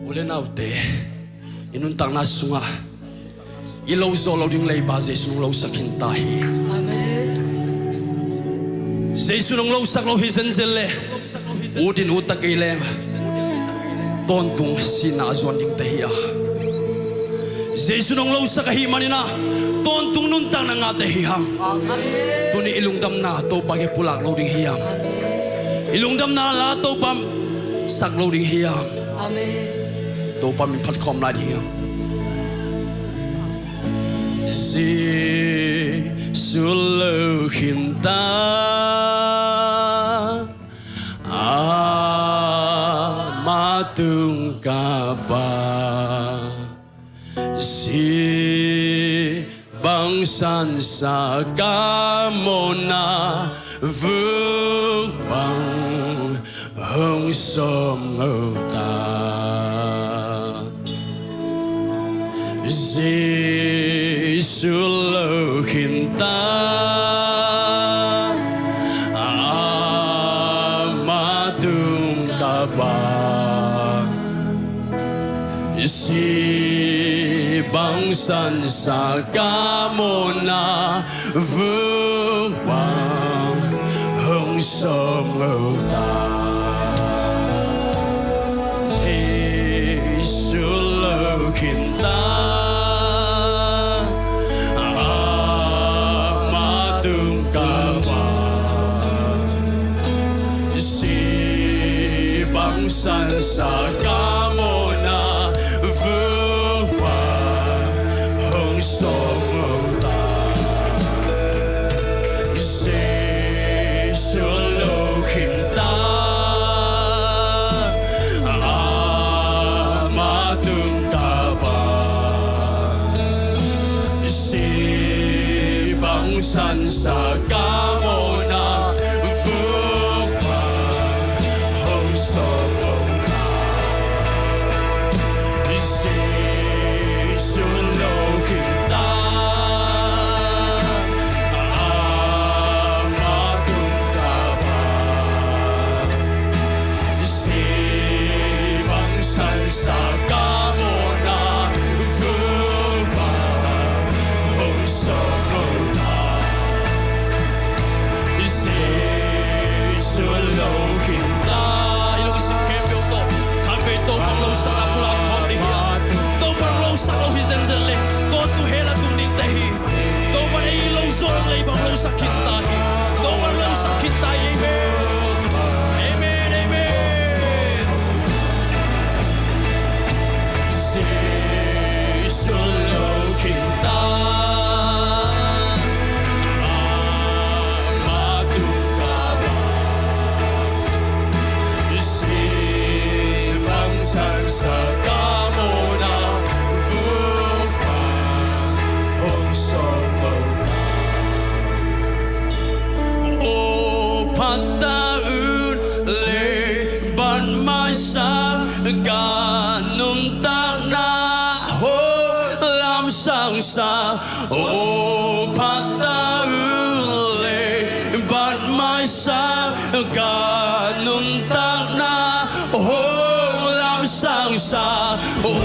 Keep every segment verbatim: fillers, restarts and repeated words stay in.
U le naute, i nuntakna sungah i lo zawh loh ding leiba Jesu'n hong losak khin ta hi. Amen. Jesu'n hong losak lo hi zenzen leh, ut in ut ta kei leng, tawntung sihna a zuan dingte hi a. Jesu'n hong losak ahih manin ah, tawntung nuntakna ngahte hi hang. Amen. Tuni i lungdamna Topa kiang pulak lo ding hi hang. Amen. I lungdamna la Topa sak lo ding hi hang. Amen. Topa min phat khawm lai ding hi hang. Jesu'n lo khin ta, amah tung ka pan. Si bangsan sa ka mawhna, vuk bang hong sawm lo ta. Jesu'n lo khin ta, amah tung ka pan. Si bangsan sa ka mawhna, vuk bang hong sawm lo ta. Jesu'n lo khin ta, amah tung ka pan. Si bangsan sa ka mawhna, vuk bang hong sawm lo ta. Jesu'n lo khin ta, amah tung ka pan. Si bangsan sa ka mawhna, vuk bang hong sawm lo ta. Jesu'n lo khin ta, amah tung ka pan. Si bangsan sa ka mawhna, vuk bang hong sawm lo ta. Jesu'n lo khin ta. I lungsim khempeuh tawh, khatvei Topa'n hong losak a pulak khawm ding hi a. Topa'n hong losak lo hi zenzen leh, tawntung hell a tung dingte hi. Topa'n ei lo zawh loh leiba hong losak khin ta hi. Topa'n hong losak khin ta hi. Amen. Amen, amen. Jesu'n lo khin ta, amah tung ka pan. Si bangsan sa ka mawhna, vuk bang hong sawm lo ta. Aw phat ta un, leiba maisak ka nuntakna hong lamsang sa. Aw phat ta un, leiba maisak ka nuntakna hong lamsang sa. Aw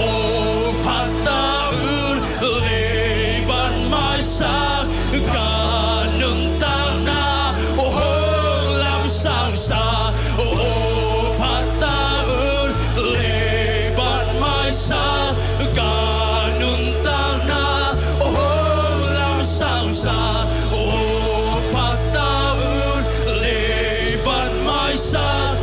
phat ta un, leiba maisak ka nuntakna hong lamsang sa. Aw phat ta un, leiba maisak ka nuntakna hong lamsang sa. Aw phat ta un, leiba maisak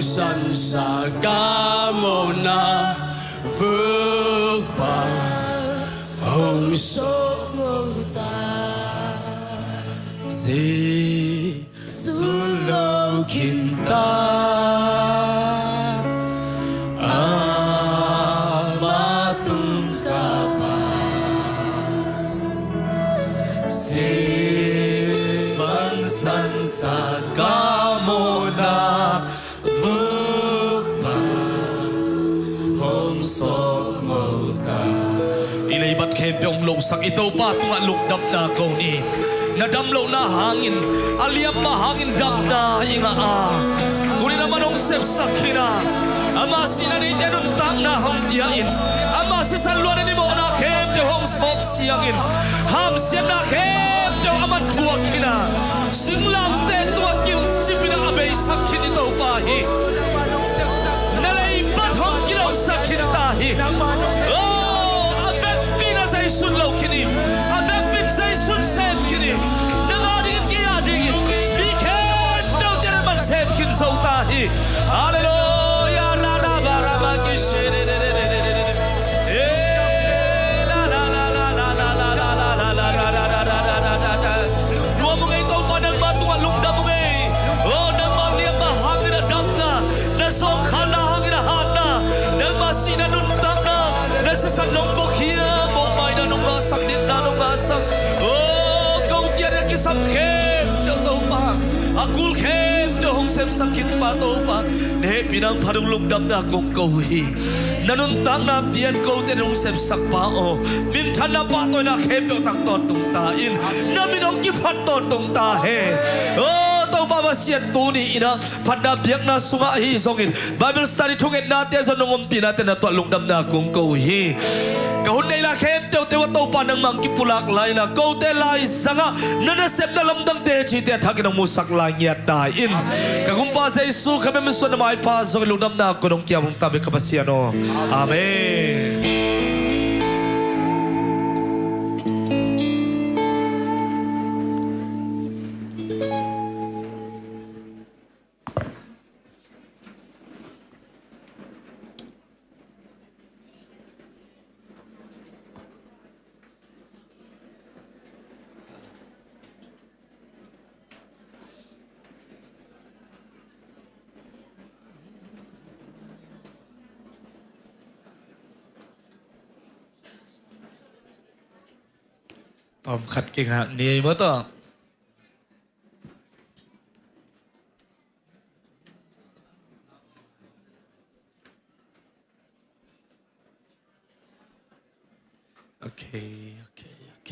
Sansa ka mawhna vukpa hong sawk ngota. Jesu lo khinta ama tung ka pa. Sibang sansa ka mawhna vukpa hong sawk ngota. I leibat khempeuh hong losak i Topa tungah lungdamna ko ni. Na damlohna hangin, a liamma hangin damna i ngah a, tuni-in amah hong sepsak khin a, ama sihna neite nuntakna hong pia in, ama sisan luan in i mawhna khempeuh hong sawp siangin, hamsiatna khempeuh aman thuak khin a, singlangte tungah kilsip in a beisak khin i Topa hi. Na leibat hong kilawhsak khin ta hi. Oh, a vekpi na zeisun lo khin hi. A vekpi in zeisun sem khin hi. Nang a dingin, kei a dingin, mi khempeuh te na man sem khin zo ta hi. Halleluia. Ra ra ba ra ba ki she de de de de de de de. Eh, la la la la la la la la la la la la la la la la la. Nuam ung ei Topa, nangmah tungah lungdam ung ei. Oh, nangmah liamma hangin a damna, na zawngkhanna hangin a hatna, nangmah sihna nuntakna, na sisan nong bukhia, mawhmaina nong mahsak, ditna nong mahsak. Oh, ko tian a kisam khempeuh Topa, a kul khempeuh hong sepsak khin pa Topa, na hehpihna hong phat ung, lungdamna kong ko hi. Na nuntakna pian kote hong sepsak pa aw, minthanna pahtawina khempeuh tang tawntung ta in, na min hong kiphat tawntung ta hen. Oh, Topa Pasian, tuni in a phatna biakna sungah ahi zongin Bible study thungetnate zong nong ompihnate na tuah lungdamna kong ko hi. Ka hun nei lai khempeuhte uh a Topa nangmah hong kipulak lai in a, kote laizangah na nasepna lamdangte cihte a thakin hong musak lai ngiat ta in. Ka Gumpa Jesu Khazih min suang na maipha zongin lungdamna kong ko hi, hong kiam ung ta bek ka Pasian aw. Amen. Tawmkhat kingak ni ei maw tawh. Ok, ok, ok.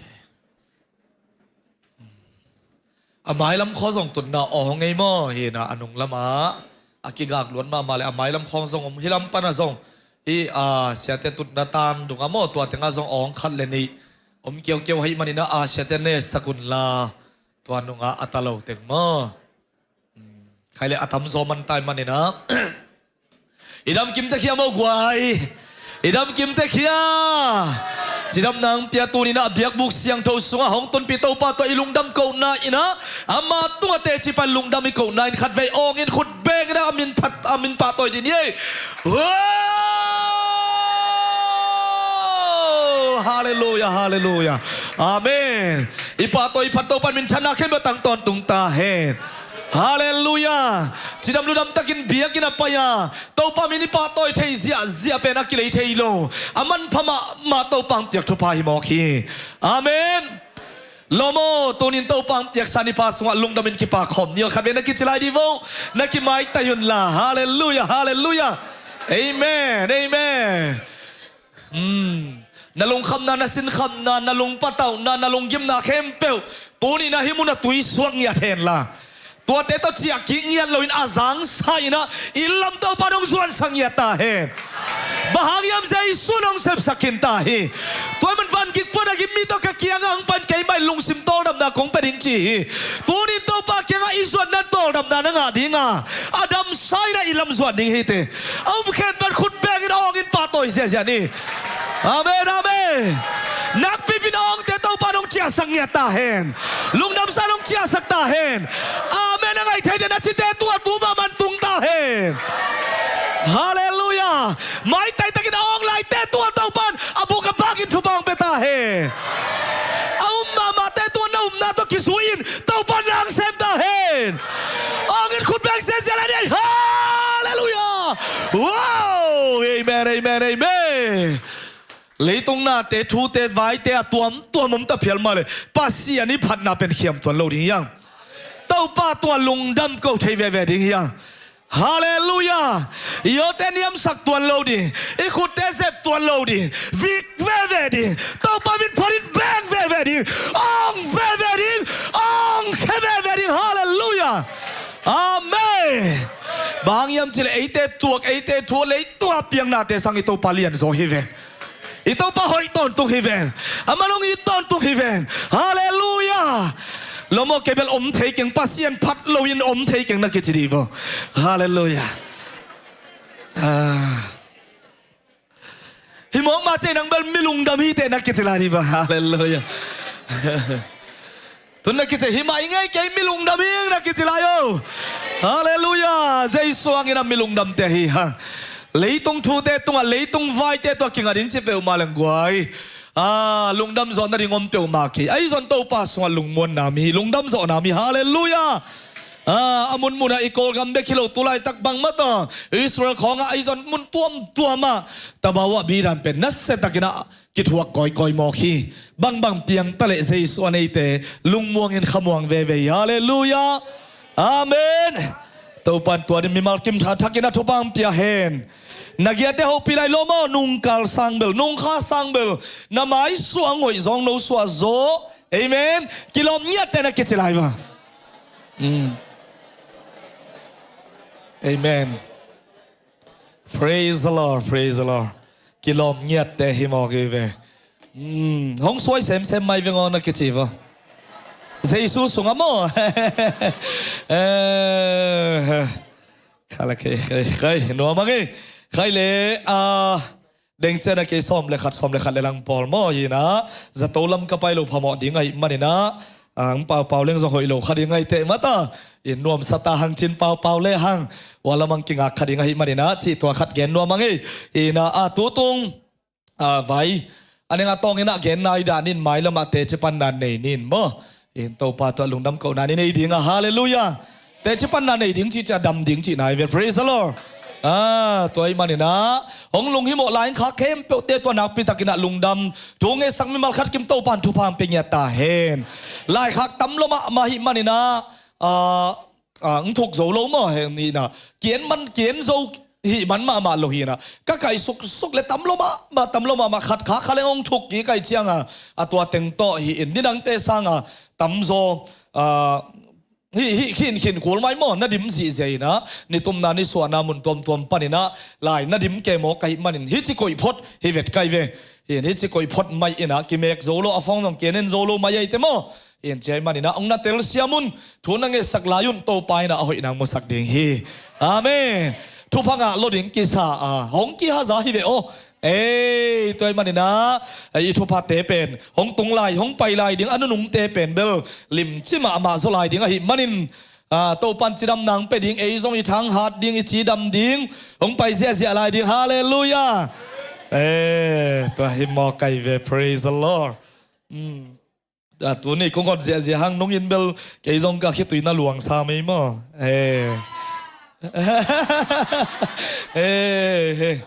A mailam khua zong tutna awng ei maw, hi na a nung lamah a kigak luat mahmah le a mailam khua zong om hi lam pana zong hi, a, siate tutna tan dungah maw, tua tengah zong awng khat le nih om kiaukiau ahih manin a, a, siate nesak unla tua nungah a ta lo teng maw. Khai le a tamzaw man tai manin a, i damkim tek hia maw guai? I damkim tek hia? Cidamna hong pia tuni-in a biakbuk siangtho sungah hong tonpih Topa tawh i lungdam kohna in a, ama tungah teci pan lungdam i kohna in khatvei awng in khut beng in a, a min phat, a min pahtawi dih ni ei. Wow! Halleluia, halleluia. Amen. I pahtawi phat Topa in minthanna khempeuh tang tawntung ta hen. Halleluia. Cidam ludam takin biakinn a pai a, Topa min i pahtawi thei ziahziah pen a kilei thei lo. A manpha mahmah Topa hong piak thupha hi mawk hi. Amen. Lawm aw, tuni-in Topa hong piaksa ni pha sungah lungdamin kipak khawm ni aw. Khatvei na kici lai dih vo. Na kimaitai unla. Halleluia, halleluia. Amen, amen. Hmm. Na lungkhamna, na sinkhamna, na lungpatauhna, na lunggimna khempeuh tuni-in a hih munah tuisuak ngiat henla, tuate tawh ciahkik ngiat loin a zangsa in a, i lam Topa in hong zuansak ngiat ta hen. Bang hang hiam, Jesu in hong sepsak khin ta hi. Tua ahih manin van gik puan a gim mi tawh ka kiangah hong pai in, keimah in lungsim tawldamna kong pia ding ci hi. Tuni-in Topa kiangah i zuatna in tawldamna na ngah ding a, a damsa in a i lam zuan ding hi teh. A um khen pan khut bengin awng in pahtawi ziahziah ni. Amen, amen. Nakpipin awngte Topa in hong ciahsak ngiat ta hen. Lungdamsa in hong ciahsak ta hen. Amen a ngai theite na cite tua tu mahmah in tung ta hen. Halleluiah. Maitai takin a awng laite tungah Topan a buk a bakin thupha hong pia ta hen. A um mahmahte tungah na upna tawh kizui-in Topan na hong sem ta hen. Awng in khut beng ziazia lai ni. Halleluiah. Wow. Amen, amen, amen. Leitung nate, thute, vaite a tuamtuam om ta phial mah leh Pasian i phatna pen khiam tuan lo ding hi hang. Topa tungah lungdam ko thei veve ding hi hang. Halleluiah. I awte niamsak tuan lo ding, i khutte zep tuan lo ding, vik veve ding, Topa min phatin beng veve ding, awng veve ding, awng khia veve ding. Halleluiah. Amen. Bang hiam cih leh eite tuak, eite thu, leitungah piang nate sang i Topa lianzaw hi ven. I Topa hoih tawntung hi ven. Amah hong it tawntung hi ven. Halleluiah. Lawm aw, kei bel om thei keng, Pasian phat loin om thei keng na kici dih vaw. Halleluiah. Ah. Hi mawk mah cei nang bel mi lungdam hi teh na kici lai dih vaw. Halleluiah. Tun na kici, hi mah i ngei kei, mi lungdam hi ing na kici lai o. Halleluiah. Jesu hangin a mi lungdamte hi hang. Leitung thute tungah, leitung vaite tungah kinga ding ci peuhmah leng guai. Ah, lungdam zawh nading om peuhmah kei. Ahi zong Topa sungah lungmuanna mi, lungdam zawhna mi. Halleluiah. Ah, a munmunah i Kawlgam bek hi lo, tu laitak bang mah tawh Israel khawngah, ahi zong mun tuamtuamah tabau ah bidan pen nasiatakin a kithuak kawikawi mawk hi. Bangbang piang ta leh Jesu a neite lungmuangin khamuang veve hi. Halleluiah. Amen. Topan tua ding mimal kim tha thakin a thupha hong pia hen. Na giate hopih lai lawm aw, nungkal sang bel, nungkha sang bel, na maisuah a ngoih zawng no suah zaw. Amen. Kilawm ngiatte na kici lai va. Mm. Amen. Praise the Lord, praise the Lord. Kilawm ngiatte hi mawk hi ve. Hmm, hong suai semsem mai veng aw na kici va. Jesu sungah maw. Eh, khala kei, kei, kei, nuam ang ei. Khai le, ah, deng cian a kei sawm le khat, sawm le khat le lang pawl maw hi na. Zato lam ka pai lo phamawh ding ahih manin ah, ang paupau leng zong hoih lo kha ding ahi teh mata. In nuamsa ta hang cin paupau le hang, ua lamang kingak kha ding ahih manin ah, cih tua khat gen nuam ang ei. In ah, a tutung, a vai, a neng a tawng in ah gen nai dan in, mai lamah teci panna nei nin maw. In Topa tawh lungdam kohna ni nei ding a, halleluiah. Teci panna nei ding cih ciah dam ding cih nai ve, praise the Lord. Ah, tua ahih manin ah, hong lunghimawh lai-in khak khempeuhte tua nakpi takin ah lungdam thu ngetsak mimal khat kim Topan thupha hong pia ngiat ta hen. Laikhak tam lua mahmah ahih manin ah, ah, ah, hong thuk zo lo maw heng ni na. Kian man, kian zo hih man mahmah lo hi na. Ka kai suksuk le tam lua mahmah, tam lua mahmah khat kha kha leng hong thuk kik ahih ciang a, a tua teng tawh hi in. Nidangte sang a tam zaw, ah, hih, hih, khin, khin kul mai maw, na dim zihziah in ah, nitumna, nisuahna mun tuamtuam panin ah, lai na dim kei mawk ka hih manin, hih ci koih phot hi vet kai ve. Hi in, hih ci koih phot mai in ah, kimek zo lo, a phone zong kian en zo lo mai ahih teh maw. Hi in, ci ahih manin ah, hong na telsiam un, thu na ngetsak lai un, Topa in ah, a hoih nang musak ding hi. Amen. Thupha ngah lo ding kisa a, hong kihaza hi ve aw. Ei, tua ahih manin ah, i thuphate pen hong tung lai, hong pai lai ding, a nunungte pen bel limci mahmah zaw lai ding ahih manin, ah, Topan cidamna hong pia ding, ei zong i thang hat ding, i cidam ding, hong pai ziahziah lai ding, halleluiah. Eh, tua hi mawk kai ve, praise the Lord. Mm. Ah, tuni kong hot ziahziah hang nungin bel kei zong ka khitui na luang sa mei maw. Eh. Eh, eh.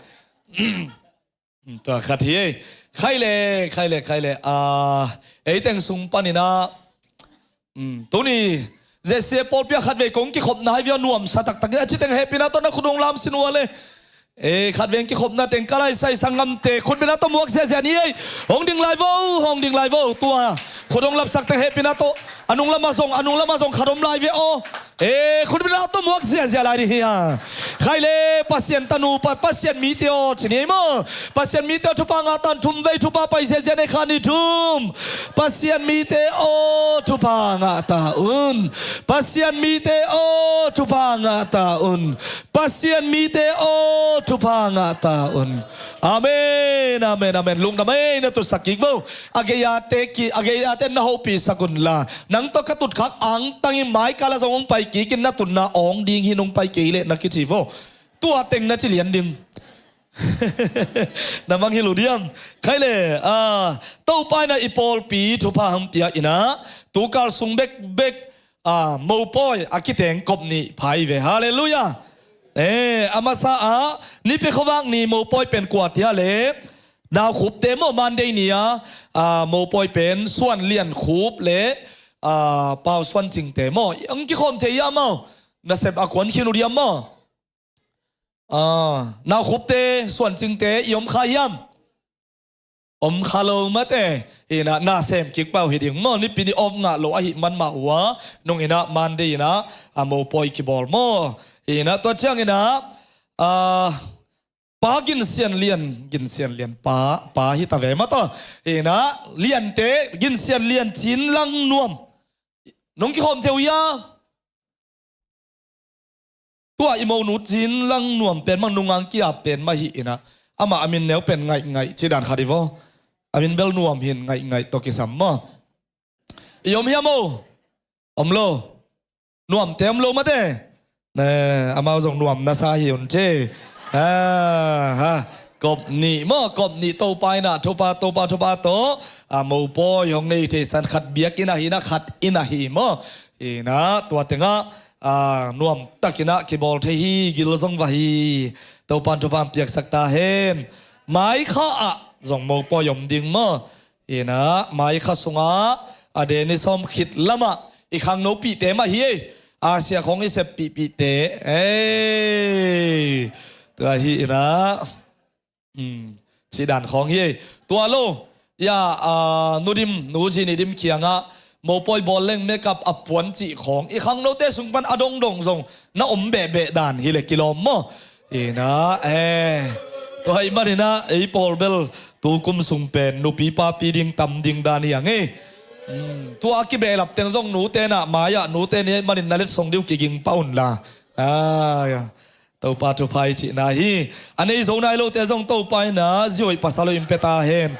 Tua khat hi ei. Khai le, khai le, khai le. Ah, ei teng sung panin ah, mm, tuni Z C A pawlpi ah khatvei kong kikhopna hi ve aw, nuamsa taktak in a ci teng hehpihna tawh na khut hong lam sin ua le. Eh, khatvei kikhopna teng ka laisai sanggamte khut beng a tawh muak ziahziah ni ei. Hong ding lai vo, hong ding lai vo. Tua khut hong lapsak teng hehpihna tawh, a nung lamah zong, a nung lamah zong khat om lai ve aw. Eh, khut beng a tawh muak ziahziah lai ding hi a. Khai le, Pasian tanu, Pa, Pasian mite aw, ci ni ei maw. Pasian mite aw, thupha ngah ta un, thumvei thupha pai ziahziah nei kha ni, thum. Pasian mite aw, thupha ngah ta un. Pasian mite aw, thupha ngah ta un. Pasian mite aw, thupha ngah ta un. Amen, amen, amen. Lungdam ei, na tutsak kik vo. A gei-ate ki, a gei-ate na hopihsak unla, nang tawh ka tutkhak angtang in mai kal ah zong hong pai kik in, na tutna awng ding hi, nong pai kei leh na kici vo. Tua teng na ci lian ding. Na mangngilh uh diam? Khai le, ah, Topa in ah i pawlpi thupha hong pia in ah, tukal sung bekbek, ah, mopawi a kiteng kop nih pha hi ve. Halleluiah. Eh, a masa ah, Nipi khuavak ni mopawi pen kua hiam cih leh, Naukhupte maw, Monday ni a, ah, mopawi pen Suan Lian Khup le, ah, Pau Suan Cingte maw. Hong kikhawm thei hiam maw? Nasep a kuan khin uh diam maw? Ah, Naukhupte, Suan Cingte i om kha hiam? Om kha lo mate. Hi in ah, na sem kik pah uh hi ding maw. Nipi ni off ngah lo ahih man mah uh a, nung in ah Monday in ah, a mopawi kibawl maw. Hi in ah, tua ciangin ah, ah, Pa Gin Sian Lian, Gin Sian Lian pa, pa hi ta ve maw taw. Hi in ah, Liante, Gin Sian Lian Cin Lang Nuam. Nong kikhawm thei uh hiam? Tua i monu Cin Lang Nuam pen mah nung a hong ki-ap pen mah hi in ah, amah a min neu pen Ngaih Ngaih ci dan khat hi vaw. A min bel Nuam hi in, Ngaih Ngaih tawh kisam maw. I om hiam maw? Om lo. Nuamte om lo mate. Ne, amau zong nuam na sa hi un ci. Ah, ha. Kop nih maw, kop nih Topa in ah, Topa, Topa, Topa tawh, ah, mopawi hong nei thei san khat biakinn ah hi in ah, khat inn ah hi maw. Hi in ah, tua teng ah, ah, nuam tak in ah kibawl thei hi, gil zong va hi. Topa'n thupha hong piaksak ta hen. Mai Kha ah zong mopawi om ding maw. Hi in ah, Mai Kha sungah, a, Dennis Hawm khit lamah i khangno pihte mah hi ei. Asia khawng i sep pihpihte. Ei. Tua hi in ah. Hmm. Cih dan khawng hi ei. Tua lo. Ya, a, Nu Dim, Nu Zini Dim kiangah, mopawi bawl leng makeup a puan cih khawng i khangnote sung pan a dongdong zong na om behbeh dan hi leh kilawm maw. Hi in ah, eh, tua ahih manin ah, ei pawl bel, tu kum sung pen, nupi papi ding tam ding dan hi hang ei. Hmm, tua a kibehlap teng zong nute in ah, mai ah, nute ni ahih manin na letsong ding uh kiging pah un la. Ah, ya. Topa thupha i cihna hi. A nei zo nai lote zong Topa in ah, zi hoih pasal hoih in pia ta hen.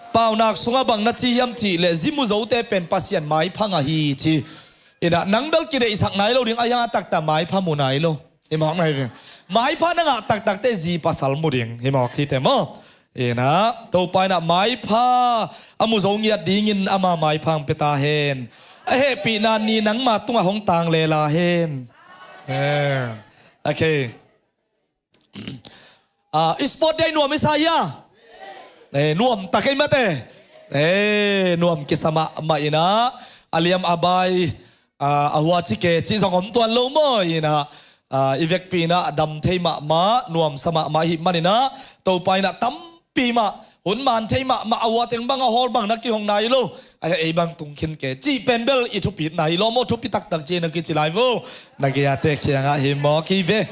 Paunak sungah bang na ci hiam cih leh, zi mu zote pen Pasian maipha ngah hi ci. Hi in ah, nang bel kideihsak nai lo ding, a hiang a taktak maipha mu nai lo. Hi mawk nai ve. Maipha na ngah taktakte zi pasal mu ding. Hi mawk hi te maw. Hi in ah, Topa in ah maipha a mu zo ngiat dingin ama maipha hong pia ta hen. A hehpihna ni nangma tungah hong tang lela hen. Eh. Okay. Ah, sport day nuam i sa hia? Eh, nuam tak ei mate. Eh, nuam kisa mahmah in ah, a liam a bai, ah, a hua ci ke, ci zong om tuan lo maw in ah, ah, i vekpi in ah, a dam thei mahmah, nuamsa mahmah ahih manin ah, Topa in ah tampi mah, hun man thei mahmah, a hua teng bang a hawl bang na kihong nai lo. Ai, ei bang tung khin ke. Cih pen bel i thupitna hi lo maw, thupi taktak ci na kici lai vo. Na gei a te kiangah hi mawk hi ve.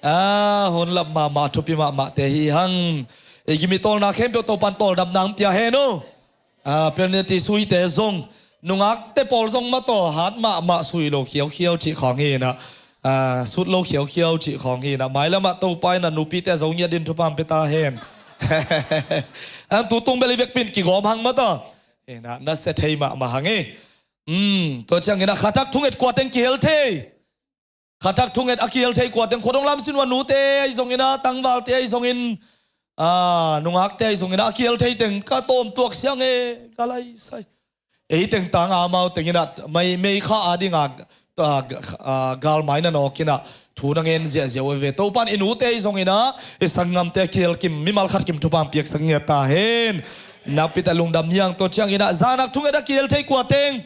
Ah, hun lap mahmah, thupi mahmahte hi hang. Ei gimi tawlna khempeuh Topa'n tawldamna hong pia hen aw. Ah, penalty suite zong, nungakte pawl zong mah taw, hat mahmah sui lo khiaukhiau cih khawng hi in ah. Ah, sut lo khiaukhiau cih khawng hi in ah. Mailam ah Topa in ah nupite a zo ngiat dingin thupha hong pia ta hen. Ang tu tung bel i vekpi in kigawm hang mah taw. Hi in ah, na sia thei mahmah hang ei. Hmm, tua ciangin ah khathak thunget kua teng kihel thei? Khathak thunget a kihel thei kua teng? Khuadong lam sin ua nute ahi zongin ah, tangvalte ahi zongin, ah, nungakte ahi zongin ah, a kihel thei teng ka tawm tuak siang e, ka lai sai. Ei teng tang amau teng in ah, mei, mei kha a ding a, ah, ah, galmai na nawk in ah, thu na ngen ziahziah uh ve. Topa'n i nute ahi zongin ah, i sanggamte a kihel kim, mimal khat kim thupha hong piaksak ngiat ta hen. Nakpi tak lungdam hi hang. Tua ciangin ah, zanak thunget a kihel thei kua teng?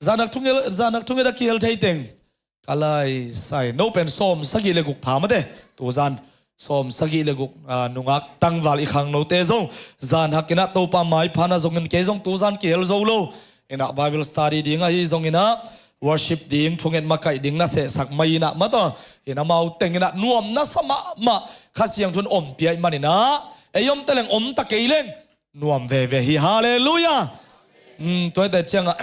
Zanak thunget, zanak thunget a kihel thei teng? Ka lai sai, no pen sawm sagih le guk pha mate. Tu zan sawm sagih le guk, ah, nungak tangval i khangnote zong zan hak in ah Topa maipha na zongin, kei zong tu zan kihel zo lo. In ah Bible study ding ahi zongin ah, worship ding, thunget makaih ding na sehsak mai in ah mah taw. In ah amau teng in ah nuam na sa mahmah, Kha Siangtho in ompih ahih manin ah, ei om ta leng om ta kei leng nuam veve hi. Halleluiah. Hmm, tua hi te ciangah,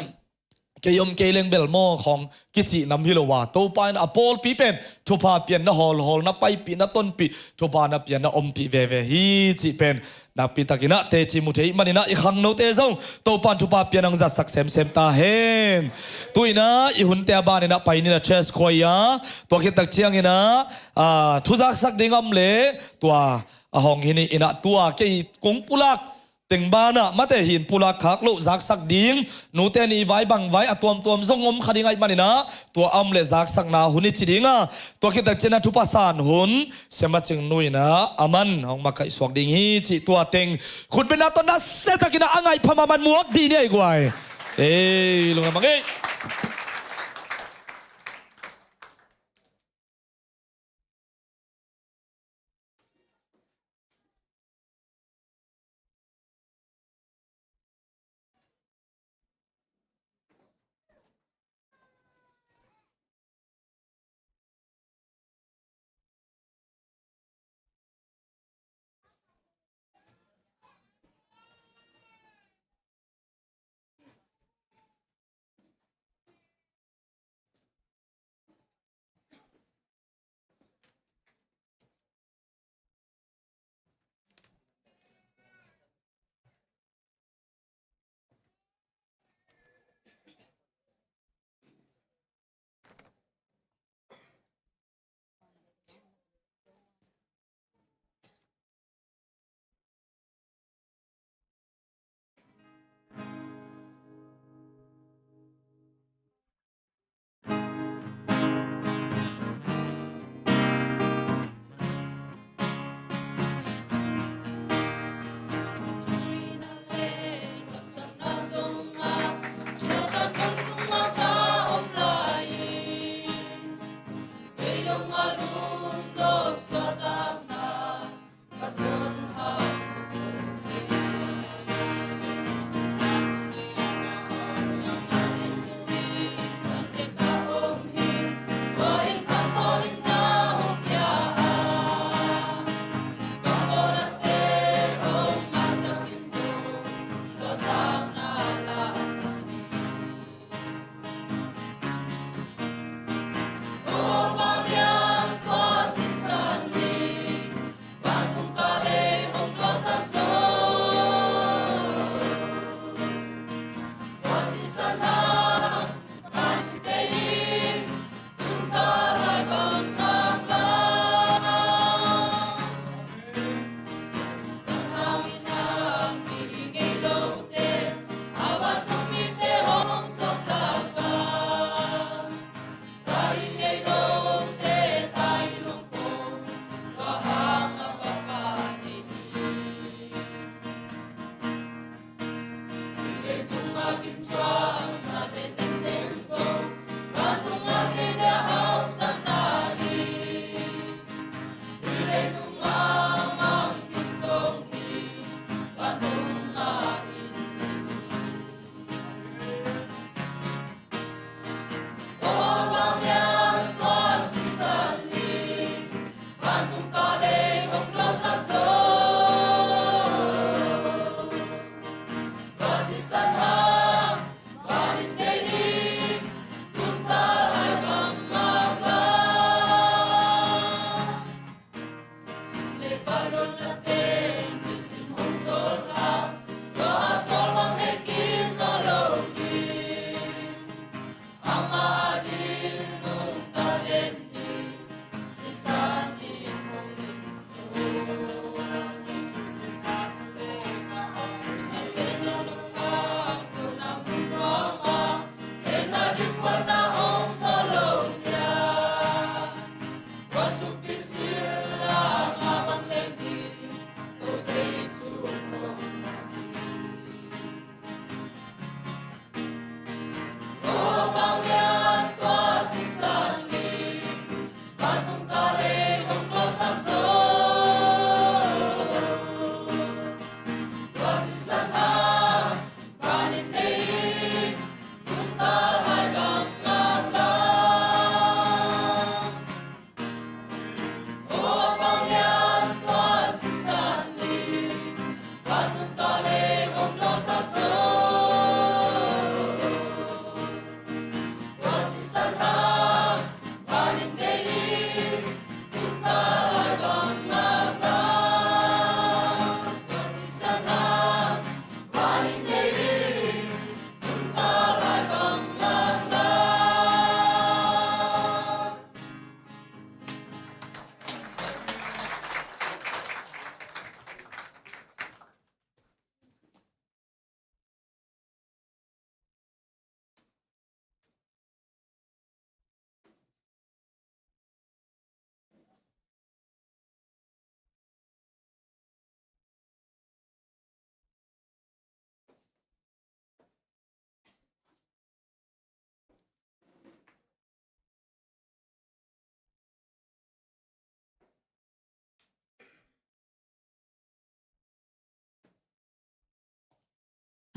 kei om kei leng bel maw khawng kicih nam hi lo a, Topa in a pawlpi pen thupha pianna hawlhawlna paipihna tonpih, thupha na pianna ompih veve hi cih pen nakpi takin ah teci mu thei manin ah i khangnote zong Topa in thupha pian ang zatsak semsem ta hen. Tu-in ah i hunte a banin ah pai ni in ah church khuai a, tua khit tak ciangin ah, ah, thu zaksak ding a om leh tua a hong hi ni in ah, tua kei kong pulak teng banah mate hin pulak khak loh zaksak ding, nute ni vai bang vai a tuamtuam zong om kha ding ahih manin ah, tua a om leh zaksakna hun i ci ding a, tua khit tak ciangin ah thupha san hun Sia Macing nu in ah aman hong makaih suak ding hi cih tua teng khutbetna tawh nasia takin ah a ngaih pha mahmah muak dih ni ei guai. Ei, lungdam ei.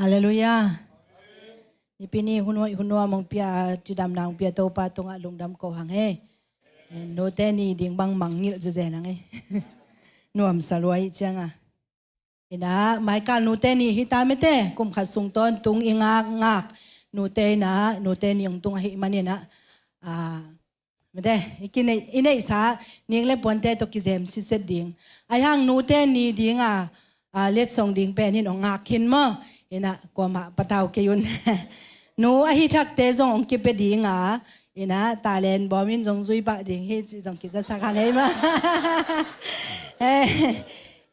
Halleluiah. Nipi ni hun hoih hun nuam hong pia, cidamna hong pia Topa tungah lungdam ko hang e. Nute ni ding bang mangngilh zezen hang e. Nuamsa lua ih cianga. Inah maikal nute ni hita mete, kum khat sung tawntung i ngakngak nute inah, nute ni hong tung ahih maninah, a, mete, i kineih, i neihsa ning le puante tawh kizem siset ding. Aihang nute ni dinga, a, letsong ding pen in hong ngak khin maw? Inah kuamah patau kei un. Nu ahi thakte zong hong kipia dinga, inah talent bawm in zong zui pah ding hi cih zong kizasak hang ei maw? Eh,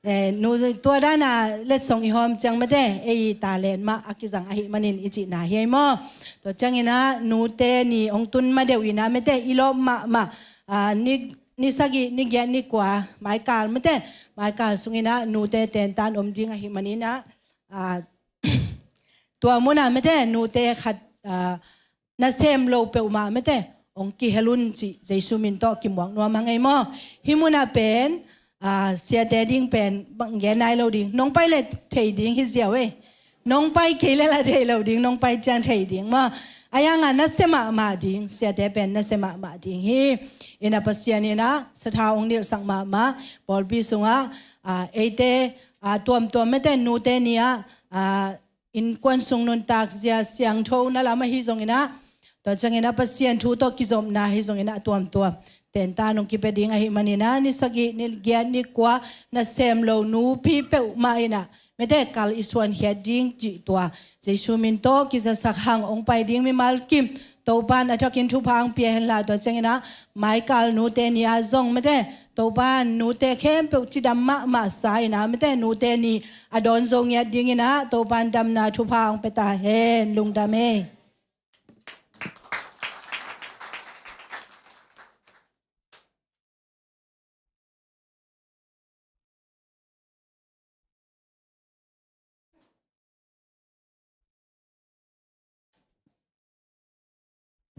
eh, nu tua dana letsong i hawm ciang mete, ei talent mah a kizang ahih manin i cihna hi ei maw? Tua cianginah nute ni hong tun madeuh inah mete, i lawp mahmah, a, ni, ni sagih, ni giat, ni kua, maikal mete, maikal sunginah nute tentan om ding ahih maninah, a, tua munah mete, nute khat, a, nasem lo peuhmah mete, hong kihel un cih Jesu min tawh kimuak nuam hang ei maw? Hih munah pen, a, siate ding pen bang gen nai lo ding, nong pai le thei ding hi ziau ei. Nong pai kei le la thei lo ding, nong pai ciang thei ding maw? Aihanga nasia mahmah ding, siate pen nasia mahmah ding hi. Inah Pasian inah sathau hong nilhsak mahmah, pawlpi sungah, a, eite, a, tuamtuam mete nute ni-ah, a, innkuan sung nuntak zia siangtho na lam ahi zonginah, tua cianginah Pasian thu tawh kizopna hi zonginah a tuamtuam tentan hong kipia ding ahih maninah, ni sagih, ni giat, ni kua nasem lo nupi peuhmah inah mete kal i suankhiat ding cih tua Jesu min tawh kizasak hang. Hong pai ding mimal kim Topan a thakin thupha hong pia henla, tua cianginah maikal nute ni-ah zong mete Topan nute khempeuh cidam mahmah sa inah mete nute ni a dawn zo ngiat dinginah Topan damna thupha hong pia ta hen. Lungdam ei.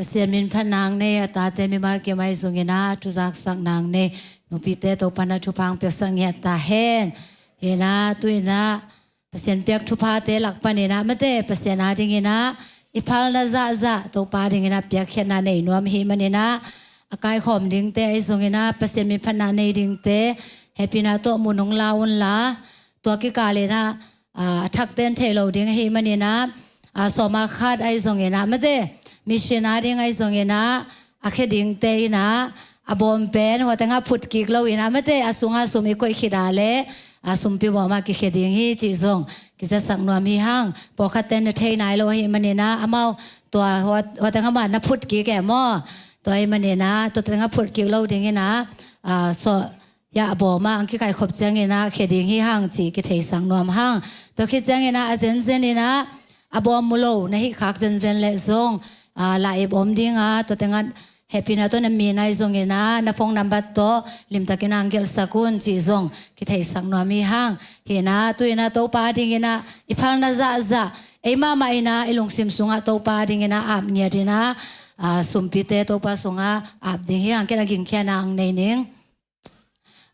Pasian min phat nang nei, a tate mimal kim ahi zonginah thuzaksak nang nei nupite Topan a thupha hong piaksak ngiat ta hen. Hinah tu inah Pasian piak thuphate lak paninah mete Pasian a dinginah i phalna zahzah Topa dinginah piakkhiatna nei nuam hi maninah, a kaikhawm dingte ahi zonginah Pasian min phatna nei dingte hehpihna tawh mun hong la unla, tua kikalinah, a, a thakten thei lo ding ahi maninah, a, sawma khat ahi zonginah mete mission a ding ahi zonginah a khia dingte inah a bawm pen hua tengah phut kik lo inah mete a sungah sum i koih khit a le, a, sumpi bawmah kikhia ding hi cih zong kizasak nuam hi hang. Pawlkhatte na thei nai lo ahi maninah amau tua hua, hua tengah mah na phut kik e maw? Tua ahi maninah tua tengah phut kik lo dinginah, a, saw ya a bawmah ang kikaikhop cianginah khia ding hi hang cih kitheisak nuam hang. Tua khit cianginah a zenzen inah a bawm mu lo na hih khak zenzen leh zong, a, la ip om dinga tua tengah hehpihna tawh na min ahi zonginah na phone number tawh limtakin ang gelhsak un cih zong kitheisak nuam hi hang. Hinah tu inah Topa dinginah i phalna zahzah ei mahmah inah i lungsim sungah Topa dinginah ap ngiat inah, a, sumpite Topa sungah ap ding hi hang. Ken a gingkhiatna ang nei ning.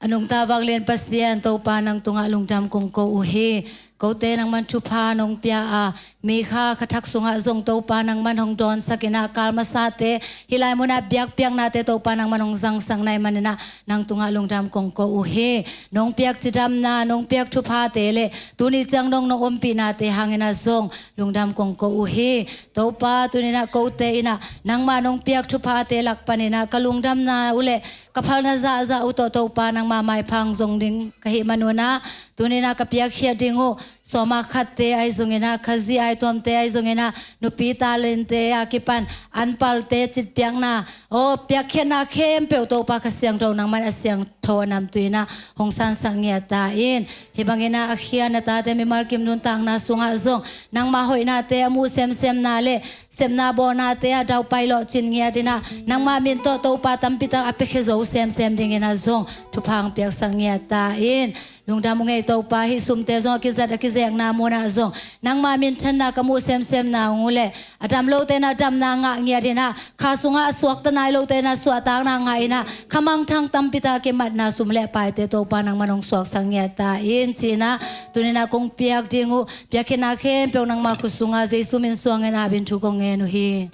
A nungta vanglian Pasian Topa nang tungah lungdam kong ko uh hi. Kote nangman thupha nong pia a, mi kha kha thak sungah zong Topa nangman hong dawnsak inah kal masate hih lai munah biakpiaknate Topa nangman hong zangsak na hih maninah nang tungah lungdam kong ko uh hi. Nong piak cidamna, nong piak thuphate le tuni ciang nong nong ompihnate hanginah zong lungdam kong ko uh hi. Topa tuninah kote inah nangmah nong piak thuphate lak paninah ka lungdamna uh le ka phalna zahzah uh tawh Topa nangmah maiphang zong ding ka hih manunah tuninah ka piakkhiat ding uh sawma khatte ahi zonginah, ka zi ai tuamte ahi zonginah, nupi talente a kipan anpalte citpiakna, aw piakkhiatna khempeuh Topa ka siangtho nangman a siangtho a namtui inah hong sansak ngiat ta in. Hih banginah a khia na tate mimal kim nuntakna sungah zong nangmah hoihnate a muh semsemna le sepna bawhnate ah daupai lawhcin ngiat inah nangmah min tawh Topa tampitak a piakhia zo semsem dinginah zong thupha hong piaksak ngiat ta in. Lungdam ung ei Topa, hih sumte zong a kizat a kizekna munah zong nangma minthanna ka muh semsem na ung uh leh, a dam lote in a damna ngah ngiat in ah, kha sungah a suakta nai lote in a suahtakna ngah in ah, kha mangthang tampi tak a kimatna sum leh paite Topa nangman hong suaksak ngiat ta in ci-in ah, tuni-in ah kong piak ding uh piakkhiatna khempeuh nangma khut sungah Jesu min suangin ap in thu kong ngen uh hi.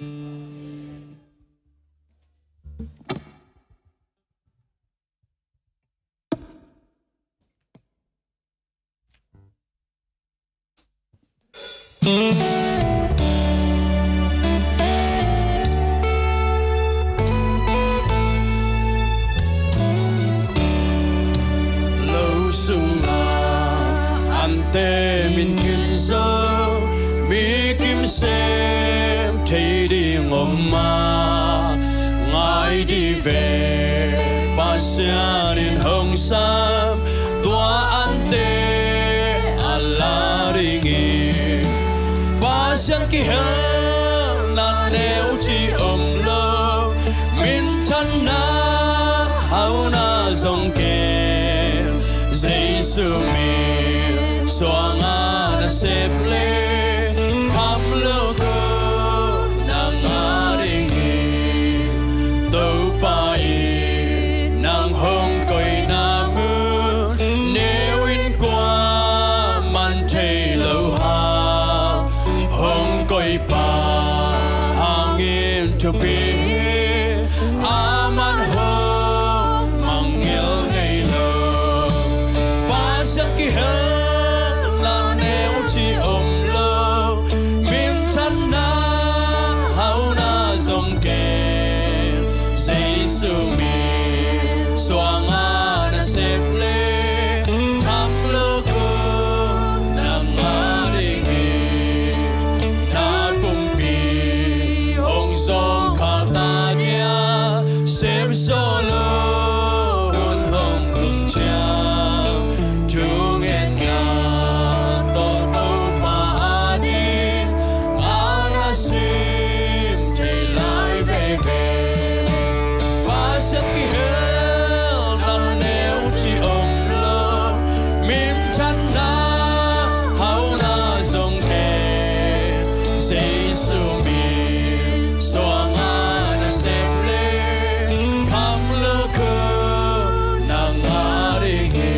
Lo sungah ante min khin zo, mi kim sem thei ding om mah, ngai dih ve, Pasian in hong sam, tua ante a la ding hi. Pasian kihelna neu ci om lo, minthanna hauna zong ken, Jesu min suangah na sep leh, kham lo ko na ngah ding hi. Topa in nang hong koihna mun neu in kuaman thei lo hang, hong koihpa hangin thupi hi. Aman hong mangngilh ngei lo. Pasian kihelna neu ci om lo, minthanna hauna zong ken, Jesu min suangah na sep leh, kham lo ko na ngah ding hi. Na pumpi hong zawngkhal ta dia, sem zo lo hun hong tung ciang, thungetna tawh Topa ading a na sim thei lai veve. Pasian kihelna neu ci om lo, minthanna hauna zong ken, Jesu min suangah na sep leh, kham lo ko na ngah ding hi.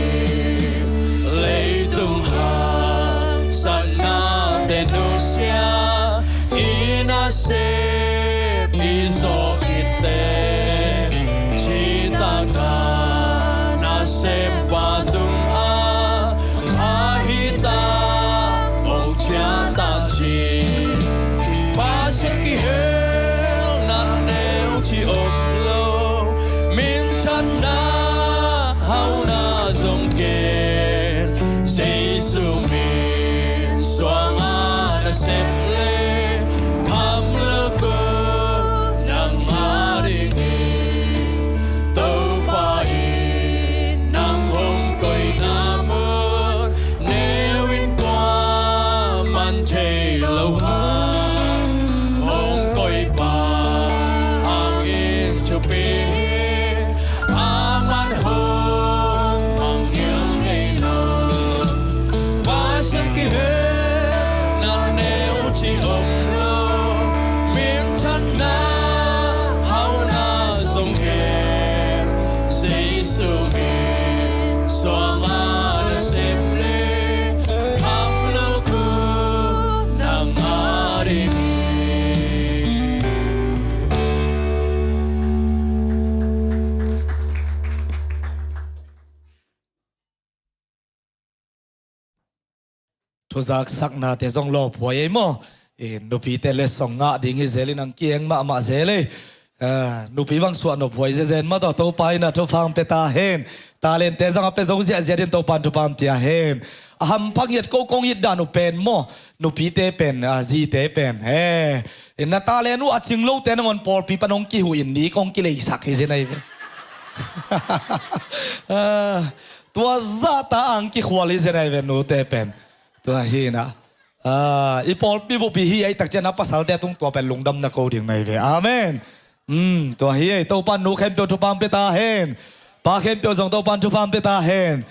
Leitung haksatnate nusia, i nasep i zawh khit teh, cihtak a nasempa tungah, pha hi ta, hong ciah ta ci. Pasian kihelna neu ci om lo, minthanna hauna zong ken, Jesu min suangah na sep leh, kham lo ko na ngah ding hi. Topa in nang hong koihna mun neu in kuaman thei lo hang, hong koihpa hangin thupi hi. Aman hong mangngilh ngei lo. Pasian kihelna neu ci om lo, minthanna hauna zong ken, Jesu min suangah na sep leh, kham lo ko na ngah ding hi. Thuzaksaknate zong lawphuai ei maw? Eh, nupite letsong ngah ding hi zel in ang kieng mahmah zel ei. Ah, nupi bang suah nophuai zezen mah tawh Topa in a thupha hong pia ta hen. Talente zong a pia zo ziahziah din Topa in thupha hong pia hen. A hampha ngiat ko kong it dan uh pen maw? Nupite pen, ah, zite pen. Eh, na talent uh a cing lote nangawn pawlpi pan hong kihuh in ni kong kileisak hi zen ahi ve. Ah, tua zahta ang kikhual hi zen ahi ve nute pen. Tua hi na. Ah, i pawlpi bupi hi ahi takciang a pasalte a tung tua pen lungdam na ko ding na hi ve. Amen. Hmm, tua hi ei, Topa in nu khempeuh thupha hong pia ta hen. Pa khempeuh zong Topa in thupha hong pia ta hen.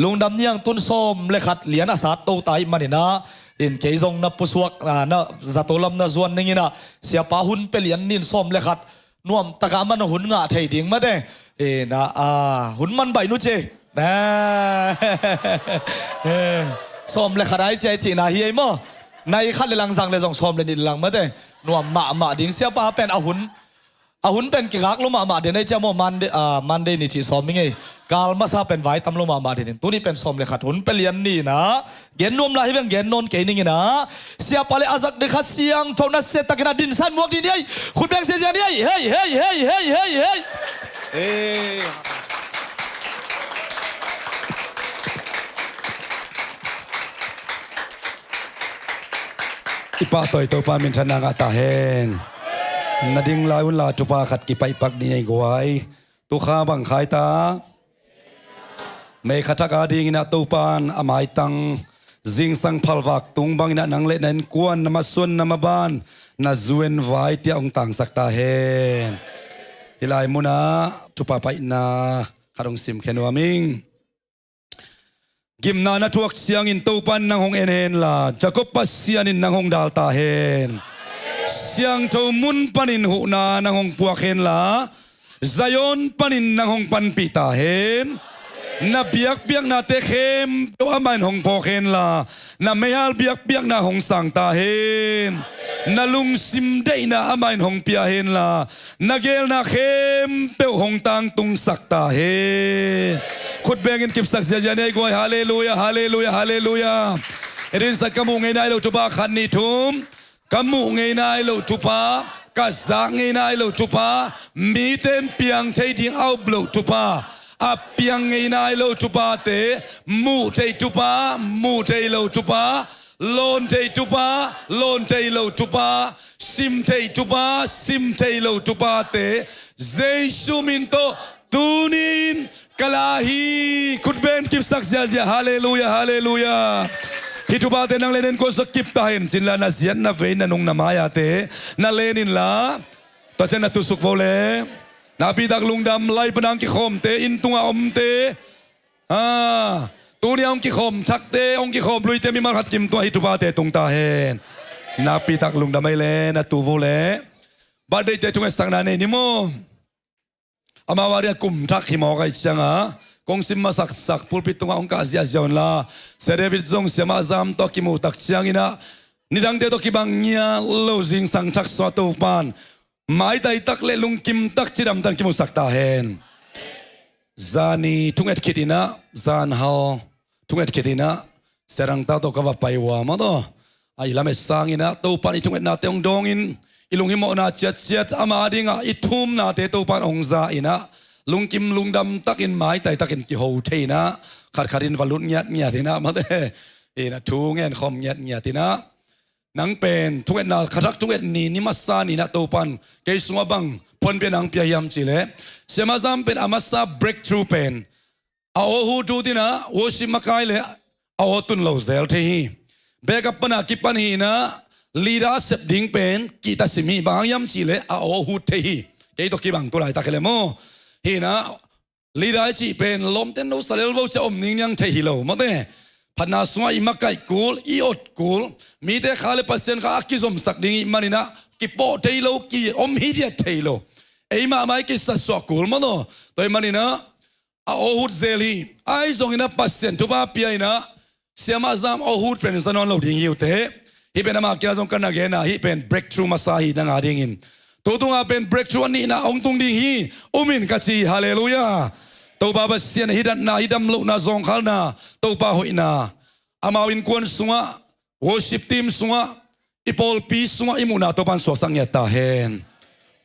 Lungdam niang tun sawm le khat lian a sat to ta ih maninah, in kei zong na pusuak, ah, na zato lam na zuan ninginah, siapa hun pia lian nin sawm le khat nuam takah a man hun ngah thei ding mate. Inah, ah, hun man baih nu ce. Na. Sawm le khat ai ciai cihna hi ei maw? Nai khat le lang zang le zong sawm le nih le lang mate. Nuam mahmah ding siapa pen a hun. A hun pen kigak lo mahmah den ei cia maw? Monday, ah, Monday ni cih sawm ing ei. Kal masa pen vai tam lo mahmah den in. Tuni pen sawm le khat hun pia lian ninah. Gen nuam lai hi veng gen nawn kei ninginah. Siapa le a zak dikha siangtho na siatakinah dinsan muak dih ni ei. Khut beng siasia ni ei. Hei, hei, hei, hei, hei, hei. Ei. I pahtawi Topa minthanna ngah ta hen. Na ding lai unla tupa khat kipaihpak ni ei guai. Tukha bang khai ta. Mei kha thak a dinginah Topan a maitang zingsang phalvak tung banginah nang le na innkuan na masuan na maban na zuen vai tiah hong tangsak ta hen. Hih lai munah tupa paihna khat hong simkhia nuam ing. Gimna na thuak ciangin Topan nang hong en henla, Jacob Pasian in nang hong dal ta hen. Siangtho mun panin huhna nang hong puak henla, Zion panin nang hong panpih ta hen. Na biakpiaknate khempeuh amah in hong phawk henla, na meihal biakpiakna hong sang ta hen. Na lungsim deihna amah in hong pia henla, na geelna khempeuh hong tangtungsak ta hen. Khut bengin kipsak ziazia ni ei guai. Halleluia, halleluia, halleluia. I dinsak ka muh ngei nai lo tupa khat ni thum. Ka muh ngei nai lo tupa, ka zak ngei nai lo tupa, mite in piang thei ding a up lo tupa, a piang ngei nai lo tupate, muh thei tupa, muh thei lo tupa, lawn thei tupa, lawn thei lo tupa, sim thei tupa, sim thei lo tupate, Jesu min tawh tuni-in ka la hi. Khut beng kipsak ziazia. Halleluia, halleluia. Hih tupate nang le na innkuan sung kip ta hen. Cinla na ziat na vei na nung na mai-ate na len inla, tua ciang na tusuk vo le. Nakpitak lungdam, lai pana hong kikhawmte, inn tunga omte. Ah, tuni a hong kikhawm thakte, hong kikhawm luite, mimal khat kim tungah hih tupate tung ta hen. Nakpitak lungdam ei le, na tu vo le. Birthday-te thungetsakna nei ni maw? Amau a dia kum thak hi mawk ahih cianga kong sim masaksak, pulpit tungah hong kah ziahziah unla, Sia David zong Siamah Zam tawh kimuh tak cianginah nidangte tawh kibang ngiat lo zingsang thak suah Topan maitai tak le lungkim tak cidamtan kimusak ta hen. Zani thunget khit inah, zanhal thunget khit inah, Sia Dang Tau tawh ka va pai uh a maw taw, a i lamet sanginah Topan i thungetnate hong dawngin, i lunghimawhna ciatciat ama dingah i thumnate Topan hong za inah, lungkim lungdam takin maitai takin kiho thei inah, khatkhat in va lut ngiatngiat inah mate, inah thu ngenkhawm ngiatngiat inah. Nang pen thungetna khathak thunget ni, ni masa ni inah Topan kei sungah bang phuanpia nang pia hiam cihleh, Siamah Zam pen a masa breakthrough pen a aw hut hut inah worship makai le a aw tun lo zel thei hi. Backup pana kipan hi inah leader a sep ding pen kihta sim hi. Bang hang hiam cihleh a aw hut thei hi. Kei tawh kibang tu laitak hi le maw? Hi inah leader i cih pen lawmten lo salel vo cia om ningniang thei hi lo mawte. Phatna sungah i makaih kul, i ot kul, mite kha le Pasian kha a kizomsak ding ih maninah kipawh thei lo, ki om hi diat thei lo. Ei mahmah i kisasuah kul maw taw. Tua ih maninah a aw hut zel hi. Ahi zongin a Pasian thupha pia inah Siamah Zam aw hut pen za nawn lo ding hi uh teh. Hih pen ama kiangah zong ka na gen a, hih pen breakthrough masa hi nang a dingin. Tu tungah pen breakthrough a nihna hong tung ding hi. Um in ka ci hi. Halleluia. Topa Pasian hih datna, hih damlohna, zawngkhalna, Topa hoihna, amau innkuan sungah, worship team sungah, i pawlpi sungah i muhna Topan suaksak ngiat ta hen.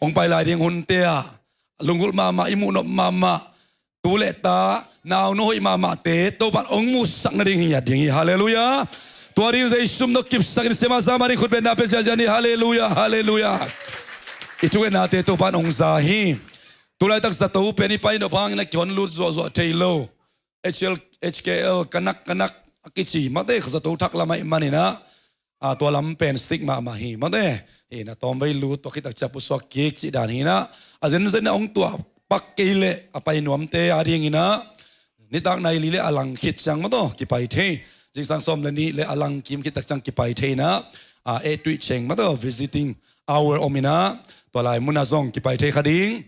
Hong pai lai ding hunte ah lunggulh mahmah, i muhnop mahmah tu le ta, naunu hoih mahmahte Topan hong muhsak nading hi ngiat ding hi. Halleluia. Tua ding Jesu min tawh kipsakin Siamah Zam a ding khutbetna pia ziazia ni. Halleluia, halleluia. I thungetnate Topan hong za hi. Tulaitak zato pen i pai nop hangin a kihon lut zuahzuah thei lo. H L, H K L, kanak kanak a kici mate, zato thak lam ahih maninah, a, tua lam pen strict mahmah hi mate. Hi inah tawmvei lut tua khit tak ciah pusuak kik cih dan hi inah, a zenzen a hong tuah pak kei leh a pai nuamte a dinginah nitak nai li le a lang khit ciang maw taw kipai thei. Zingsang sawm le nih le a lang kim khit tak ciang kipai thei inah, a, eh tuih ceng maw taw visiting hour om inah, tua lai munah zong kipai thei kha ding.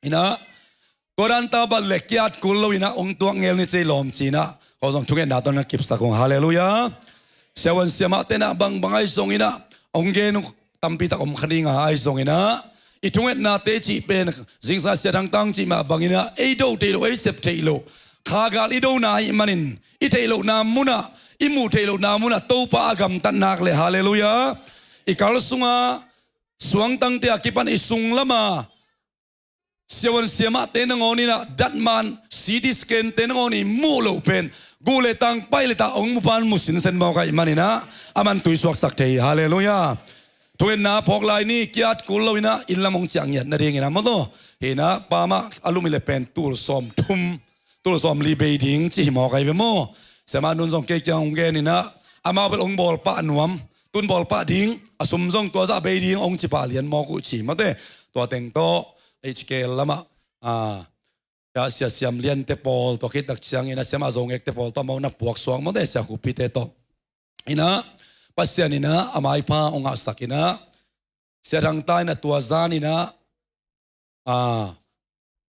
Inah, tua dan ta bat le kiat kul lo inah ong tuak ngel ni cei lawm ci inah, kau zong thungetna tawh na kipsak ung. Halleluiah. Siavuan siamah tenah bangbang ahi zong inah ong gen uh tampi tak om kha ding a, ahi zong inah i thungetnate cih pen zingsa sia thangtang cih mah bang inah ei do theih loh, ei sep theih loh, khagal i dona ahih manin i theih lohna munah, i muh theih lohna munah Topa a gamtat nak le, halleluiah, i kal sunga suangtangte a kipan i sung lama siavuan siamahte nangawn inah datman C T scan te nangawn i muh loh pen guh le tang, pai le ta ong mu pan mu sinsen mawk ahih man inah a man tui suaksak thei hi. Halleluiah. Thungetna phawk lai ni, kiat kul lo inah inn lam ong ciah ngiat nading inah maw taw. Hi inah pa mah a lum i le pen tul sawm thum, tul sawm li bei ding ci hi mawk ahi ve maw. Siamah nun zong kei kiang ong gen inah amau bel ong bawl pah nuam, tun bawl pah ding, a sum zong tua zah bei ding ong ci pah lian mawk uh ci mate. Tua teng tawh H K L lamah, a, sia, sia siam liante pawl, tua khit tak ciang inah siamah zongekte pawl tawh amau na puak suak mate, sia khupite tawh. Inah Pasian inah a maipha ong ngahsak inah, sia thangta inah tua zan inah, a,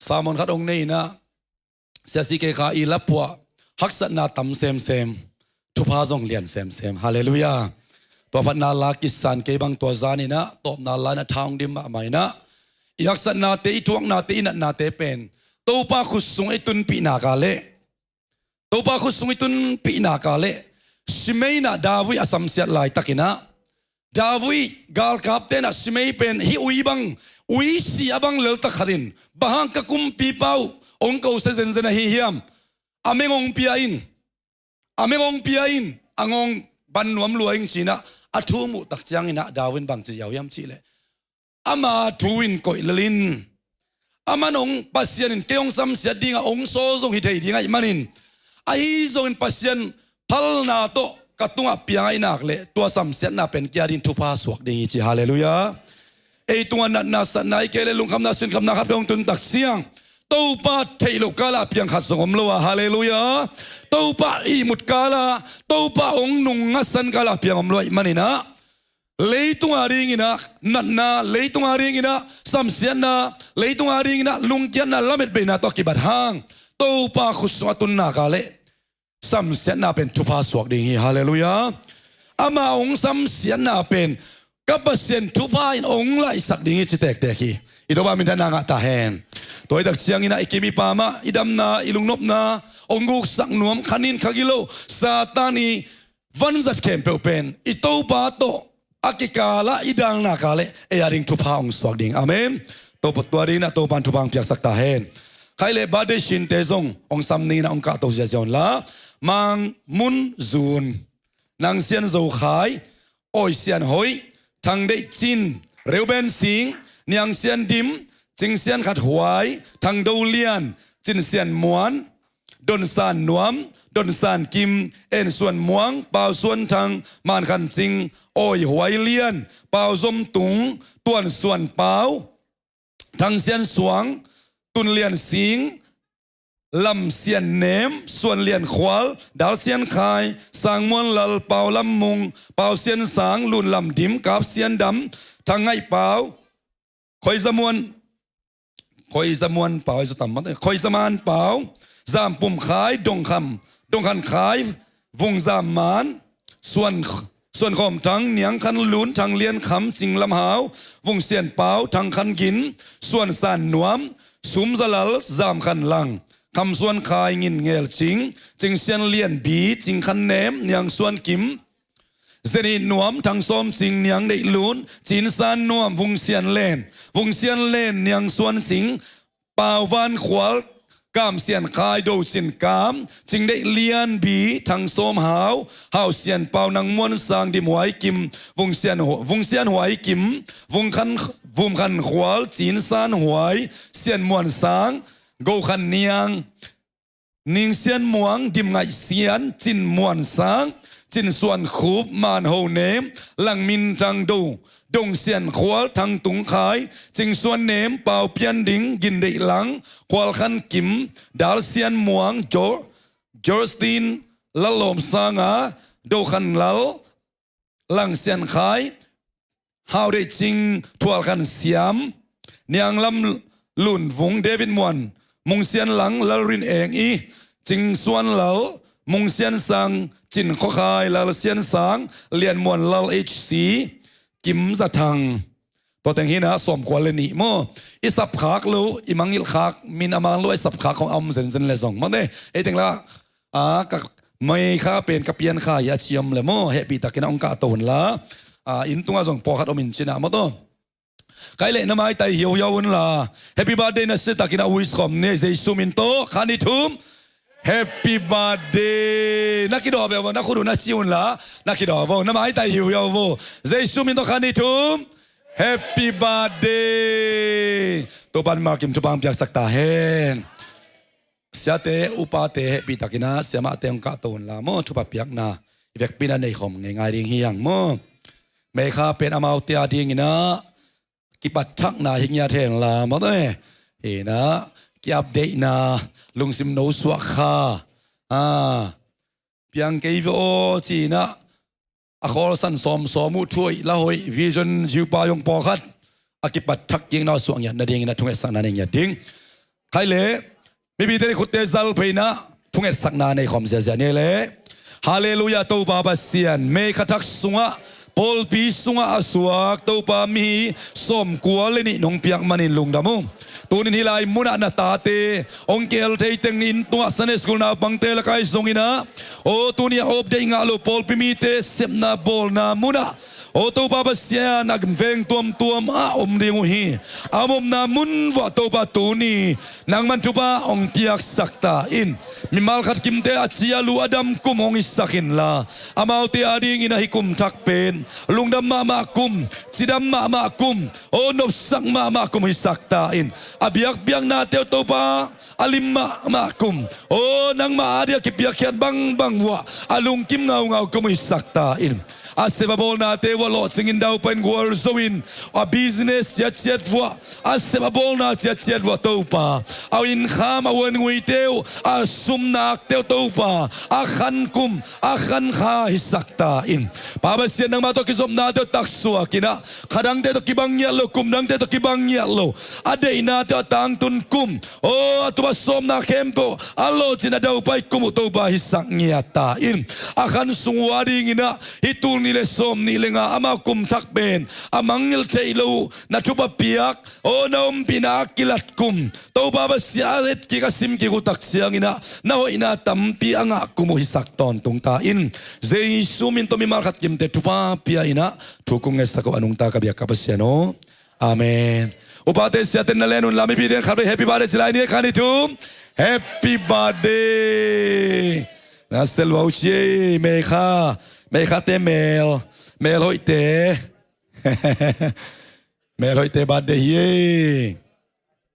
sermon khat ong nei inah, sia C K Kha i lapuah haksatna tam semsem, thupha zong lian semsem. Halleluiah. Tua phatna la kisan kei bang tua zan inah tawpna la inah tha ong dim mahmah inah, i haksatnate, i thuaknate, i natnate pen Topa khut sung i tunpih nak a leh, Topa khut sung i tunpih nak a leh, Shimei inah David a samsiat laitak inah, David galkapte inah Shimei pen hih ui bang, ui si a bang leltak khat in, bang hang ka kumpipa uh ong ko sia zenzen ahi hiam? A meng ong pia in, a meng ong pia in, a ngawng ban nuam lua ing ci inah a thu muh tak ciang inah David in bang ci ziau hiam cih leh, ama thu in koih lel in. Aman ong, Pasian in kei ong samsiat ding a ong sawl zong hi thei ding ahih manin, ahi zongin Pasian phalna tawh ka tungah piang ahih nak leh tua samsiatna pen kei a ding thupha suak ding hi ci. Halleluiah. Ei tungah natna satna hi kei leh lungkhamna sinkhamna khat peuh ong tun tak ciang Topa theih loh kala piang khat zong om lo a. Halleluiah. Topa ihmut kala, Topa ong nung ngasan kala piang om lo ahih man inah, leitung a ding inah natna, leitung a ding inah samsiatna, leitung a ding inah lungkiatna, lametbeina tawh kibat hang Topa khut sung a tun nak a leh samsiatna pen thupha suak ding hi. Halleluiah. Ama ong samsiatna pen ka Pasian thupha in ong laihsak ding hi ci tektek hi. I Topa minthanna ngah ta hen. Tua hi tak ciang inah i kim i pam ah i damna, i lungnopna ong guksak nuam kha nin kha gilo, Satan i vanzat khempeuh pen i Topa tawh a kikal ah i dang nak a leh ei a ding thupha ong suak ding. Amen. Topa, tua ding inah Topa in thupha ong piaksak ta hen. Khai le birthday sinte zong ong sam ning inah ong kahto ziazia un la. Mang Mun Zun, Nang Sian Zo Khai, Awi Sian Hoih, Thang Deih Cin, Reuben Sing, Niang Sian Dim, Cing Sian Khat Huai, Thang Do Lian, Cin Sian Muan, Don San Nuam, Don San Kim, En Suan Muang, Pau Suan Thang, Man Khan Cing, Awi Huai Lian, Pau Zom Tung, Tuan Suan Pau, Thang Sian Suang, Tun Lian Sing, Lam Sian Nem, Suan Lian Khual, Dal Sian Khai, Sang Muan Lal, Pau Lam Mung, Pau Sian Sang, Lun Lam Dim, Kap Sian Dam, Thang Ngaih Pau, Khoi Za Muan, Khoi Za Muan Pau, Khoi Za Tam Mat, Khoi Za Man Pau, Zam Pum Khai, Dong Kham, Dong Khan Khai, Vung Zam Man, Suan, Suan Khawm Thang, Niang Khan Lun, Thang Lian Kham, Cing Lam Hau, Vung Sian Pau, Thang Khan Gin, Suan San Nuam, Sum Za Lal, Zam Khan Lang, Kham Suan Khai, Ngin Ngel Cing, Cing Sian Lian Bi, Cing Khan Nem, Niang Suan Kim, Zen It Nuam, Thang Sawm Cing, Niang Deih Lun, Cin San Nuam, Vung Sian Len, Vung Sian Len, Niang Suan Cing, Pau Van Khual, Kam Sian Khai, Do Cin Kam, Cing Deih Lian Bi, Thang Sawm Hau, Hau Sian Pau, Nang Muan Sang, Dim Huai Kim, Vung Sian Hu-, Vung Sian Huai Kim, Vung Khan, Vum Khan Khual, Cin San Huai, Sian Muan Sang, Go Khan Niang, Ning Sian Muang, Dim Ngaih Sian, Cin Muan Sang, Cin Suan Khup, Man Ho Nem, Lang Min Thang Do, Dong Sian Khual, Thang Tung Khai, Cing Suan Nem, Pau Pian Ding, Gin Deih Lang, Khual Khan Kim, Dal Sian Muang, Jo-, Justin Lal Lawm Sanga, Do Khan Lal, Lang Sian Khai, Hau Deih Cing, Thual Khan Siam, Niang Lam Lun Vung, David Muan, Mung Sian Lang, Lal Rin Eng I, Cing Suan Lal, Mung Sian Sang, Cin Kho Khai, Lal Sian Sang, Lian Muan Lal H C, Kim Za Thang. Tua teng hi na, sawmkua le nih maw. I sapkhak lo, i mangngilh khak, min a man lo, i sapkhak khong a om zenzen le zong maw te. Ei teng la, a, ka, May kha pen ka pian kha hi a ci om le maw, hehpihtakin a hong kahto un la. A, inn tungah zong pawlkhat om in ci na maw taw. Kei leh na maitai hiauhiau un la. Happy birthday na ci takin a wish khawm ni, Jesu min tawh, kha ni thum. Happy birthday. Na kidawh veu vo, na khut un a ci un la. Na kidawh vo, na maitai hiauhiau vo. Jesu min tawh kha ni thum. Happy birthday. Topa'n mimal kim thupha hong piaksak ta hen. Siate, upate, hehpihtakin a, siamahte hong kahto un la maw, thupha piakna i vekpi in a nei khawm ngeingai ding hi hang maw. May kha pen amaute a dingin a, kipat thakna hi ngiat hen la maw te. Hi na, ki-update na, lungsim no suak kha. A, piang kei ve aw ci in a, a khawlsan sawmsawm uh thu hoih la hoih, vision ziupa zong pawlkhat a kipat thak kikna suak ngiat nadingin a thungetsakna nei ngiat ding. Kei leh mipite i khutte zal phei in a thungetsakna nei khawm ziazia ni leh. Halleluiah, Topa Pasian, May kha thak sungah, pawlpi sungah a suak Topa mi sawmkua le nih nong piak manin lungdam uh. Tunin hih lai munah na tate hong kihel thei teng, inn tungah Sunday school naupangte lak ah zongin a, aw tuni a update ngah lo pawlpi mite sepna bawlna munah, aw Topa Pasian, a veng tuamtuam ah om ding uh hi. A omna mun vuah Topa tuni nangman thupha hong piaksak ta in. Mimal khat kimte a ci a lu a dam kum hong hisak in la, amaute a dingin a hih kum thak pen lungdam mahmah kum, cidam mahmah kum, aw nopsak mahmah kum hisak ta in. A biakpiaknate uh Topa a lim mahmah kum, aw nangmah a dia kipiakkhiat bangbang vuah a lungkim ngaungau kum hisak ta in. A sep a bawlnate vuah lawhcingin daupain gualzo in, a business ciatciat vuah, a sep a bawlna ciatciat vuah Topa, a innkham a uanguite uh, a sumnakte uh Topa a khan kum, a khan kha hisak ta in. Pa Pasian, nangmah tawh kizopnate uh taksuak in a, kha dangte tawh kibang ngiat lo, kum dangte tawh kibang ngiat lo, a deihnate uh a tangtun kum, aw a tupa sawmna khempeuh a lawhcin a daupai kum uh Topa hisak ngiat ta in. A khan sung uh a dingin a, hih tul nih le sawm nih le nga amau kum thak pen a mangngilh theih loh uh na thupha piak, aw na ompihna a kilat kum, Topa Pasian, a etkik a simkik uh tak ciangin a, na hoihna tampi a ngah kum uh hisak tawntung ta in. Jesu min tawh mimal khat kimte thupha pia in a, thu kong ngetsak uh a nungta ka biak ka Pasian aw. Amen. Upate siate na len un la, mipite in khat vei happy birthday ci lai ni, kha ni thum. Happy birthday. Na se lua uh ci ei, May kha, May khate mel, mel hoihte. Mel hoihte birthday hi ei.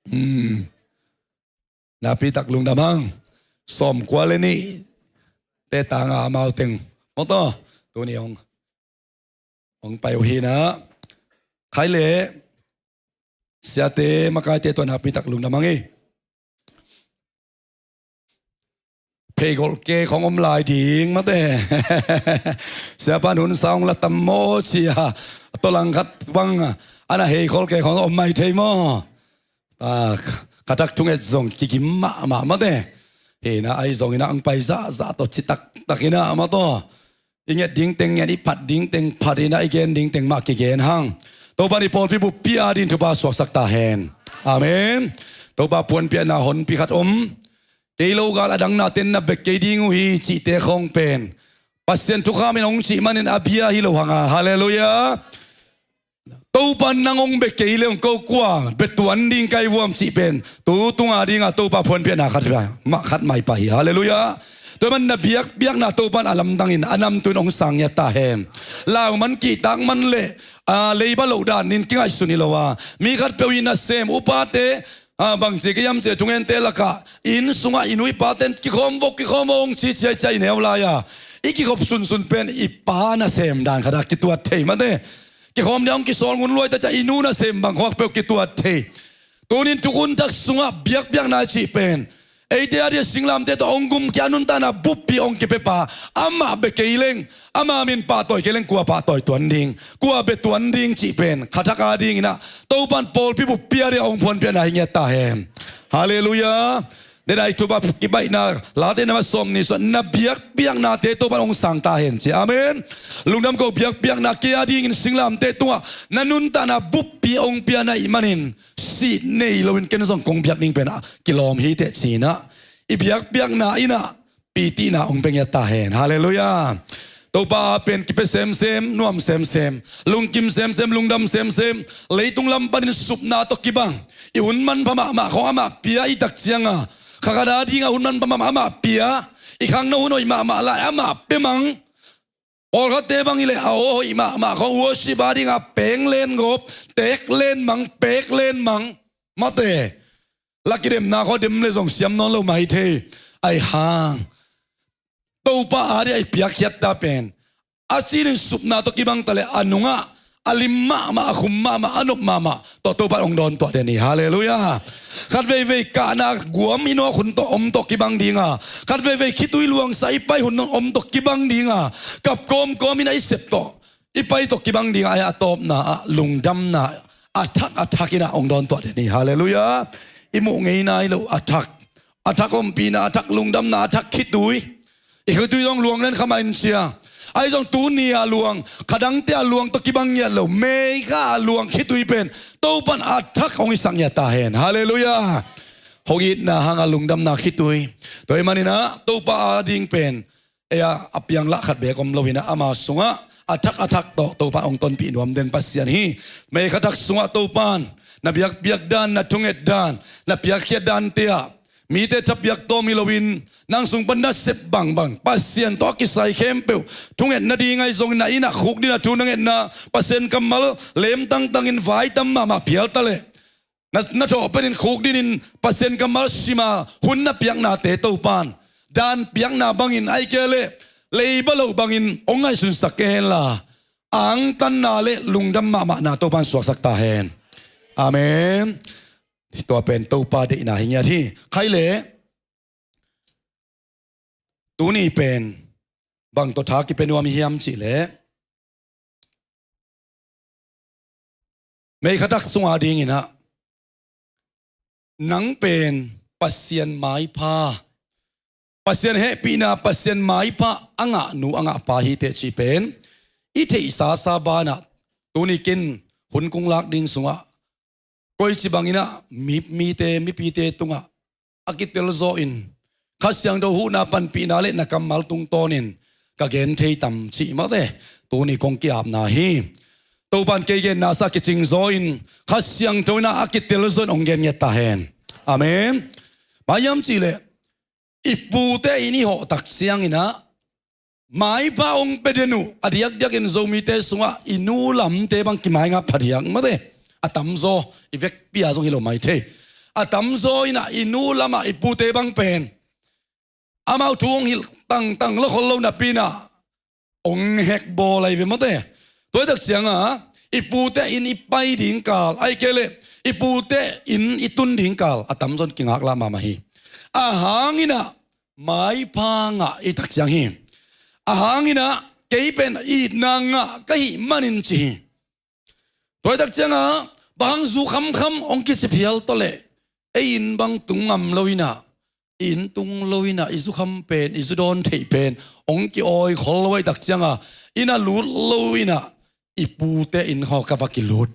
Hmm. Nakpi tak lungdam hang. Sawmkua le nihte tang a amau teng maw taw, tuni hong, hong pai uh hi na. Kei leh siate makaite tawh nakpi tak lungdam hang ei. Pheigolh ke khong om lai ding maw te. Siapa'n hun sang la tam maw ci a, tawlang khat bang a na hei khol ke khong om mai thei maw. A, kha thak thunget zong kigim mahmah maw te. Hi na, ahi zongin a hong pai zahzah tawh ci taktak in a maw taw. I nget ding teng nget, i phat ding teng phat in a, i gen ding teng mah kigen hang. Topa'n i pawlpi buppi a dingin thupha suaksak ta hen. Amen. Topa puanpiakna honpi khat om. Kei lo gal a dang nate'n na bia kei ding uh hi cihte khawng pen Pasian thukham in hong cih manin a bia hi lo hang a. Halleluiah. Topa'n nang hong bia kei leh hong ko kua bia tuan ding ka hi vuam cih pen tu tung a ding a Topa puanpiakna khat mah, khat mah hi pah hi. Halleluiah. Tua ahih manin na biakpiakna Topa'n a lamdang in a namtui in hong sang ngiat ta hen. Lau man, kihtak man leh, a, leiba loh dan in kingaihsun hi lo a, mi khatpeuh in nasem, upate, a, bangci ka hiam cih leh thungente lak ah inn sungah i nu i pate'n kikhawm vo, kikhawm vo hong ci ciaiciai i neu lai a, i kikhop sunsun pen i pa nasem dan khat ah kituat thei mate. Kikhawm ding hong kisawl ngun luai ta ciang i nu nasem bang khawk peuh kituat thei. Tunin thukhun thak sungah biakpiakna cih pen eite a dia singlamteh tawh hong gumkhia, a nuntakna buppi hong kipiapa, amah bia kei leng, ama min pahtawi kei leng kua pahtawi tuan ding, kua bia tuan ding cih pen kha thak a dinginah Topan pawlpi buppi a dia hong phuanpiakna hi ngiat ta hen. Halleluiah. Denai thupa kibaihna Late na ma sawm ni sua na biakpiaknate Topan hong sang ta hen ci. Amen. Lungdam ko, biakpiakna kei a dingin singlamteh tungah na nuntakna buppi hong pia na hih manin sih nei loin ken zong kong biak ding pen a kilawm hi teh cinah i biakpiakna inah pitihna hong pia ngiat ta hen. Halleluiah. Topa a pen kipia semsem, nuam semsem, lungkim semsem, lungdam semsem, leitung lam panin supna tawh kibang i hun manpha mahmah khawng amah pia i tak cianga, kha khat a dinga hun manpha mahmah amah pia, i khangno hun hoih mahmah lai amah pia mang. Pawlkhatte bang hileh a aw hoih mahmah khawng worship a dinga peng len gawp, tek len mang, pek len mang mate. La kidemna khawng dem le zong siam nawn lo mah hi thei. Ahi hang Topa a dia i piakkhiat ta pen a cinin supna tawh kibang ta le a nungah a lim mahmah, a khum mahmah, a nop mahmah tawh Topa hong dawn tuah den hi. Halleluiah. Khat veivei kahna guam i nawk hun tawh om tawh kibang dinga, khat veivei khitui luangsa i pai hun om tawh kibang dinga, kap kawmkawm inah i sep tawh i pai tawh kibang dinga, a tawpna ah lungdamna a thak a thak inah hong dawn tuah den hi. Halleluiah. I muh ngei nai lo a thak, a thak ompihna, a thak lungdamna, a thak khitui. I khitui zong luang nan kha mah in cia. Ahi zong tuni a luang, kha dangte a luang tawh kibang ngiat lo, May kha a luang khitui pen Topan a thak hong i sak ngiat ta hen. Halleluiah. Hong itna hanga lungdamna khitui. Tua ahih maninah Topa a ding pen ei a, a pianglah khat beek om loinah ama sungah a thak a thak tawh Topan hong tonpih nuam den Pasian hi. May kha thak sungah Topan na biakpiak dan, na thunget dan, na piakkhiat dante ah mite thapiak tawm hi loin nang sung pan na sep bangbang Pasian tawh a kisai khempeuh thunget nading ahi zongin na innah khukdin a thu na ngetna, Pasian kammal lem tangtangin vai tam mahmah phial ta leh na, na thawh penin khukdinin Pasian kammal sima hun na piaknate Topan dan piakna bangin, ahih kei leh leiba loh bangin hong ngaihsunsak kei henla, angtanna le lungdam mahmahna Topan suaksak ta hen. Amen. Tua pen Topa deihna hi ngiat hi. Khai leh tuni pen bang tawh tha kipia nuam i hiam cihleh, May kha thak sunga dinginah nang pen Pasian maipha, Pasian hehpihna, Pasian maipha a ngah nu a ngah pa hi teh cih pen i theihsasa banah tuni ken hun kong lak ding sungah koici banginah mi, mite, mipite tungah a kitel zawin Kha Siangtho huhna panpihna le na kammal tungtawnin ka gen thei tam cih mate tuni kong ki-apna hi. Topan kei genna sa kicing zawin Kha Siangtho inah a kitel zawin hong gen ngiat ta hen. Amen. Bang hiam cihleh i pute in i hawh tak cianginah maipha hong pia den uh, a diakdiakin Zomite sungah i nu lamte bang kimaingap phadiak mate. A tamzaw, i vekpi-a zong hi lo mai thei. A tamzaw inah i nu lamah i pute bang pen amau thu hong hilh tangtang lo khol lo napi inah hong hekbawl ahi ve mate. Tua hi tak cianga i pute in i pai ding kal, ahih kei leh i pute in i tun ding kal a tamzawn kingaklah mahmah hi. A hanginah maipha ngah i tak ciang hi. A hanginah kei pen itna ngah ka hih manin ci hi. Tua hi tak cianga bang hang zu khamkham hong kici phial ta leh ei inn bang tung ngam lo inah, i inn tung lo inah i zu kham pen, i zu dawn theih pen hong ki-awi khol lo ahih tak cianga inn a lut lo inah i pute inn khaw ka va kilut.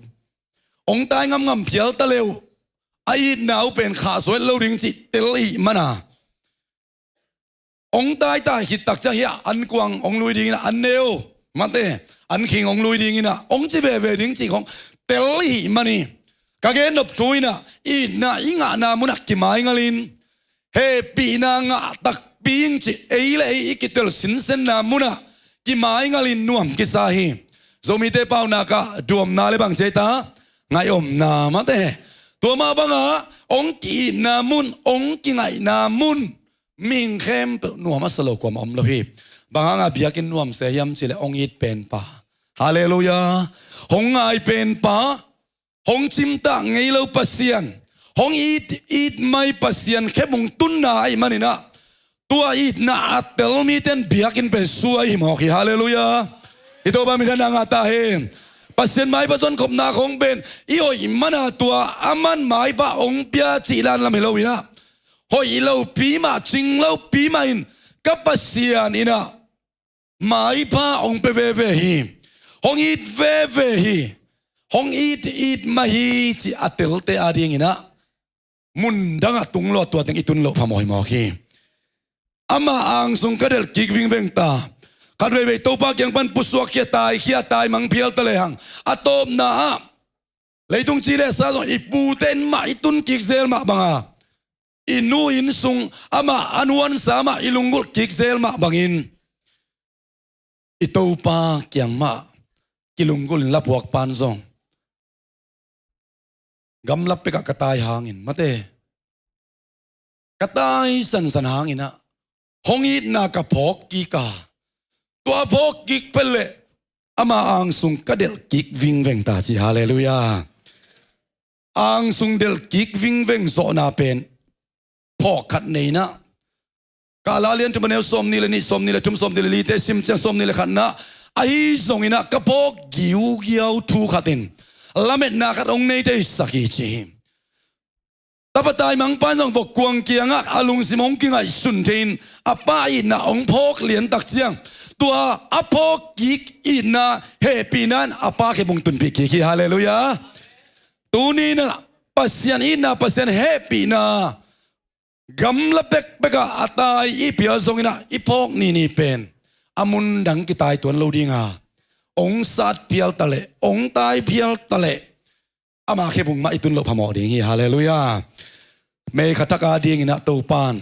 Hong tai ngamngam phial ta leh uh a itna uh pen khahsuah lo ding cih tel ihih mana hong taitai khit tak ciang hiah an kuang hong lui dinginah an neu mate, an khing hong lui dinginah hong ci veve ding cih khong tel ihih man hi. Ka gen nop thu inah itna i ngahna munah kimaingalin hehpihna ngah takpi ing cih ei le ei i kitel sinsenna munah kimaingalin nuam kisa hi. Zomite paunak ah duamna le bang ci ei ta, ngaih omna mate. Tua mah bangah hong ki-itna mun, hong kingaihna mun mihing khempeuh nuam a sa lo kuamah om lo hi. Bang hanga biakinn nuamsia hiam cih leh hong it penpa. Halleluiah. Hong ngai penpa. Hong cimtak ngei lo Pasian. Hong it, it mai Pasian khebung tunna ahih manin ah, tua itna a tel mite in biakinn pen suai hi mawk hi. Halleluiah. I Topa minthanna ngah ta hen. Pasian maipha zonkhopna khong pen i hoih man a tua aman maipha hong pia cih lanlam hi lo in ah, hoih lopi mah, cing lopi mah in ka Pasian in ah maipha hong pia veve hi. Hong it veve hi. Hong it, it mah hi cih a telte adingin ah mun dangah tung lo a tua teng i tun loh phamawh hi mawk hi. Ama angsung ka delh kik vingveng ta. Khatveivei Topa kiang pan pusuak khia, tai khia, taimang phial ta lehang, a tawpna ah leitung ci le sa zong i pute in mah i tun kik zel mah banga, i nu inn sung amah a nuansa mah i lunggulh kik zel mah bangin, i Topa kiang mah kilunggulh in lapuak pan zong gamla pekah ka tai hangin, mate, ka tai sansan hangin ah hong itna ka phawk kik a, tua phawk kik phet leh ama angsung ka delh kik vingveng ta ci. Halleluiah. Angsung delh kik vingveng zawhna pen phawk khat nei in ah, Kala lian thum a neu sawmnih le nih, sawmnih le thum, sawmnih le lite sim ciang sawmnih le khatna, ahi zongin ah ka phawk giugiau thu khat in lametna khat hong nei theisak hi ci hi. Tapa taimang pa in zong vok kuang kiangah a lungsim hong kingaihsun thei in a pa itna hong phawk lian tak ciang, tua a phawk kik itna hehpihna in a pa khebung tunpih kik hi. Halleluiah. Tuni in ah Pasian itna, Pasian hehpihna gamla pekpekah a tai i phial zongin ah i phawk nini pen a mun dang kitai tuan lo ding a, hong sat phial ta leh, hong tai phial ta leh, ama khebung mah i tun loh phamawh ding hi. Halleluiah. Mei khat thak adingin ah Topan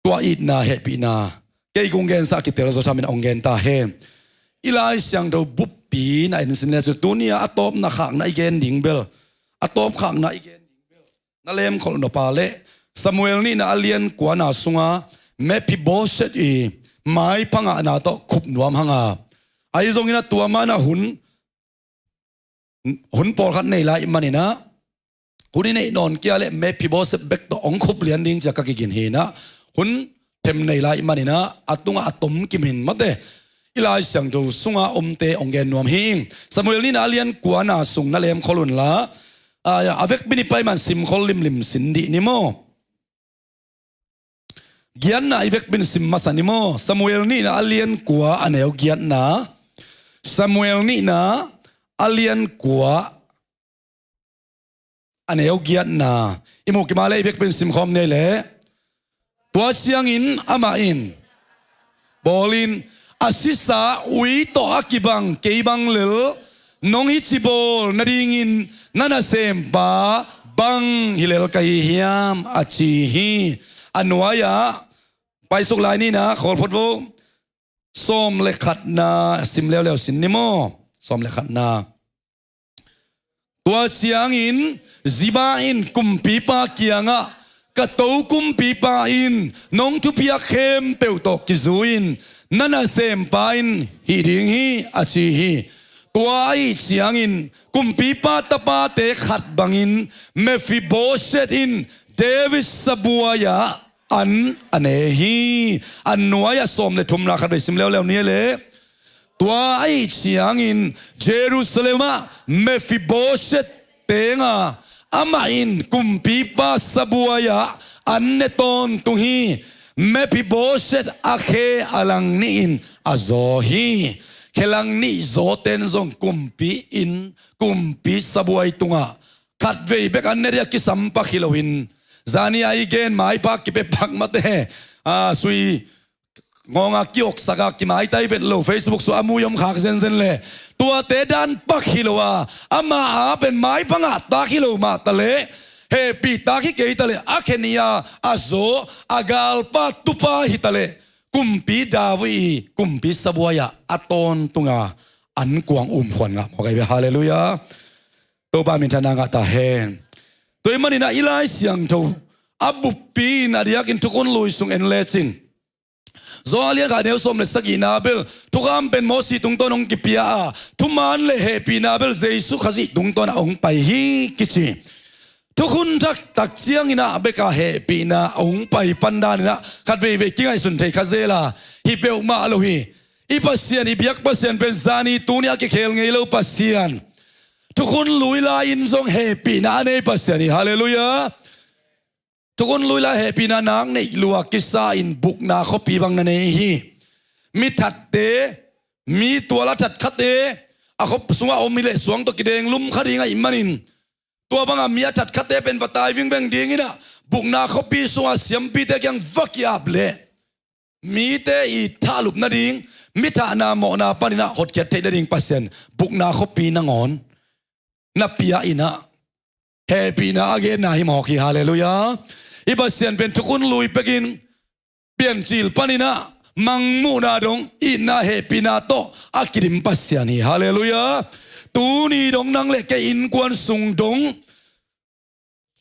tua itna hehpihna kei kong gensa a kitel zaw thamin hong gen ta hen. I Lai Siangtho buppi na en sin le cin, tuni a a tawpna khakna i gen ding bel, a tawp khakna i gen ding bel na lemkholh nop a leh, Samuel nihna a lian kuana sunga Mephiboset i maipha ngahna tawh khup nuam hang a, ahi zongin ah tua man ah hun hun pawlkhat nei lai manin ah, hun i neih nawn kei a leh Mephiboset bek tawh hong khup lian ding ci a ka kigin hi in ah, hun them nei lai manin ah, a tungah a tom kim hi in, mate, i Lai Siangtho sunga omte hong gen nuam hi ing. Samuel nihna a lian kuana sung na lemkholh un la, a, a vekpi in i pai man simkhol limlim sin dih ni maw. Giatna i vekpi in sim masa ni maw. Samuel nihna a lian kua a neu giatna. Samuel nihna a lian kua a neu giatna. I muh kim a leh i vekpi in simkhawm ni ei leh. Tua ciangin amah in, bawl in, a sisa ui tawh a kibang kei bang lel nong hi ci bawl nadingin na nasempa bang hi lel ka hi hiam, a ci hi. A nuai-ah, paisuk lai ni in ah, khawl phot vo. Sawm le khatna sim leuleu sin ni maw. Sawm le khatna. Tua ciangin Ziba in kumpipa kiangah, ka to kumpipa in nong thupiak khempeuh tawh kizui-in na nasempa in hih ding hi, a ci hi. Tua ahih ciangin kumpipa tapate khat bangin Mephiboset in David sabuai-ah an a ne hi. A nuai-ah sawm le thumna khat vei sim leuleu ni ei leh. Tua ahih ciangin Jerusalem ah Mephiboset teng a, amah in kumpipa sabuai-ah an ne tawntung hi. Mephiboset a khe a lang nih in a zaw hi. Khe lang nih zawte in zong kumpi inn, kumpi sabuai tungah khatvei bek an ne ding a kisam pak hi loin, zani a i gen maipha kipia pak, mate, a, sui ngawnga kioksak a kimaitai vet lo, Facebook sung a mu i om khak zenzen leh, tuate dan pak hi lo a, ama a pen maipha ngah tak hi lo mah ta leh, hehpih tak hi kei ta leh, a khe nih a a zaw, a galpa tupa hi ta leh, kumpi David i kumpi sabuai-ah a tawntung a an kuang umkhuan ngah mawk ahi ve. Halleluiah. Topa minthanna ngah ta hen. Tua ahih manin ah i Lai Siangtho a buppi in a diakin Thukhun Lui sung en lecin, Johan lian khat neu sawm le sagihna bel thukham pen Mosi tungtawn hong kipia a, thuman le hehpihna bel Jesu Khazih tungtawn a hong pai hi kici. Thukhun thak tak ciangin ah bek a hehpihna a hong pai pan danin ah khat veivei kingaihsun thei kha zel a, hi peuhmah lo hi. I Pasian, i biak Pasian pen zani tuni a kikhel ngei lo Pasian. Thukhun lui lai-in zong hehpihna a nei Pasian hi. Halleluiah. Thukhun lui lai hehpihna nak neih lua kisa-in bukna khuapi bang na nei hi. Mi thatte, mi tual a that khate, a khua sungah om hi leh suang tawh kideng lum kha ding ahih manin, tua banga mi a that khate pen va tai vingveng dingin ah bukna khuapi sungah siampite kiang va ki-ap leh mite i thahlup nading, mi thahna mawhna panin ah hotkhiat theih nading Pasian bukna khuapi nangawn na pia in ah hehpihna a genna hi mawk hi. Halleluiah. I Pasian pen thukhun lui pekin Piancil panin ah mangmuhna dong itna hehpihna tawh a kidim Pasian hi. Halleluiah. Tuni dong nang le kei innkuan sung dong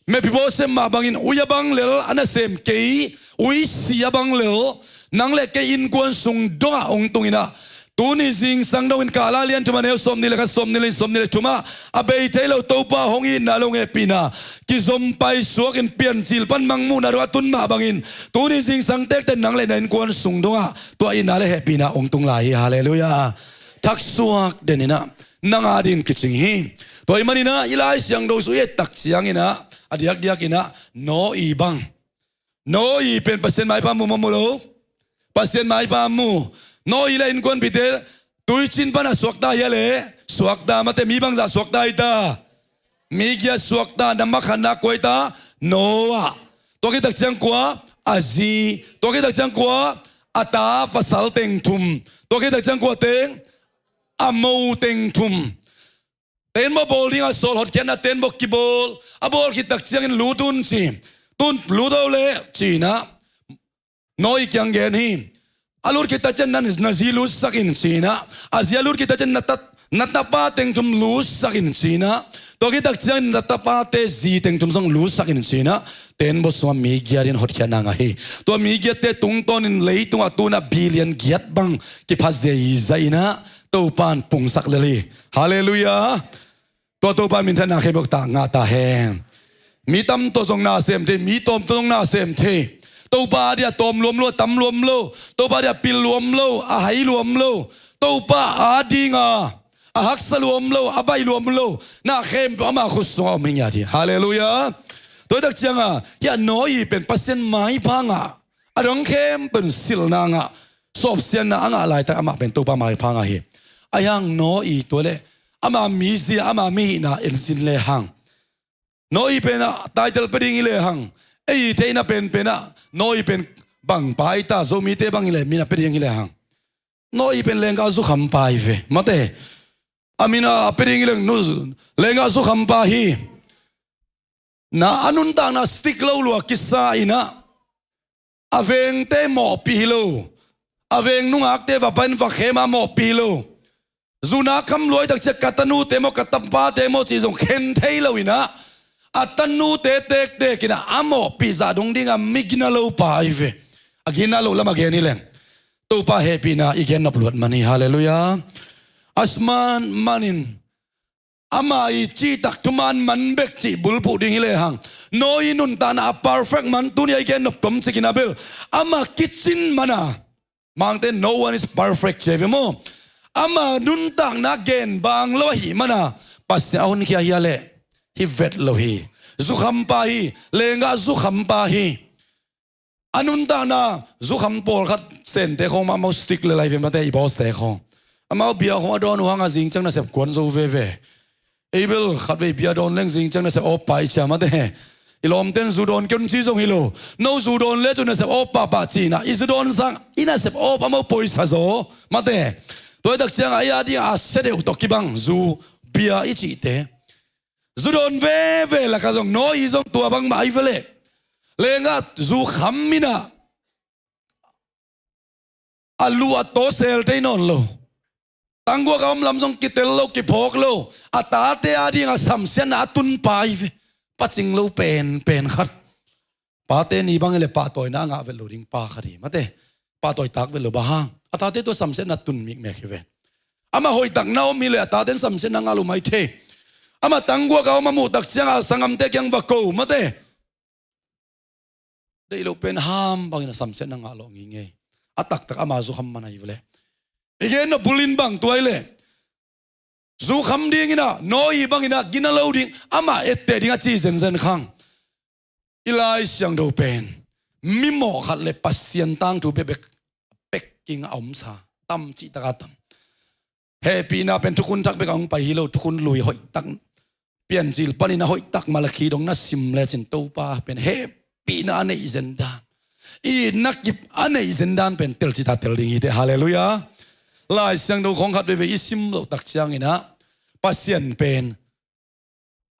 Mephiboset mah bangin ui a bang lel a nasem kei, ui si a bang lel nang le kei innkuan sung dongah hong tung in ah, tuni zingsang dongin Kah Lai lian thum a neu sawmnih le khat, sawmnih le nih, sawmnih le thum ah a bei thei lo Topa hong itna le hong hehpihna kizom paisuakin Piancil pan mangmuhna dong a tun mah bangin tuni zingsang tekte nang le na innkuan sung dongah tua itna le hehpihna hong tung lai hi. Halleluiah. Thaksuak den in ah nang a dingin kicing hi. Tua ahih manin ah i Lai Siangtho sung i et tak ciangin ah a diakdiakin ah Noah bang, Noah pen Pasian maipha mu maw, mu lo? Pasian maipha mu. Noah le innkuanpihte tuicin pan a suakta hi a leh, suakta mate, mi bangzah suakta hi ta? Mi giat suakta. Number khatna kua hi ta? Noah. Tua khit tak ciang kua? A zi. Tua khit tak ciang kua? A ta pasal teng thum. Tua khit tak ciang kua teng? A mo teng thum. Teenbaw bawl ding a sawl, hotkhiatna teenbaw kibawl. A bawl khit tak ciangin lut un ci. Tun lut o leh ci-in ah Noah kiang gen hi. A lut khit tak ciang na, na zi lutsak in ci-in ah, a zi a lut khit tak ciang na ta, na tapa teng thum lutsak in ci-in ah, tua khit tak ciang na tapate zi teng thum zong lutsak in ci-in ah, teenbaw sungah mi giatin hotkhiatna ngah hi. Tua mi giatte tungtawnin leitungah tu-in ah billion giat bang kipha zeizai in ah Topa in pungsak lel hi. Halleluiah. Tua Topa in minthanna khempeuh tawh ngah ta hen. Mi tam tawh zong na sem thei, mi tawm tawh zong na sem thei. Topa a dia tawm luam lo, a tam luam lo. Topa a dia pil luam lo, a hai luam lo. Topa a dinga a haksa luam lo, a baih luam lo. Na khempeuh ama khut sungah om hi ngiat hi. Halleluiah. Tua hi tak cianga hih a Noah pen Pasian maipha ngah, a dang khempeuh in silna ngah, sawpsiatna a ngah laitak amah pen Topa maipha ngah hi. Ahi hang Noah tua leh ama mizia, ama mihihna en sin lehang, Noah pen a title pia ding hi lehang, ei theihna penpen ah Noah pen bang pa hi ta, Zomite bang hi leh min a pia ding hi lehang, Noah pen lenggah zukhampa hi ve. Mate, a min a pia ding hi leng, nu, lenggah zukhampa hi. Na a nuntakna stick lo lua kisa in ah, a vengte mawhpih hi lo, a veng nungakte va pai in va khem a mawhpih hi lo. Zuna kham lua hi tak ciang ka tanute maw, ka tapate maw cih zong khen thei lo in ah, a tanute tektek in ah a mawhpih zah dong dinga mi gina lo pa hi ve. A gina loh lam a gen hi leng, Topa hehpihna i gen nop luat man hi. Halleluiah. Asman manin ama i cihtak thuman man bek cih bulphuh ding hi lehang, Noah nuntakna a perfect man, tuni a i gen nop tomcik in a bel, ama kicin man a, Mangte, no one is perfect ci ve maw. Ama nuntakna gen bang lo ahih man a, Pasian a honkhia hi a leh, hi vet lo hi. Zukhampa hi, lenggah zukhampa hi. A nuntakna zukham pawlkhat sente khawng mah amau stick le lai ve mate, i boss te khawng. Amau bia khawng a dawn uh hanga zing ciang nasep kuan zo veve. Ei bel khatvei bia dawn leng zing ciang nasep awp pah i cia mate. I lawmten zu dawn kei un ci zong hi lo. No zu dawn le cu nasep awp pahpah ci-in ah, i zu dawn sang i nasep awp amau poisa zaw mate. Tua hi tak ciangah ei a dingah a sia deuh tawh kibang zu, bia i cihte. Zu dawn veve lakah zong Noah zong tua bangmah ahi ve leh. Lenggah zukham in ah a lu a taw sel thei nawn lo. Tangguak a om lam zong kitel lo, kiphawk lo. A tate a dingah samsiatna a tun pa ahi ve. Pacing lo penpen khat. Pate ni bang hi leh pahtawina a ngah vet lo ding pa khat hi mate. Pahtawi tak vet lo, bang hang? A tate tawh samsiatna tun mikmek hi ve. Amah hoihtakna om hi leh a taten samsiatna ngah lo mai thei. Amah tangguak a om a muh tak ciang a sanggamte kiang va ko mate. Deih loh pen ham bangin a samsiatna ngah lo ngingei. A taktak ama zukham man ahi ve leh. I gen nop bulin bang tua hi leh. Zukham dingin ah, Noah bangin ah, gina lo ding, amah etteh ding a ci zenzen khang. I Lai Siangtho pen mimawh khat le Pasian tangthu bekbek pek king a omsa, tam cihtak a tam. Hehpihna pen thukhun thak bek a hong pai hi lo, thukhun lui hoihtak, Piancil panin a hoihtak Malakhi dong na sim lecin Topa pen hehpihna a neih zendan, itna kip a neih zendan pen telcita tel ding hi teh. Halleluiah. Lai Siangtho khawng khat veivei i sim loh tak ciangin ah Pasian pen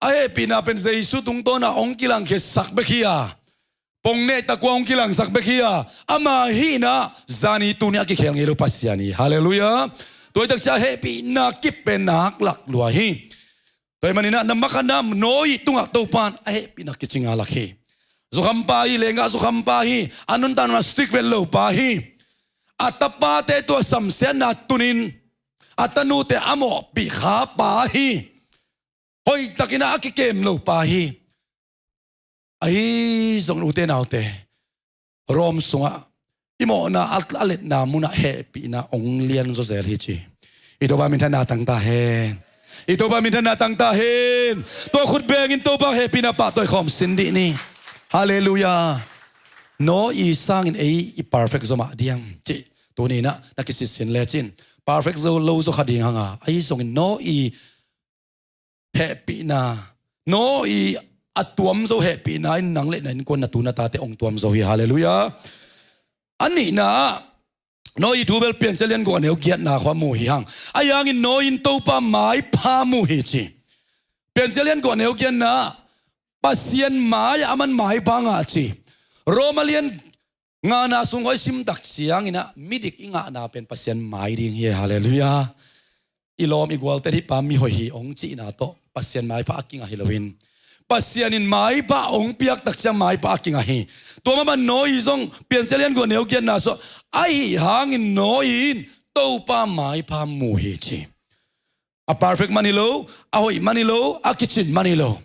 a hehpihna pen Jesu tungtawn ah hong kilangkhiasak bek hi a, pong neh tak ua hong kilangsak bek hi a, ama hihna zani tuni a kikhel ngei lo Pasian hi. Halleluiah. Tua hi tak ciang hehpihna kip pen nak lak lua hi. Tua hi manin ah na makaihna Noah tungah Topan a hehpihna kicing a lak hi. Zukhampa hi, lenggah zukhampa hi, a nuntakna strict vet lopa hi. A tapate tawh samsiatna tunin a tanute a mawhpih khapa hi. Hoihtakin a kikem lopa hi. Ahi zongin ute naute, Rome sungah i mawhna a, a letna munah hehpihna hong lianzaw zel hi ci. I Topa minthanna tang ta hen. I Topa minthanna tang ta hen. Tua khut bengin Topa hehpihna pahtawi khawm sin dih ni. Halleluiah. Noah sangin ei i perfect zaw mah diam cih tuni-in ah na kisitsin lecin perfect zaw lo zaw kha ding hang a, ahi zongin Noah hehpihna, Noah a tuam zo hehpihna in nang le na innkuan, na tu na tate hong tuam zo hi. Halleluiah. A nihna ah Noah thu bel Piancil lian guk a neu giatna khawng mu hi hang. Ahi hangin Noah in Topa maipha mu hi ci. Piancil lian guk a neu giatna ah Pasian mai-ah aman maipha ngah ci. Roma lian ngana sung hong sim tak ciangin ah midik i ngahna pen Pasian mai ding hi. Halleluiah. I lawm i gualte hih pa mihoih hi hong cihna tawh Pasian maipha a kingah hi loin, Pasian in maipha hong piak tak ciang maipha a kingah hi. Tua mah bangin Noah zong Piancil lian guk a neu giatna sung ah, ahi hangin Noah in Topa maipha mu hi ci. A perfect man hi lo, a hoih man hi lo, a kicin man hi lo.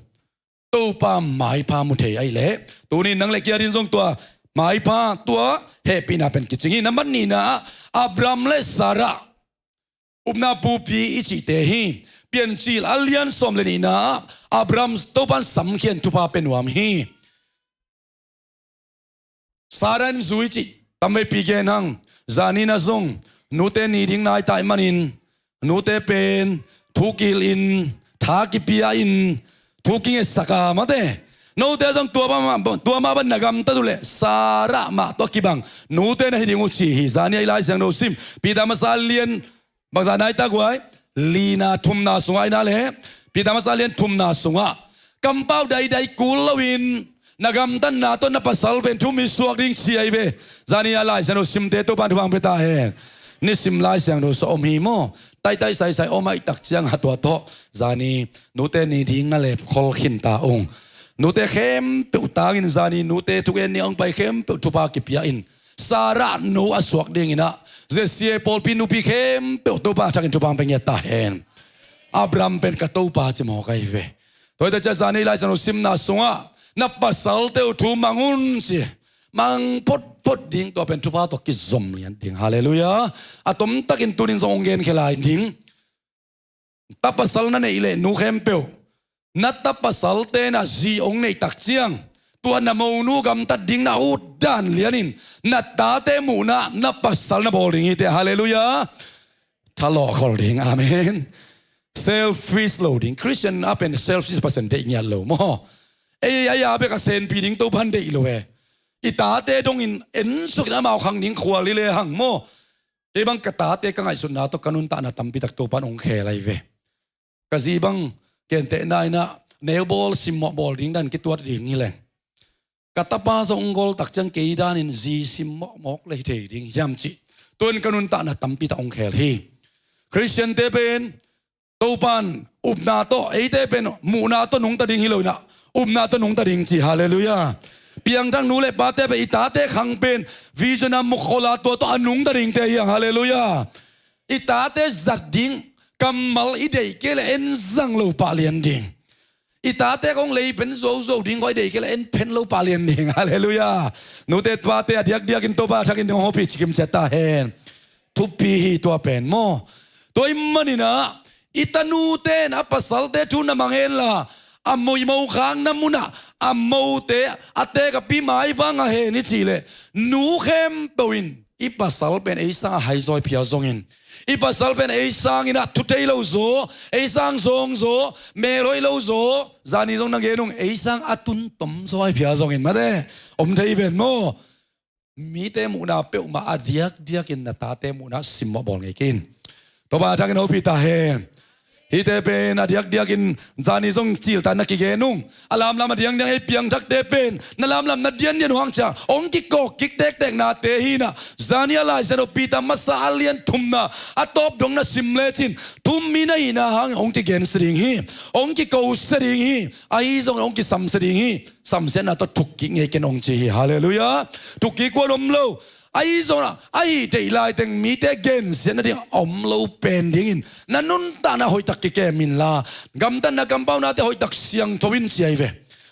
Topa maipha mu thei ahih leh tuni nang le kei adingin zong tua maipha, tua hehpihna pen kicing hi. Nambat nihna ah Abram le Sarah, upna pupi i cihte hi. Piancil a lian sawm le nihna ah Abram Topan samkhiat thupha pia nuam hi. Sarah in zui cih tamveipi gen hang. Zani-in ah zong nute ni ding nai ta ahih manin nute pen thu kihilh in, tha kipia in, thu kingetsak a mate. Note zong tua mah, tua mah bang na gamtat uh leh Sarah mah tawh kibang nute na hi ding uh ci hi. Zani-a i Lai Siangtho sim Peter masa lian bangzah nai ta guai? Lina, thumna sungah i na le. Peter masa lian thumna sungah kampau daidai kul loin na gamtatna tawh na pasal pen thu-um suak ding ci ahi ve. Zani-a Lai Siangtho simte Topan thupha pia ta hen. Nisim Lai Siangtho sawm om hi maw? Taitai saisai om ahih tak ciang a tua tawh zani nute ni ding na le khol khin ta ung. Nute khempeuh tangin zani nute thugen ni a hong pai khempeuh thupha kipia in. Sarah nu a suak dingin ah Jesse pawlpi nupi khempeuh Topa thakin thupha pia ngiat ta hen. Abraham pen ka Topa ci mawk ahi ve. Tua hi ta ciang zani Lai Siangtho simna sungah na pasalte uh thu mang un ci. Mang photphot ding, tua pen thupha tawh kizom lian ding. Halleluiah. A tomtakin tunin zong hong genkhia lai ding. Ta pasal na neih leh nu khempeuh, na ta pasalte na zi hong neih tak ciang tua na monu gamtat ding na utdan lianin na tate muhna na pasal na bawl ding hi teh. Halleluiah. Thalawh khol ding. Amen. Selfish lo ding. Christian a pen selfish, Pasian deih ngiat lo maw? Ei, ei a bek a senpi ding Topan deih lo e. I tate dongin ensukin amau khang ding khual hi le hang maw? Kei bang ka tate ka ngaihsutna tawh ka nuntakna tampi tak Topan hong khel ahi ve. Ka zi bang kentehna in ah neubawl simmawh bawl ding dan kituat ding hi leng, ka tapa zong hong gol tak ciang kei danin zi simmawh mawk le hi thei ding hiam cih tuan ka nuntakna tampi tak hong khel hi. Khristiante pen Topan upna tawh, eite pen muhna tawh nungta ding hi lo in ah, upna tawh nungta ding ci. Halleluiah. Piangthak nu le pate pen i tate khang pen vision a mukholh a tua tawh a nungta dingte hi hang. Halleluiah. I tate zat ding kammal i deih kei leh en zang lo pah lian ding. I tate kong lei pen zozo ding koi deih kei leh en phen lo pah lian ding. Halleluiah. Nute pate a diakdiakin Topa thangin hong hopih cikim ciat ta hen. Thupi hi tua pen maw? Tua i maninah i tanute in a pasalte thu na mang henla, a moimo khakna munah a mote a teek a pi mai bang a hen i cih leh, nu khempeuh in i pasal pen ei sang a haizaw i phial zongin, i pasal pen ei sanginah thu thei lo zaw, ei sang zawng zaw, mel hoih lo zaw, zani zong na gen ung, ei sang a tun tom zaw a i phial zongin mate om thei ven maw? Mite muhna peuhmah a diakdiakin na tate muhna simmawh bawl ngei kei in. Topa thangin hopih ta hen. Hihte pen a diakdiakin zani zong ciltan na kigen ung. A lamlam a diangdiang ei piangthakte pen na lamlam na diandian uh hang ciang hong kikawk kik tekteknate hinah, zani a Lai Siangtho Peter masa a lian thumna a tawp dong na sim lecin, thum mi na hihna hangin hong kigensia ding hi. Hong kikosia ding hi. Ahi zongin hong kisamsia ding hi. Samsiatna tawh thukkik ngei ken hong ci hi. Halleluiah. Thukkik kuan om lo. Ahi zongin a hih theih laiteng mite gensiat nading a om lo pen dingin na nuntakna hoihtak kikem inla, gamtatna kampaunate hoihtak siangtho in ci ahi ve.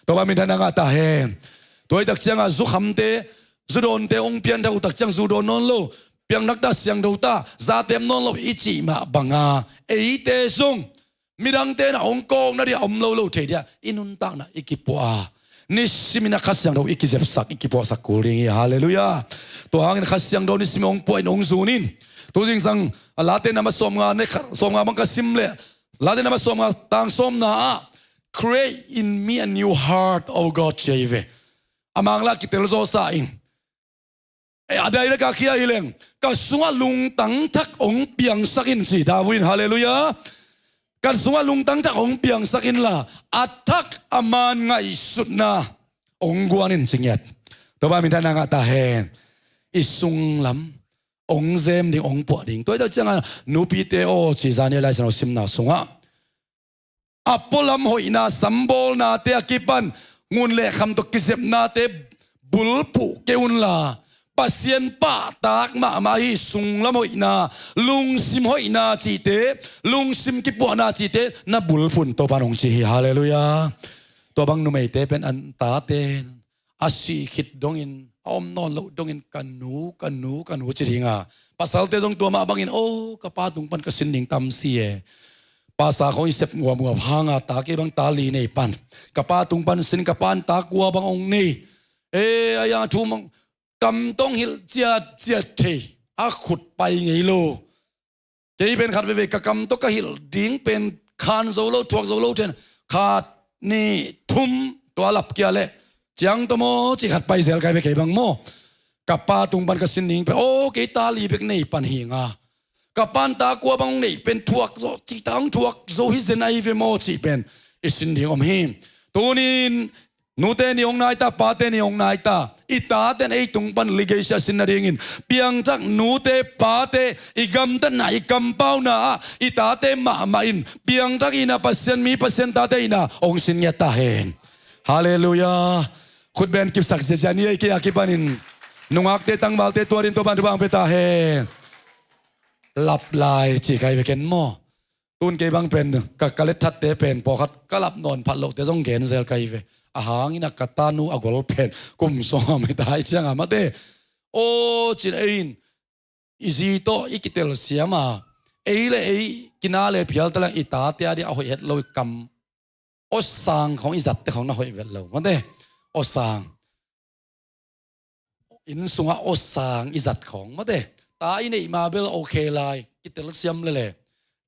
Topa minthanna ngah ta hen. Tua hi tak ciangah zukhamte, zudawnte hong pianthak uh tak ciang zudawn nawn lo, piangthak ta, siangtho ta, zatep nawn lo i cih mah banga eite zong midangte na hong kawkna dia om lo lo thei dia i nuntakna i kipuah a, nisimin a Kha Siangtho i kizepsak, i kipuahsak kul ding hi. Halleluiah. Tua hangin Kha Siangtho nisimin hong puah in hong zun in. Tu zingsang a Late nama sawmnga ne kha-, sawmnga bang ka sim leh, Late nama sawmnga tang sawmna ah, "Create in me a new heart, O God," ci ahi ve. A mangla kitel zawsa in. Eh, a direct a khia hi leng, "Ka sungah lungtang thak hong piangsak in," ci David in. Halleluiah. "Ka sungah lungtang thak hong piangsak inla, a thak a man ngaihsutna hong guan in," ci ngiat. Topa minthanna ngah ta hen. I sunglam hong zem ding, hong puah ding. Tua hi tak ciangah nupite aw ci zani a Lai Siangtho simna sungah a pualam hoihna sambawlnate a kipan ngun le kham tawh kizepnate bulphuh kei unla, Pasian pahtak mahmah ahi sunglam hoihna, lungsim hoihna cihte, lungsim kipuahna cihte na bulphuh in, Topa in hong ci hi. Halleluiah. Tua bang numeite pen an tate a sih khit dongin, a om nawn loh dongin, "Ka nu, ka nu, ka nu," ci dinga, pasalte zong tua mah bangin, "O, ka pa tung pan ka sin ding tam si e. Pasa khong i sep nguamnguam hanga ta kei bang ta li nei pan, ka pa tung pan sin, ka pan ta kua bang hong nei. E, a yang thu mang kam tong hilh ciatciat thei, a khut pai ngei lo. Kei pen khat veivei ka kam tawh ka hilh ding pen khan zo lo, thuak zo lo then, khat, nih, thum, tua lap kia leh ciang tawh maw," ci khat pai zel kai ve kei bang maw. "Ka pa tung pan ka sin ding pen, o, kei ta li bek nei pan hi nga. Ka pan ta kua bang hong neih pen thuak zo, cih ta hong thuak zo hi zen ahi ve maw," cih pen i sin ding om hi. Tunin nute ni hong nai ta, pate ni hong nai ta. I taten ei tung pan legacy a sin nadingin, piangthak nute pate, i gamtatna, i kampauna ah i tate mahmah in piangthak ihna, Pasian mi, Pasian tate ihna hong sin ngiat ta hen. Halleluiah. Khutbeng kipsak ziazia ni ei kei a kipanin nungakte, tangvalte tuarin Topan thupha hong pia ta hen. Lap lai ci kai ve ken maw. Tun kei bang pen ka, ka letthatte pen pawlkhat ka lap nawn phat lohte zong gen zel kai ve. A hangin a ka tanu a gol pen kum sawm i tai cianga mate, aw cin ei in i zi tawh i kitel siam a, ei le ei kina le phial ta leng i tate a dih a hoih het lo i kam. Aw sang khong i zatte khong na hoih vet lo mate. Aw sang inn sungah aw sang i zat khawng mate. Ta i neih ma bel okay lai, kitel siam lele.